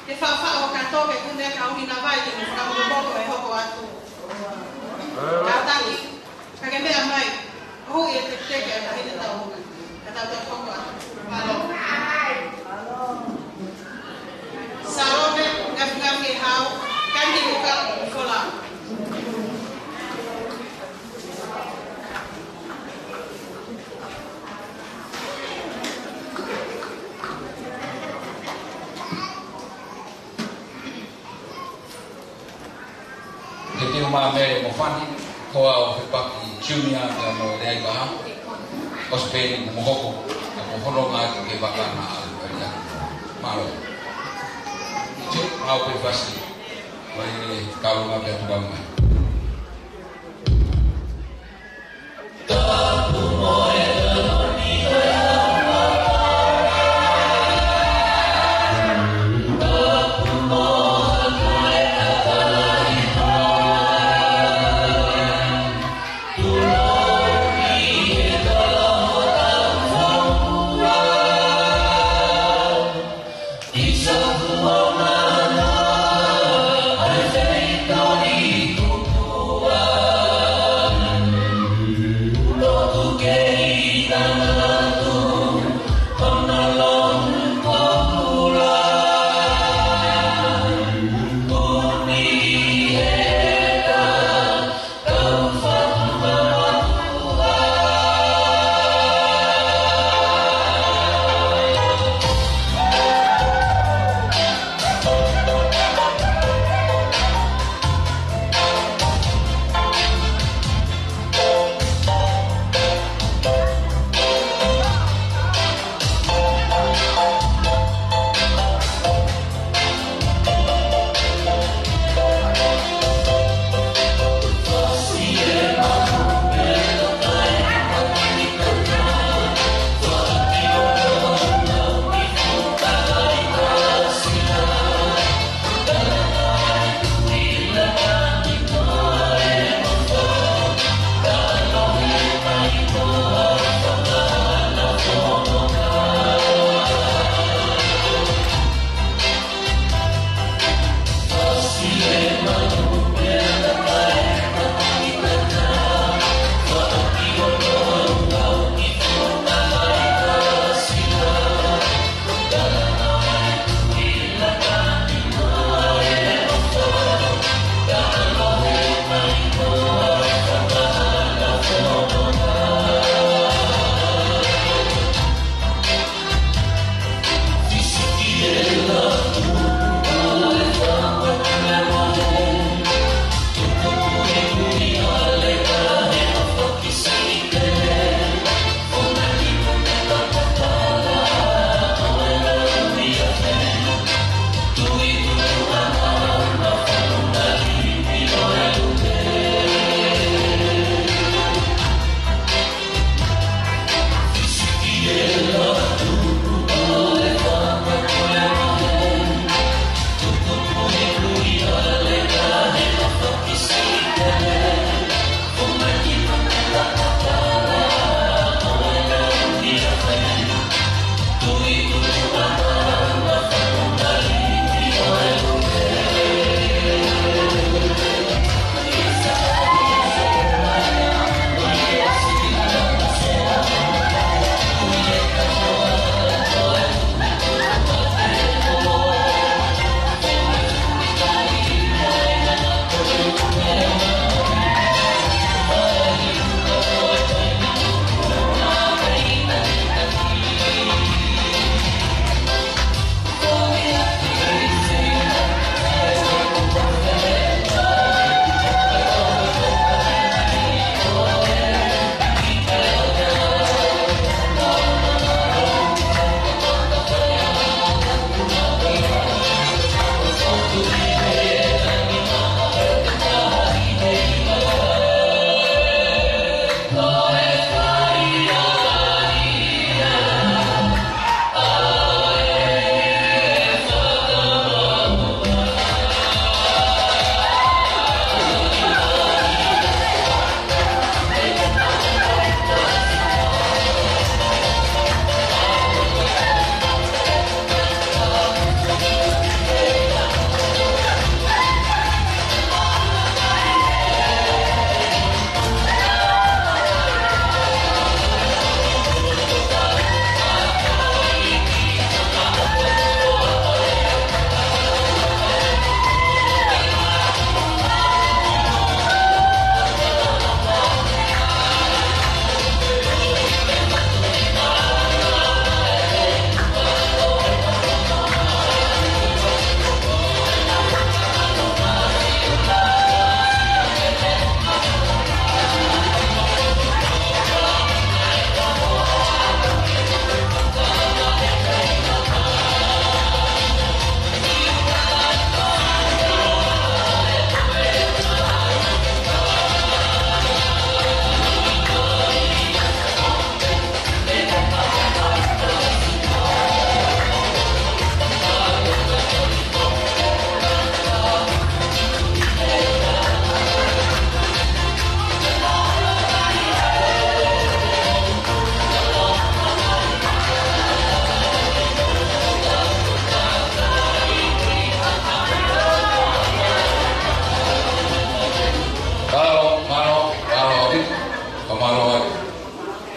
Ke faʻofaʻo ka toke kune ka ʻuhinga vai ke ne fakamokomoko e hoko atu. Kātaki, ka ke meʻa mai. ʻOku ʻi he teketeke ʻa e taʻahine tau hoko. Ka tau tau hoko atu. Mālō. Salome, ngafingafi e hau, kani muka, Folau. He te u mā Mele mo Fane, hoa ʻo Fepaki Junior pea mo Leaivaha, ʻosi pē eni mo hoko, ka mo hono ngā ke vaka na ʻalu ʻalu ia. Mālō. Te u hao pē fasi, mai e kaunga pea tukau mai.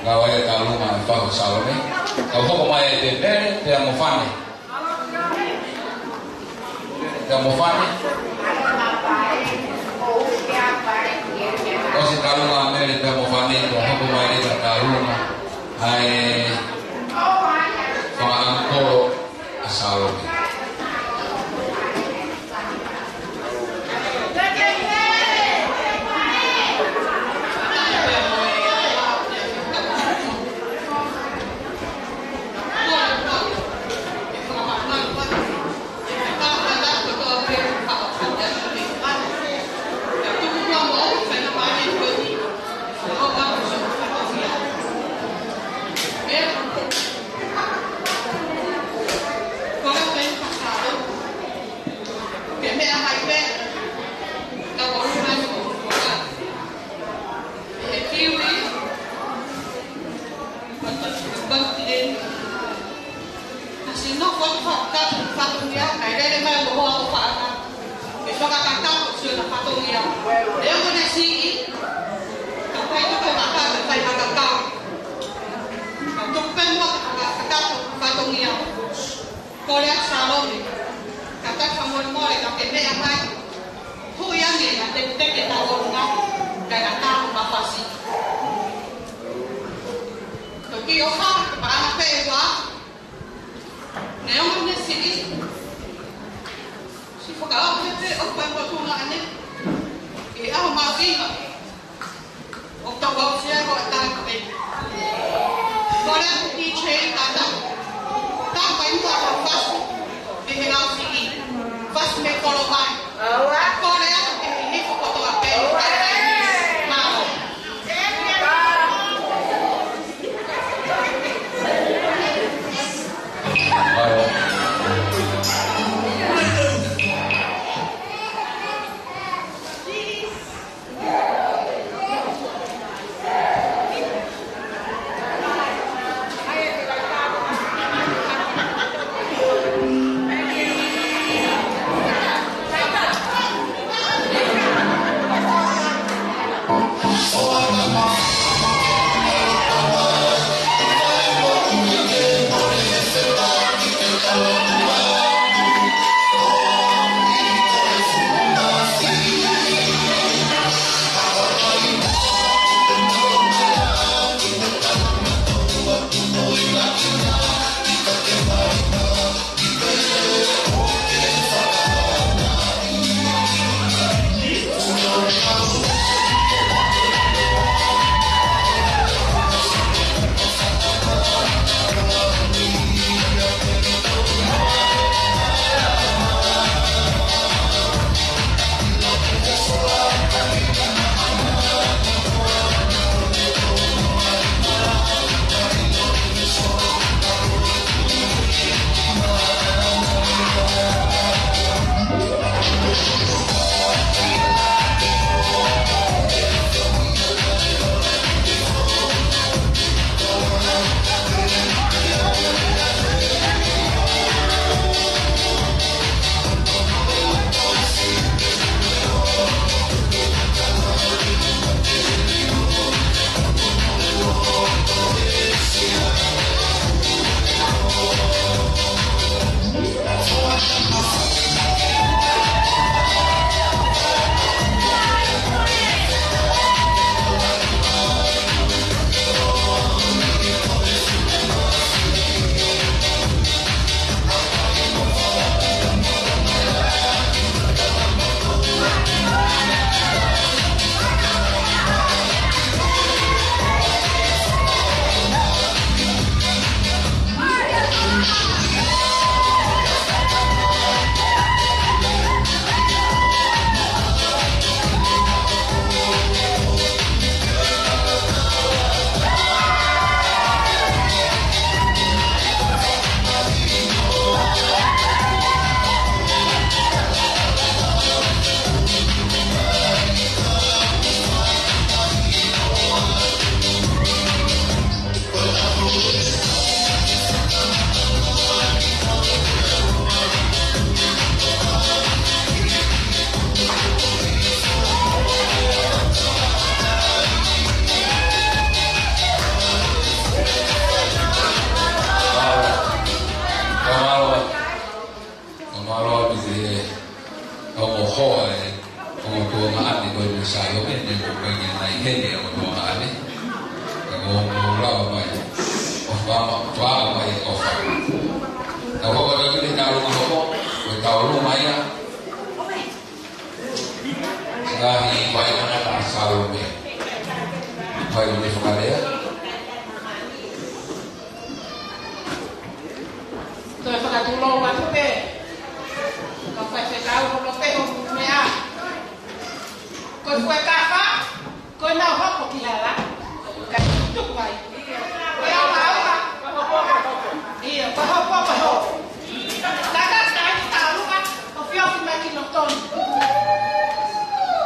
Kau ai e kalunga e fau Salome. Kau hoko mai e te Mele pea mo Fane. Pea mo Fane. ʻOsi e kalunga Mele pea mo Fane, kau hoko mai e kalunga ʻa e fanga ʻangikolo ʻa Salome. Ke meʻa mai pē, ka ko e ʻuhinga ʻoku ou fai. ʻE kiwi, ʻa e tau ki he pau ki he. Ka sino ko e fakakakato fatongia, ka ʻi ai e lele mai ʻo hoa ʻo faʻana. Ke fakakakato sio na fatongia. ʻE o mone siʻi, ka fai toke maka, ka fai maka kau. Ka toke pē muʻa ka fakakakato fatongia. Kole atu Salome, ka tau fakamolemole ka ke meʻa mai. Hui ange na te te ke tau o na, ka na tau ma fasi. Toki o fa, ka pa ana pe e wa. Ne o ne siʻi. Si fakaʻau ne te o pa ko tu na ne. E au ma vina. ʻO tau au sia ko e tau kape. Kole atu ki he ata. Tau kai muʻa ka fasi. Mei he lau siʻi. Fasi mei kolo mai. Kole atu ki he hifo kotoa pē. Mālō. ʻo lau mai, ʻo fama, fama mai, ʻo fama. Tau hoko atu ki he tau luma hoko, ko e tau luma ia. Ngaahi vai ana ka Salome. Vai ni fakalea. Toe fakatulou atu pē. Ka fai fekau holo pē ho meʻa. Ko e fuekafa, ko ʻenau hoko ki hala. Ka tuku ai. Ko e ʻauha, ʻauha. Ia, ko e hopo, ko e hopo. Tangata ʻi Taulunga, ʻofiofi mai ki Lotoni.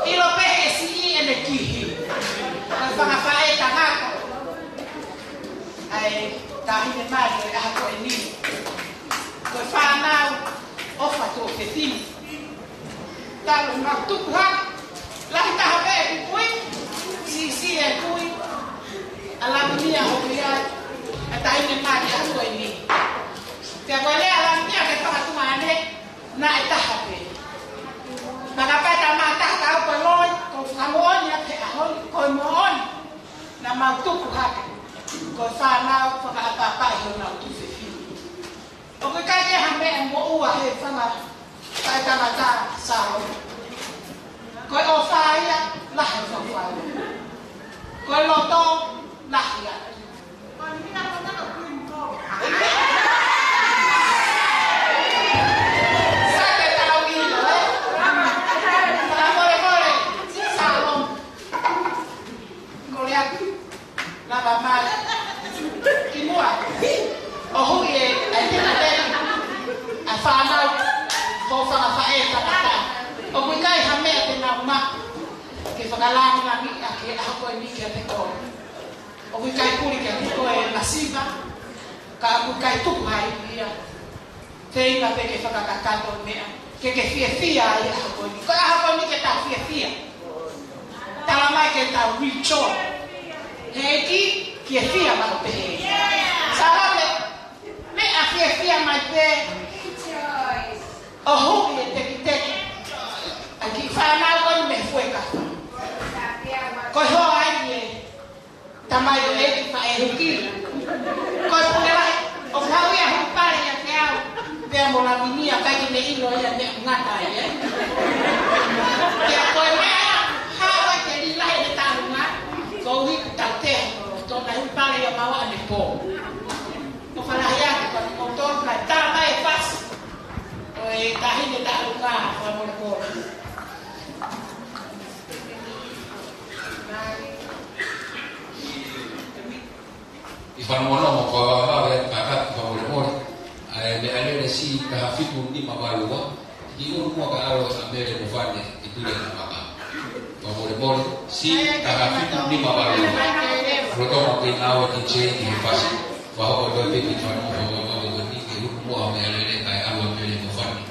ʻIlo pē he siʻi ʻene kihi. Ko e fanga faʻē tangata. ʻA e taʻahine mali ʻo e ʻaho ko eni. Ko e fānau ʻofa tuofefine. Talu mau tuku hake. Lahi taha pē ʻeku kui. Siʻisiʻi e kui. ʻA Lavinia hoʻi ai. ʻA e taʻahine mali ʻaho ko eni. Pea ko e lea ʻa Lavinia ke fakatunga ane. Naʻe taha pē. Maka pē ta mā taha ka au ko e loi. Ko e fakamoʻoni ʻa e ʻaho ni. Ko e moʻoni. Naʻa mau tuku hake. Ko e fānau fakaʻapaʻapa ʻi honau tuofefine. ʻOku ʻikai ke ha meʻa moʻua he fanga faʻētangata Salome. Ko e ʻofa ia, lahi e fanga faʻē. Ko e loto, lahi ia. Sa te tau ʻilo, ē? Fakamolemole, Salome. Kole atu. Lava mai. Ki muʻa. ʻO huʻi e, ʻa e tena tena. ʻA e fānau. Ko e fanga faʻētangata. ʻOku ʻikai ha meʻa te nau maʻu. Ke fakalāngilangiʻi ʻaki e ʻaho ko eni kiate koe. ʻOku ʻikai puli kiate koe e masiva. Ka ʻoku ʻikai tuku hai ia. Feinga pē ke fakakakato e meʻa, ke ke fiefia ai ʻaho ko eni. Ko e ʻaho ko eni ke tau fiefia. Tala mai ke tau rejoice. He ʻEiki, fiefia maʻu pē he. Salome, meʻa fiefia mai pē. ʻO huʻi e tekiteki. ʻA e kiʻi fānau ko eni mei he fuekafa. Ko e hoa ai e. Tamai ʻo e kiʻi faʻē huki. Ko e pule lahi, ʻoku haʻu ia ʻo huʻu pale ʻiate au. Pea mo Lavinia, ʻikai ke ne ʻilo ia meʻa ngata ai, ē. Pea ko e meʻa ia, haʻu ai ke lī lahi ʻene taʻalunga. Ko e ʻuhi ʻoku tautea, tō na huʻu pale ia maua ʻanepō. ʻO fakalahi atu, ka ko tō na tala mai e fasi. ʻO e taʻahine taʻalunga, fakamolemole. ʻI fanomonongo ko vavave atu ka kaki fakamolemole. ʻA e meʻalele C taha fitu nima valu ua. Ki unu muʻa ka ʻalu ʻa Mele mo Fane ki Pule na maka. Fakamolemole, C taha fitu nima valu ua. Lolotonga pē ngāue ki Jane he fasi. Fakahoko atu pē ki fanomonongo ko vavave ko eni ki unu muʻa meʻalele kae ʻalu ʻa Mele mo Fane.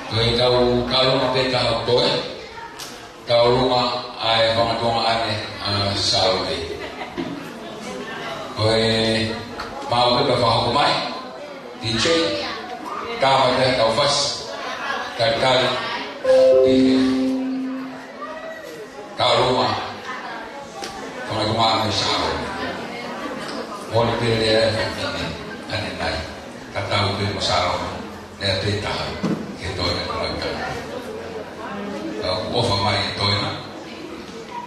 Ko e tau, tau ʻuma pē tau toe. Tau ʻuma ʻa e fanga tuongaʻane ʻa Salome. Ko e mau pē ka fakahoko mai. D J, tama te tau fasi. Talitali. Tau ʻuma. Fanga tuongaʻane ʻa Salome. Mole pele e fanga tuongaʻane nai. Tatau pē mo Salome. Lea pē taha ke toe na kala kala. Ka ʻoku ʻofa mai e toe na.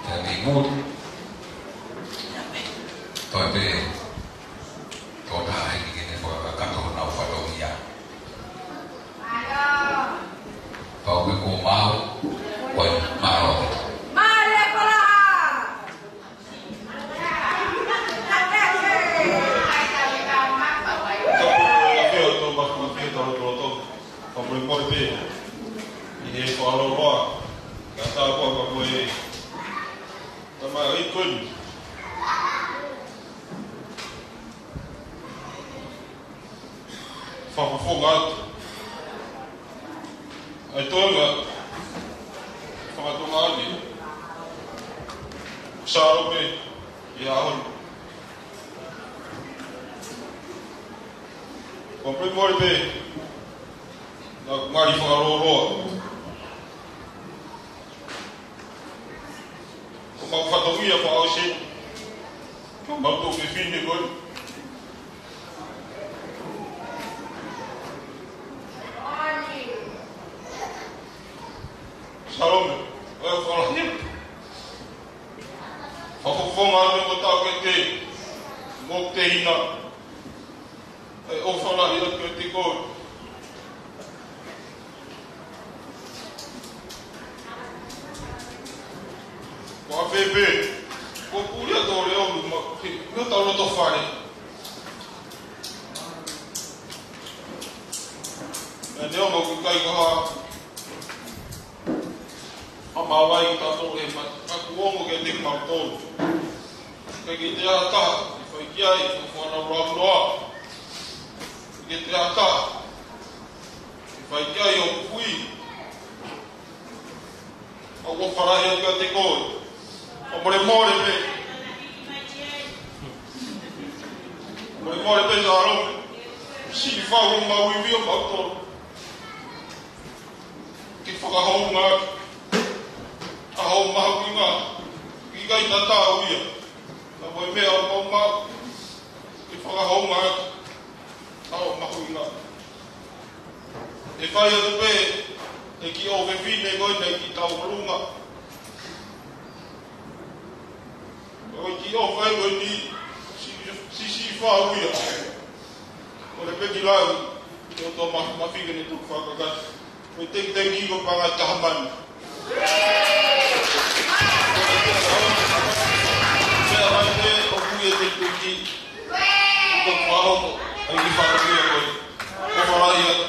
Te mi mut. Toe pē. Toe taha heni ke ne fakakakato honau fatongia. Pau ke ko mau. Ko e mau. Tapu mo e ʻafio ʻa e ʻOtua Māfimafi ʻi hotau lotolotonga. Fakamolemole pē ʻi he fakalōloa, kae ʻatā koā ka ko e tamaioʻeiki ko eni. Fakafofonga atu ʻa e toenga fanga tuongaʻane ʻo Salome ʻi he ʻaho ni. Fakamolemole pē, naʻa ku ngali fakalōloa. Ko mau fatongia fakaʻosi. Ko mau tuofefine ko eni. Salome, ʻoku ou fakalāngilangi. Fakafofonga atu mo taʻokete, mo e tehina. ʻE ʻofa lahi atu kiate koe. Ko e fē pē, ko e puli atu ʻo Leonu ma, ki, ki hotau loto fale. Naʻe neongo ʻoku ʻikai ko ha ʻa māvae ʻi tautolu he ma, ka kuo ongo kiate kimautolu. Ka ʻikai ke toe ʻi ai ha taha ke fai ki ai, ko e fānau launoa. ʻIkai ke toe ʻi ai ha taha ke fai ki ai hoku kui. ʻOku ou ʻofa lahi atu kiate koe. Fakamolemole pē. Fakamolemole pē Salome. Siʻi fau ʻo mau ivi ʻo mautolu. Ke fakahounga ʻaki ʻa hoʻo mahuʻinga. ʻIkai tatau ia. Ka ko e meʻa ʻoku mau maʻu. Ke fakahounga ʻaki ʻa hoʻo mahuʻinga. ʻE fai atu pē ʻe kiʻi ʻofefine ko eni ki tau ʻolunga. Ko e kiʻi ʻofa ko eni, si, si, siʻi fau ia. Ko e peki lau, ʻe ʻOtua Māfimafi ke ne tuku fakakakato. Ko e tekiteki ko e paʻanga ʻe taha mano. Meʻa mai pē ʻoku ʻi ai e tekiteki. Ko e paʻanga ʻoku ʻi ai e fatongia ko ē. ʻOfa lahi atu.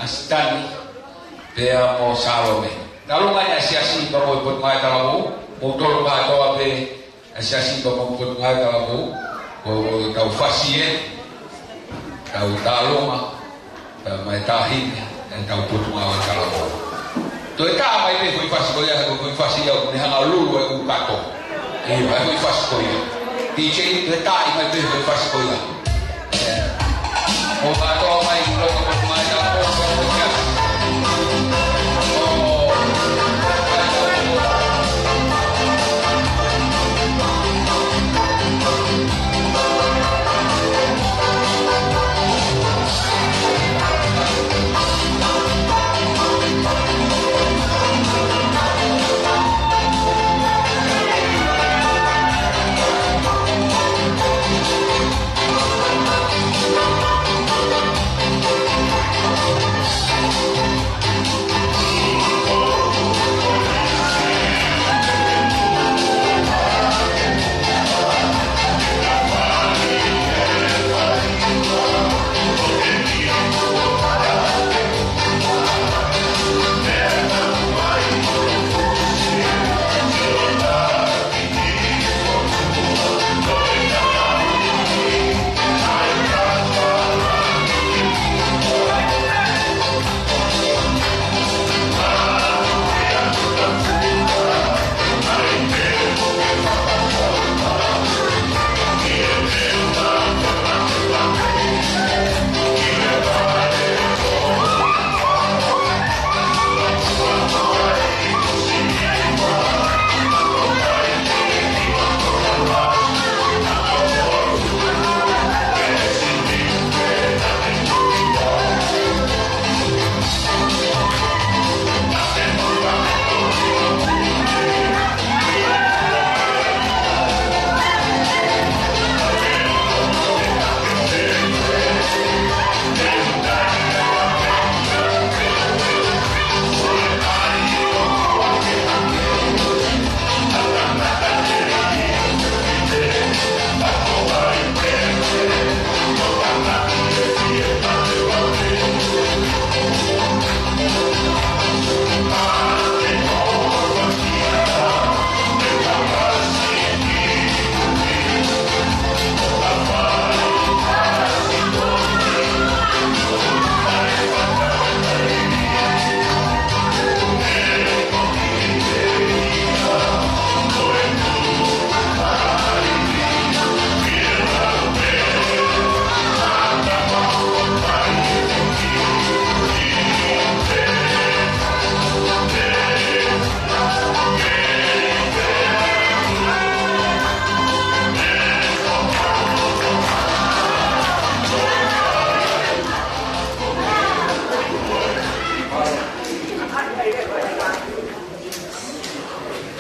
Sitani, pea mo Salome. Talu mai ʻa e siasi pea mo e Potungāue Talavou, mo tolu kātoa pē ʻa e siasi pea mo e Potungāue Talavou, ko e tau fasi ē, tau tālunga, pea mo e taʻahine, ʻetau Potungāue Talavou. Toe tā mai pē foʻi fasi ko ia, ko e foʻi fasi ia, ʻoku ne hanga ʻo lulu e ʻū kato. ʻIo, ʻa e foʻi fasi ko ia. D J, toe tā mai pē foʻi fasi ko ia. ʻO kātoa mai, ʻo kātoa mai, ʻo kātoa mai.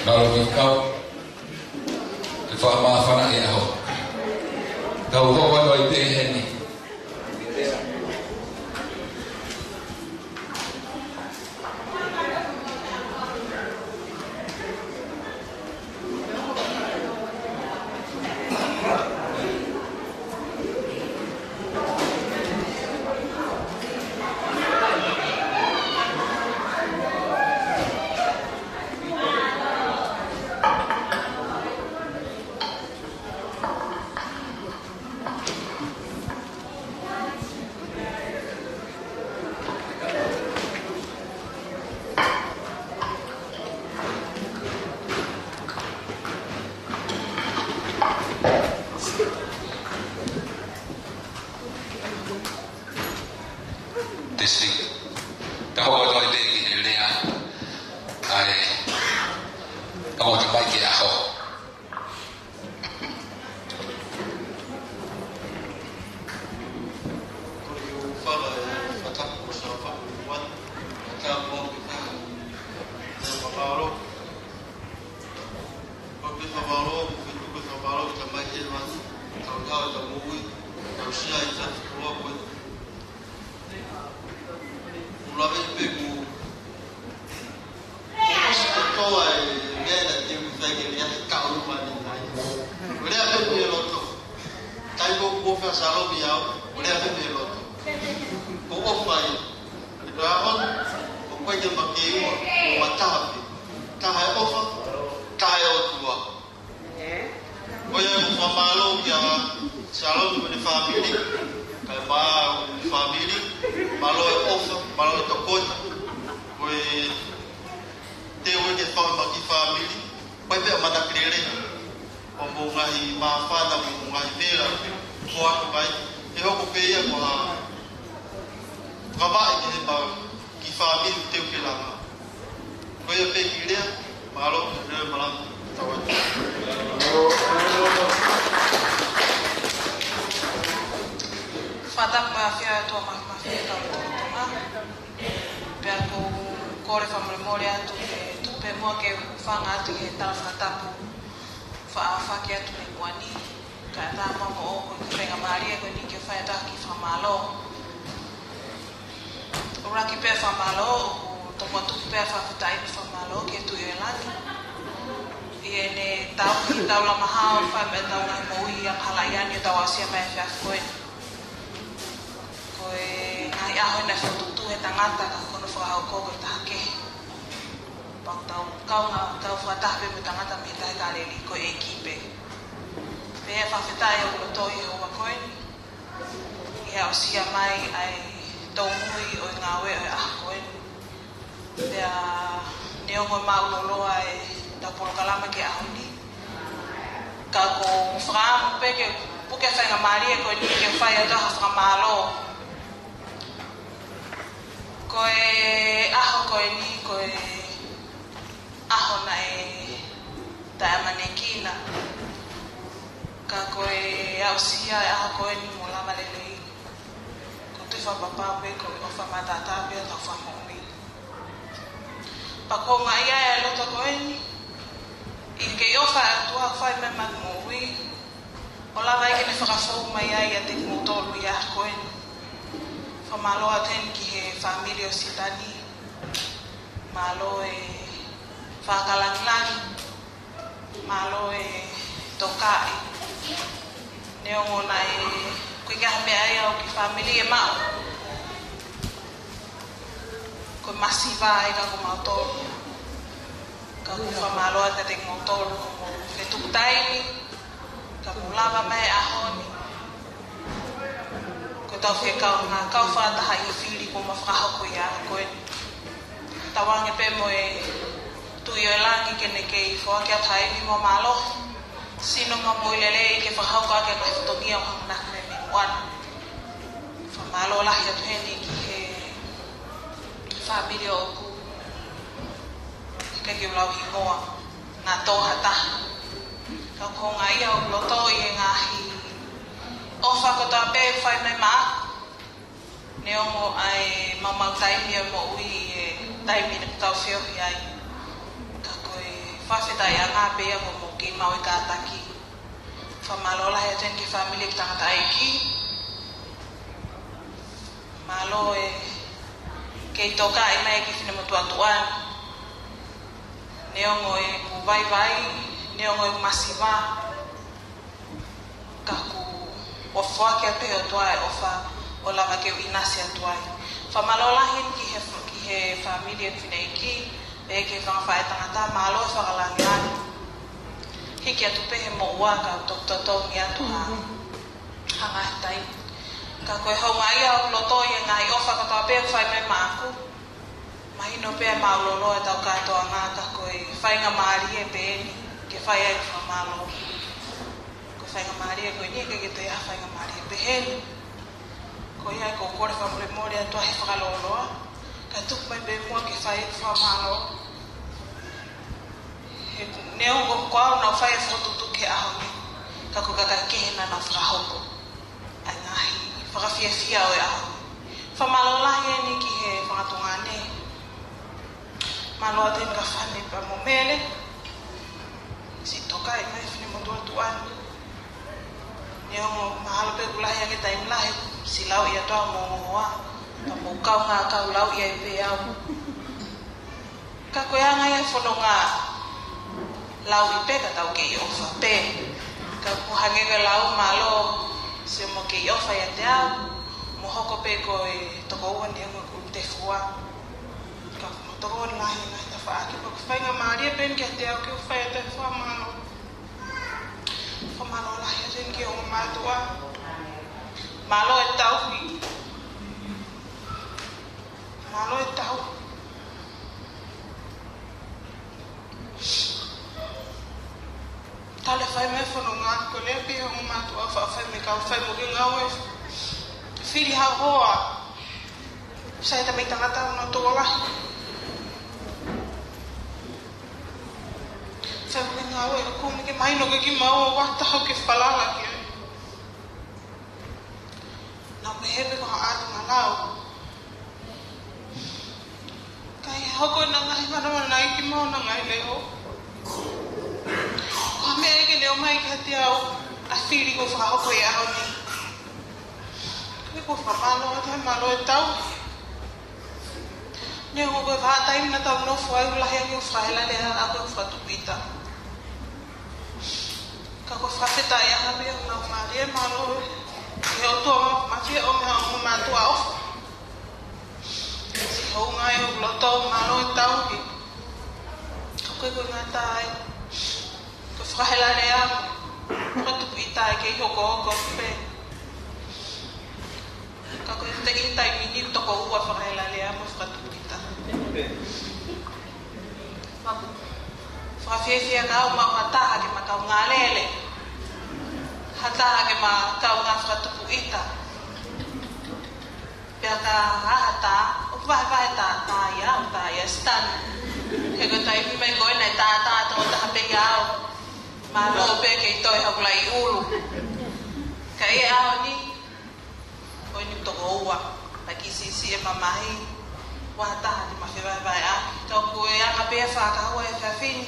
Mālō e kau, ke fakamāfana e ʻaho. Tau hoko atu ai pē heni. Testing. Tau hoko atu ai pē ki he lea ʻa e ongo tamaiki ʻo e ʻaho. ʻOku lave pē kuo ʻosi kotoa e meʻa naʻe teu ki fai ke meʻa ke kaʻu mani nai. ʻO lea pē mei loto. Taimi ʻoku ou fai Salome au, ʻo lea pē mei loto. Ko ʻofa ia. Raon, ʻoku ʻikai ke makeua, ʻo matape. Taha e ʻofa, taha e ʻOtua. Ko ia ʻoku ou fakamālō kia Shalom mo ʻene fāmili, kae mālō e fāmili, mālō e ʻofa, mālō e tokoni. Ko e teu ke fai mai ki he fāmili, ʻoku ʻi ai pē ʻa e matakilele, ʻo mo e ngaahi māfana, mo e ngaahi vela, ko atu mai, ʻe hoko pē ia ko ha fakavaʻe ki he ma-, ki he fāmili teu ke langa. Ko ia pē ki lea, mālō, lea malanga, tau atu. Fakatapu mo e ʻafio ʻa e ʻOtua Mafimafi ʻi hotau lotolotonga. Pea ʻoku ou kole fakamolemole atu ke tuku pē muʻa ke u hūfanga atu he tala fakatapu fakaʻaufaki atu mei muʻa ni. Kae ʻatā pē mo ʻoku ou faingamālie ko eni ke fai atu ha kiʻi fakamālō. ʻUluaki pē fakamālō, ʻoku ou tomuʻa tuku pē fakafetaʻi mo e fakamālō ki he Tuʻi ʻo e langi. ʻI heʻene tauhi taulama hao fai mei heʻetau ngaahi moʻui angahala ʻi heni ʻoku tau aʻusia mai he efiafi ko eni. Ko e ngaahi ʻaho eni naʻe fokotuʻutuʻu he tangata ka ko hono fakahoko ko e taha kehe. Pea ʻoku tau kaungā, tau fakataha pē mo e tangata mei he Tahi Kāleli ko e ʻEiki pē. Pea fakafetaʻi ʻoku ou loto ʻi he houa ko eni. ʻI he aʻusia mai ʻa e tōmui ʻo e ngāue ʻo e ʻaho ko eni. Pea neongo e māʻuloloa ʻetau polokalama ki he ʻaho ni. Ka ʻoku ou fakaʻamu pē ke puke faingamālie ko eni ke fai atu ha fakamālō. Ko e ʻaho ko eni, ko e ʻaho naʻe taʻeʻamanekina. Ka ko e aʻusia e ʻaho ko eni mo lava lelei. ʻOku ou tui fakapapau pē ko e ʻofa mataʻatā pē ʻa hotau Fakamoʻui. Pea ko e ngaahi ʻa e loto ko eni. ʻI he kei ʻofa ʻa e ʻOtua fai mai mo e moʻui. ʻO lava ai ke ne fakafou mai ai ʻiate kimoutolu ʻi he ʻaho ko eni. Fakamālō atu heni ki he fāmili ʻo Sitani. Mālō e fakalāngilangi. Mālō e tokaʻi. Neongo naʻe ʻikai ke ʻi ai ha meʻa ia ʻo e kiʻi fāmili ʻe maʻu. Ko e masiva ia ka ko mautolu. Ka ʻoku ou fakamālō atu kiate kimoutolu, ko hoʻomou fetuku taimi, ka mou lava mai he ʻaho ni. Ko ʻetau fie kaungā, kau fakataha ʻi he fili kuo mau fakahoko ʻi he ʻaho ko eni. Tauange pē mo e Tuʻi ʻo e langi ke ne kei foaki atu ha ivi mo e mālohi. Sino mo e moʻui lelei ke fakahoko ʻaki ʻa e ngaahi fatongia ʻoku hangē ko ia mei muʻa ni. Fakamālō lahi atu heni ki he fāmili ʻoku ʻikai ke u lau hingoa, naʻa tō ha taha. Ka ʻoku ou ngaahi ʻi he loto ʻi he ngaahi ʻofa kotoa pē ʻoku fai mai maʻaku. Neongo ʻa e maumau taimi ʻo e moʻui ʻi he taimi naʻa tau feohi ai. Ka ko e fakafetaʻiʻanga pē ia ko hoʻomou kei maʻu e kātaki. Fakamālō lahi atu heni ki he fāmili ʻeku tangataʻeiki. Mālō e kei tokaʻi mai e kiʻi finemotuʻa tuʻa ni. Neongo ʻeku vaivai, neongo ʻeku masiva, ka ʻoku ou foaki atu he ʻOtua e ʻofa ʻo lava ke u ʻinasi atu ai. Fakamālō lahi ki he, ki he fāmili ʻeku fineʻeiki, pea ki he fanga faʻētangata, mālō e fakalāngilangi. Hiki atu pē he moʻua ka u toki totongi atu ha, ha ngaahi taimi. Ka ko e houngaʻia ʻoku loto ʻi he ngaahi ʻofa kotoa pē ʻoku fai mai maʻaku. Mahino pē ʻa e māʻuloloa ʻetau kātoanga ka ko e faingamālie pē eni ke fai ai e fakamālō. Ko e faingamālie ko eni ʻikai ke toe ʻi ai ha faingamālie pehē ni. Ko ia ʻoku ou kole fakamolemole atu he fakalōloa, ka tuku mai pē muʻa ke fai e fakamālō. He neongo ko au naʻa ku fai e fokotuʻutuʻu ki he ʻaho ni, ka ko e kakai kehe naʻa nau fakahoko ʻa e ngaahi fakafiefia ʻo e ʻaho. Fakamālō lahi eni ki he fanga tuongaʻane. Mālō atu heni kia Fane pea mo Mele. Siʻi tokaʻi mai e finemotuʻa tuʻa ni. Neongo mahalo pē kuo lahi ange e taimi lahi, siʻi lauʻi atu ʻa e moʻua. Ka mou kaungā kau lauʻi ai pē au. Ka ko e anga ia e fononga, lauʻi pē ka tau kei ʻofa pē. Ka ʻoku hangē ko e lau mālō, sio mo kei ʻofa ʻiate au, mo hoko pē ko e tokoua neongo ʻeku Tefua. Ka ko e tokoni lahi ʻa e tafaʻaki, ko e faingamālie pē eni kiate au ke u fai ʻa e fakamālō. Fakamālō lahi atu eni ki he ongo mātuʻa. Mālō e tauhi. Mālō e tauhi. Tala fai mai fononga, ko e lea pē ʻa e ongo mātuʻa, faʻa fai mai kau fai mo ke ngāue fili ha hoa. Sai ta mai tangata no tola. Fai mo ke ngāue, ko me ke mahino ke kimaua ʻa e taha ke falala ki ai. Naʻa mo e hē pē ko ha ʻalu ma lau. Kae hoko ʻena ngaahi manamananaʻi kimaua ʻena ngaahi leʻo. Ko e meʻa ia ke leʻo mai kiate au ʻa e fili kuo fakahoko he ʻaho ni. Ko e ko e fakamālō atu he mālō e tauhi. Neongo ko e vahaʻa taimi naʻa tau nofo ai ʻoku lahi ange ʻeku fakahela lea ʻaʻaku ʻeku fakatupu ʻita. Ka ko e fakafetaʻi ʻaupito ʻeku laumālie, mālō ʻi he ʻOtua Māfimafi ʻo mei he ongo mātuʻa ʻofa. Siʻi hounga ʻi hoku loto, mālō e tauhi. Ka ko e ko e ngata ai, ko e fakahela lea, fakatupu ʻita ʻe kei hokohoko pē. Ka ko e teʻeki taimi ni toko ua fakahela lea mo fakatupu ʻita. Maʻu, fakafiefia ka u maʻu ha taha ke ma kaungā lele. Ha taha ke ma kaungā fakatupu ʻita. Pea ka ha taha, ʻoku vahevahe tā, tā ia, tā ia Stan. He ko e taimi mai ko ena e tā, tā, toko taha pē ia au. Mālō pē kei toe hoku laʻi ʻulu. Ka ʻi he ʻaho ni, ko eni toko ua, ʻa e kiʻi siʻisiʻi e mamahi, ʻoku ʻi ai ha taha te ma fevahevaheʻaki. Ka ko e anga pē ia fakahua he efiafi ni,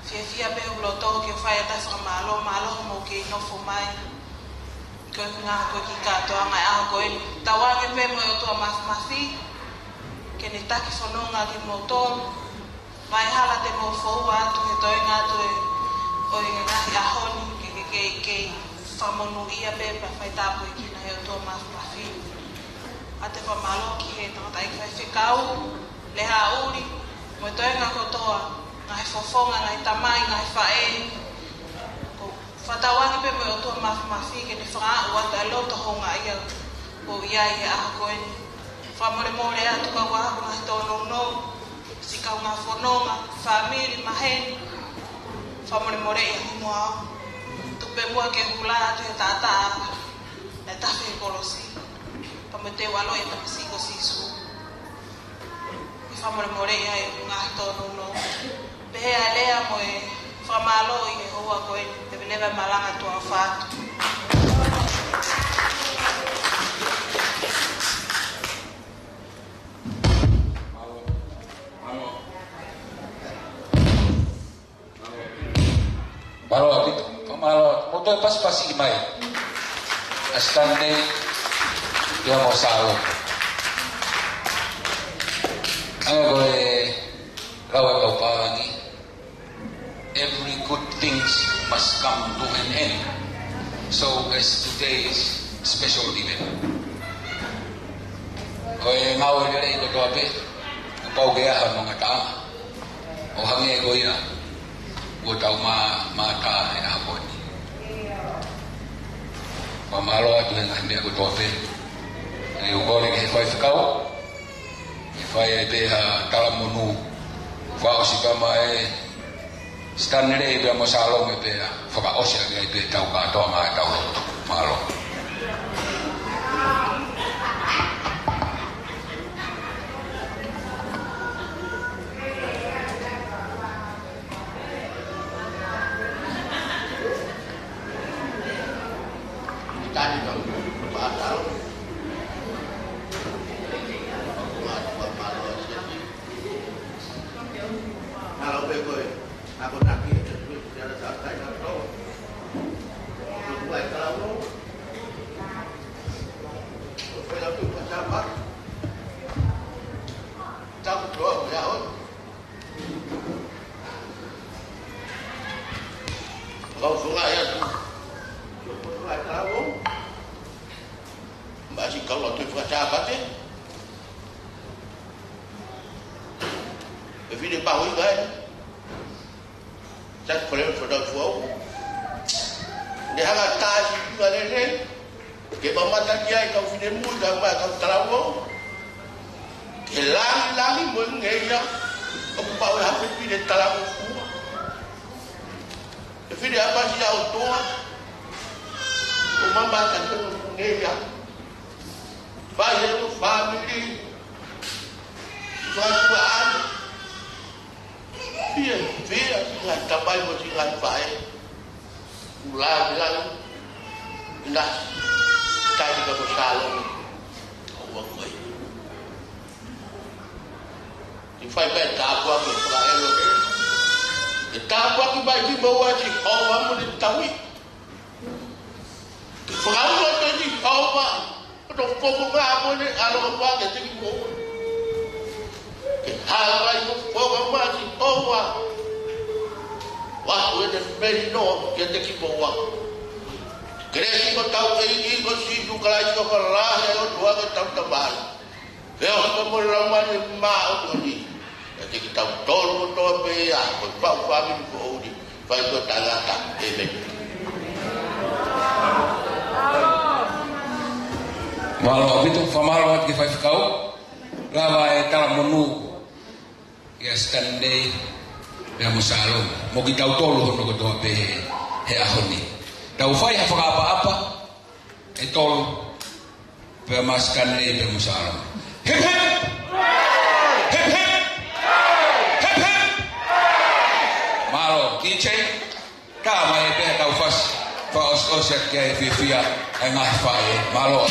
fiefia pē hoku loto ke fai atu e fakamālō, mālō hoʻomou kei nofo mai. Ko e ʻuhinga ko e kiʻi kātoanga e ʻaho ko eni. Tauange pē mo e ʻOtua Māfimafi, ke ne taki fononga kimoutolu. Mai hala te mou foua atu he toenga atu e, ʻo e ngaahi ʻaho ni ke, ke, ke, ke fakamonūʻia pē pea fai tāpuekina he ʻOtua Māfimafi. ʻA e fakamālō ki he tangataʻeiki faifekau, Lehaʻuli, mo e toenga kotoa, ngaahi fofonga, ngaahi tamai, ngaahi faʻē. Ko Fakatauange pē mo e ʻOtua Māfimafi ke ne fakaaʻu atu ʻa e loto houngaʻia ʻoku ʻi ai he ʻaho ko eni. Fakamolemole atu kau ʻaho ngaahi tōnounou, siʻi kaungā fononga, fāmili, maheni. Fakamolemoleʻi ʻa e hingoa au. Tuku pē muʻa ke hula atu he taʻataʻa naʻe tafe he kolosi. Pea mo e teu ʻaloʻi e tamasiʻi ko Sīsū. ʻI he fakamolemole ʻi he ngaahi tōnounou. Pehē ʻa e lea mo e fakamālō ʻi he houa ko eni, te ne leva e malanga tuʻa ʻofa atu. Mālō ʻaupito, fakamālō atu. Mou toe pasipasi mai ʻa Stanley, ia mo Salo. Hangē ko e lau ʻa e kau pālangi, every good things must come to an end. So as today's special event. Ko e ngāue lelei kotoa pē, kuo pau ke ʻi ai hano ngataʻanga. ʻO hangē ko ia, kuo tau mā, mātā he ʻaho ni. Fakamālō atu he ngaahi meʻa kotoa pē. ʻE u kole ki he faifekau, ke fai ai pē ha talamonū. Fakaʻosi pē mai ʻe Stanley pea mo Salome pea fakaʻosi ʻaki ai pē ʻetau kātoanga ʻetau lotu. Mālō. Kau funga ia tu. Kau funga ia tu. Masi kau tu fakasāpate. Pine pahuinga e. Sa koleo fo dau fo. Ne hanga taʻi ʻi ka lele. Ke mamata ki ai kau finemui, kau mai kau talavou. Ke langilangi mo e ngeia. ʻOku pau e hake pine talavou fua. E fine ʻapasi ʻa ʻOtua. ʻO mamata ki he ngeia. Fai he mo family. Fai mo ʻana. Fie, fie, ngaahi tamai mo ngaahi faʻē. Ula, ula, ina. Taimi ka mo Salome. Ua koe. Ke fai pē tāpuaki fakaʻelo. Ke tāpuaki mai ki mo ua ki ʻo amu ni taui. Ke fakaʻelo te ni ʻo ua. Ko tō fofo ngā mo ne ʻalo ka pua ke te ki mo ua. Ke hala mai ko fofo ngā ki ʻo ua. Wa ko e te meri no ke te ki mo ua. Kelesi ko tau ʻEiki ko Sīsū Kalaisi ʻoku lahi ʻa e ʻOtua ko e tau Tamai. Pea ʻoku mo e Laumālie Māʻoniʻoni. ʻIate kitautolu kotoa pē ia, ko e pau fāmili ko ʻoku ni. Fai ko tangata. ʻĒmeni. Mālō ʻaupito, fakamālō atu ki he faifekau. Lava e talamonū. ʻIa Stanley, pea mo Salome. Mo kitautolu hono kotoa pē he, he ʻaho ni. Tau fai ha fakaʻapaʻapa. ʻE tolu, pea mo Stanley, pea mo Salome. Hip, hip! Hip, hip! Hip, hip! Mālō, D J, tā mai pē ha tau fasi. Fakaʻosiʻosi atu ki ai e fiefia, ʻa e ngaahi faʻē. Mālō.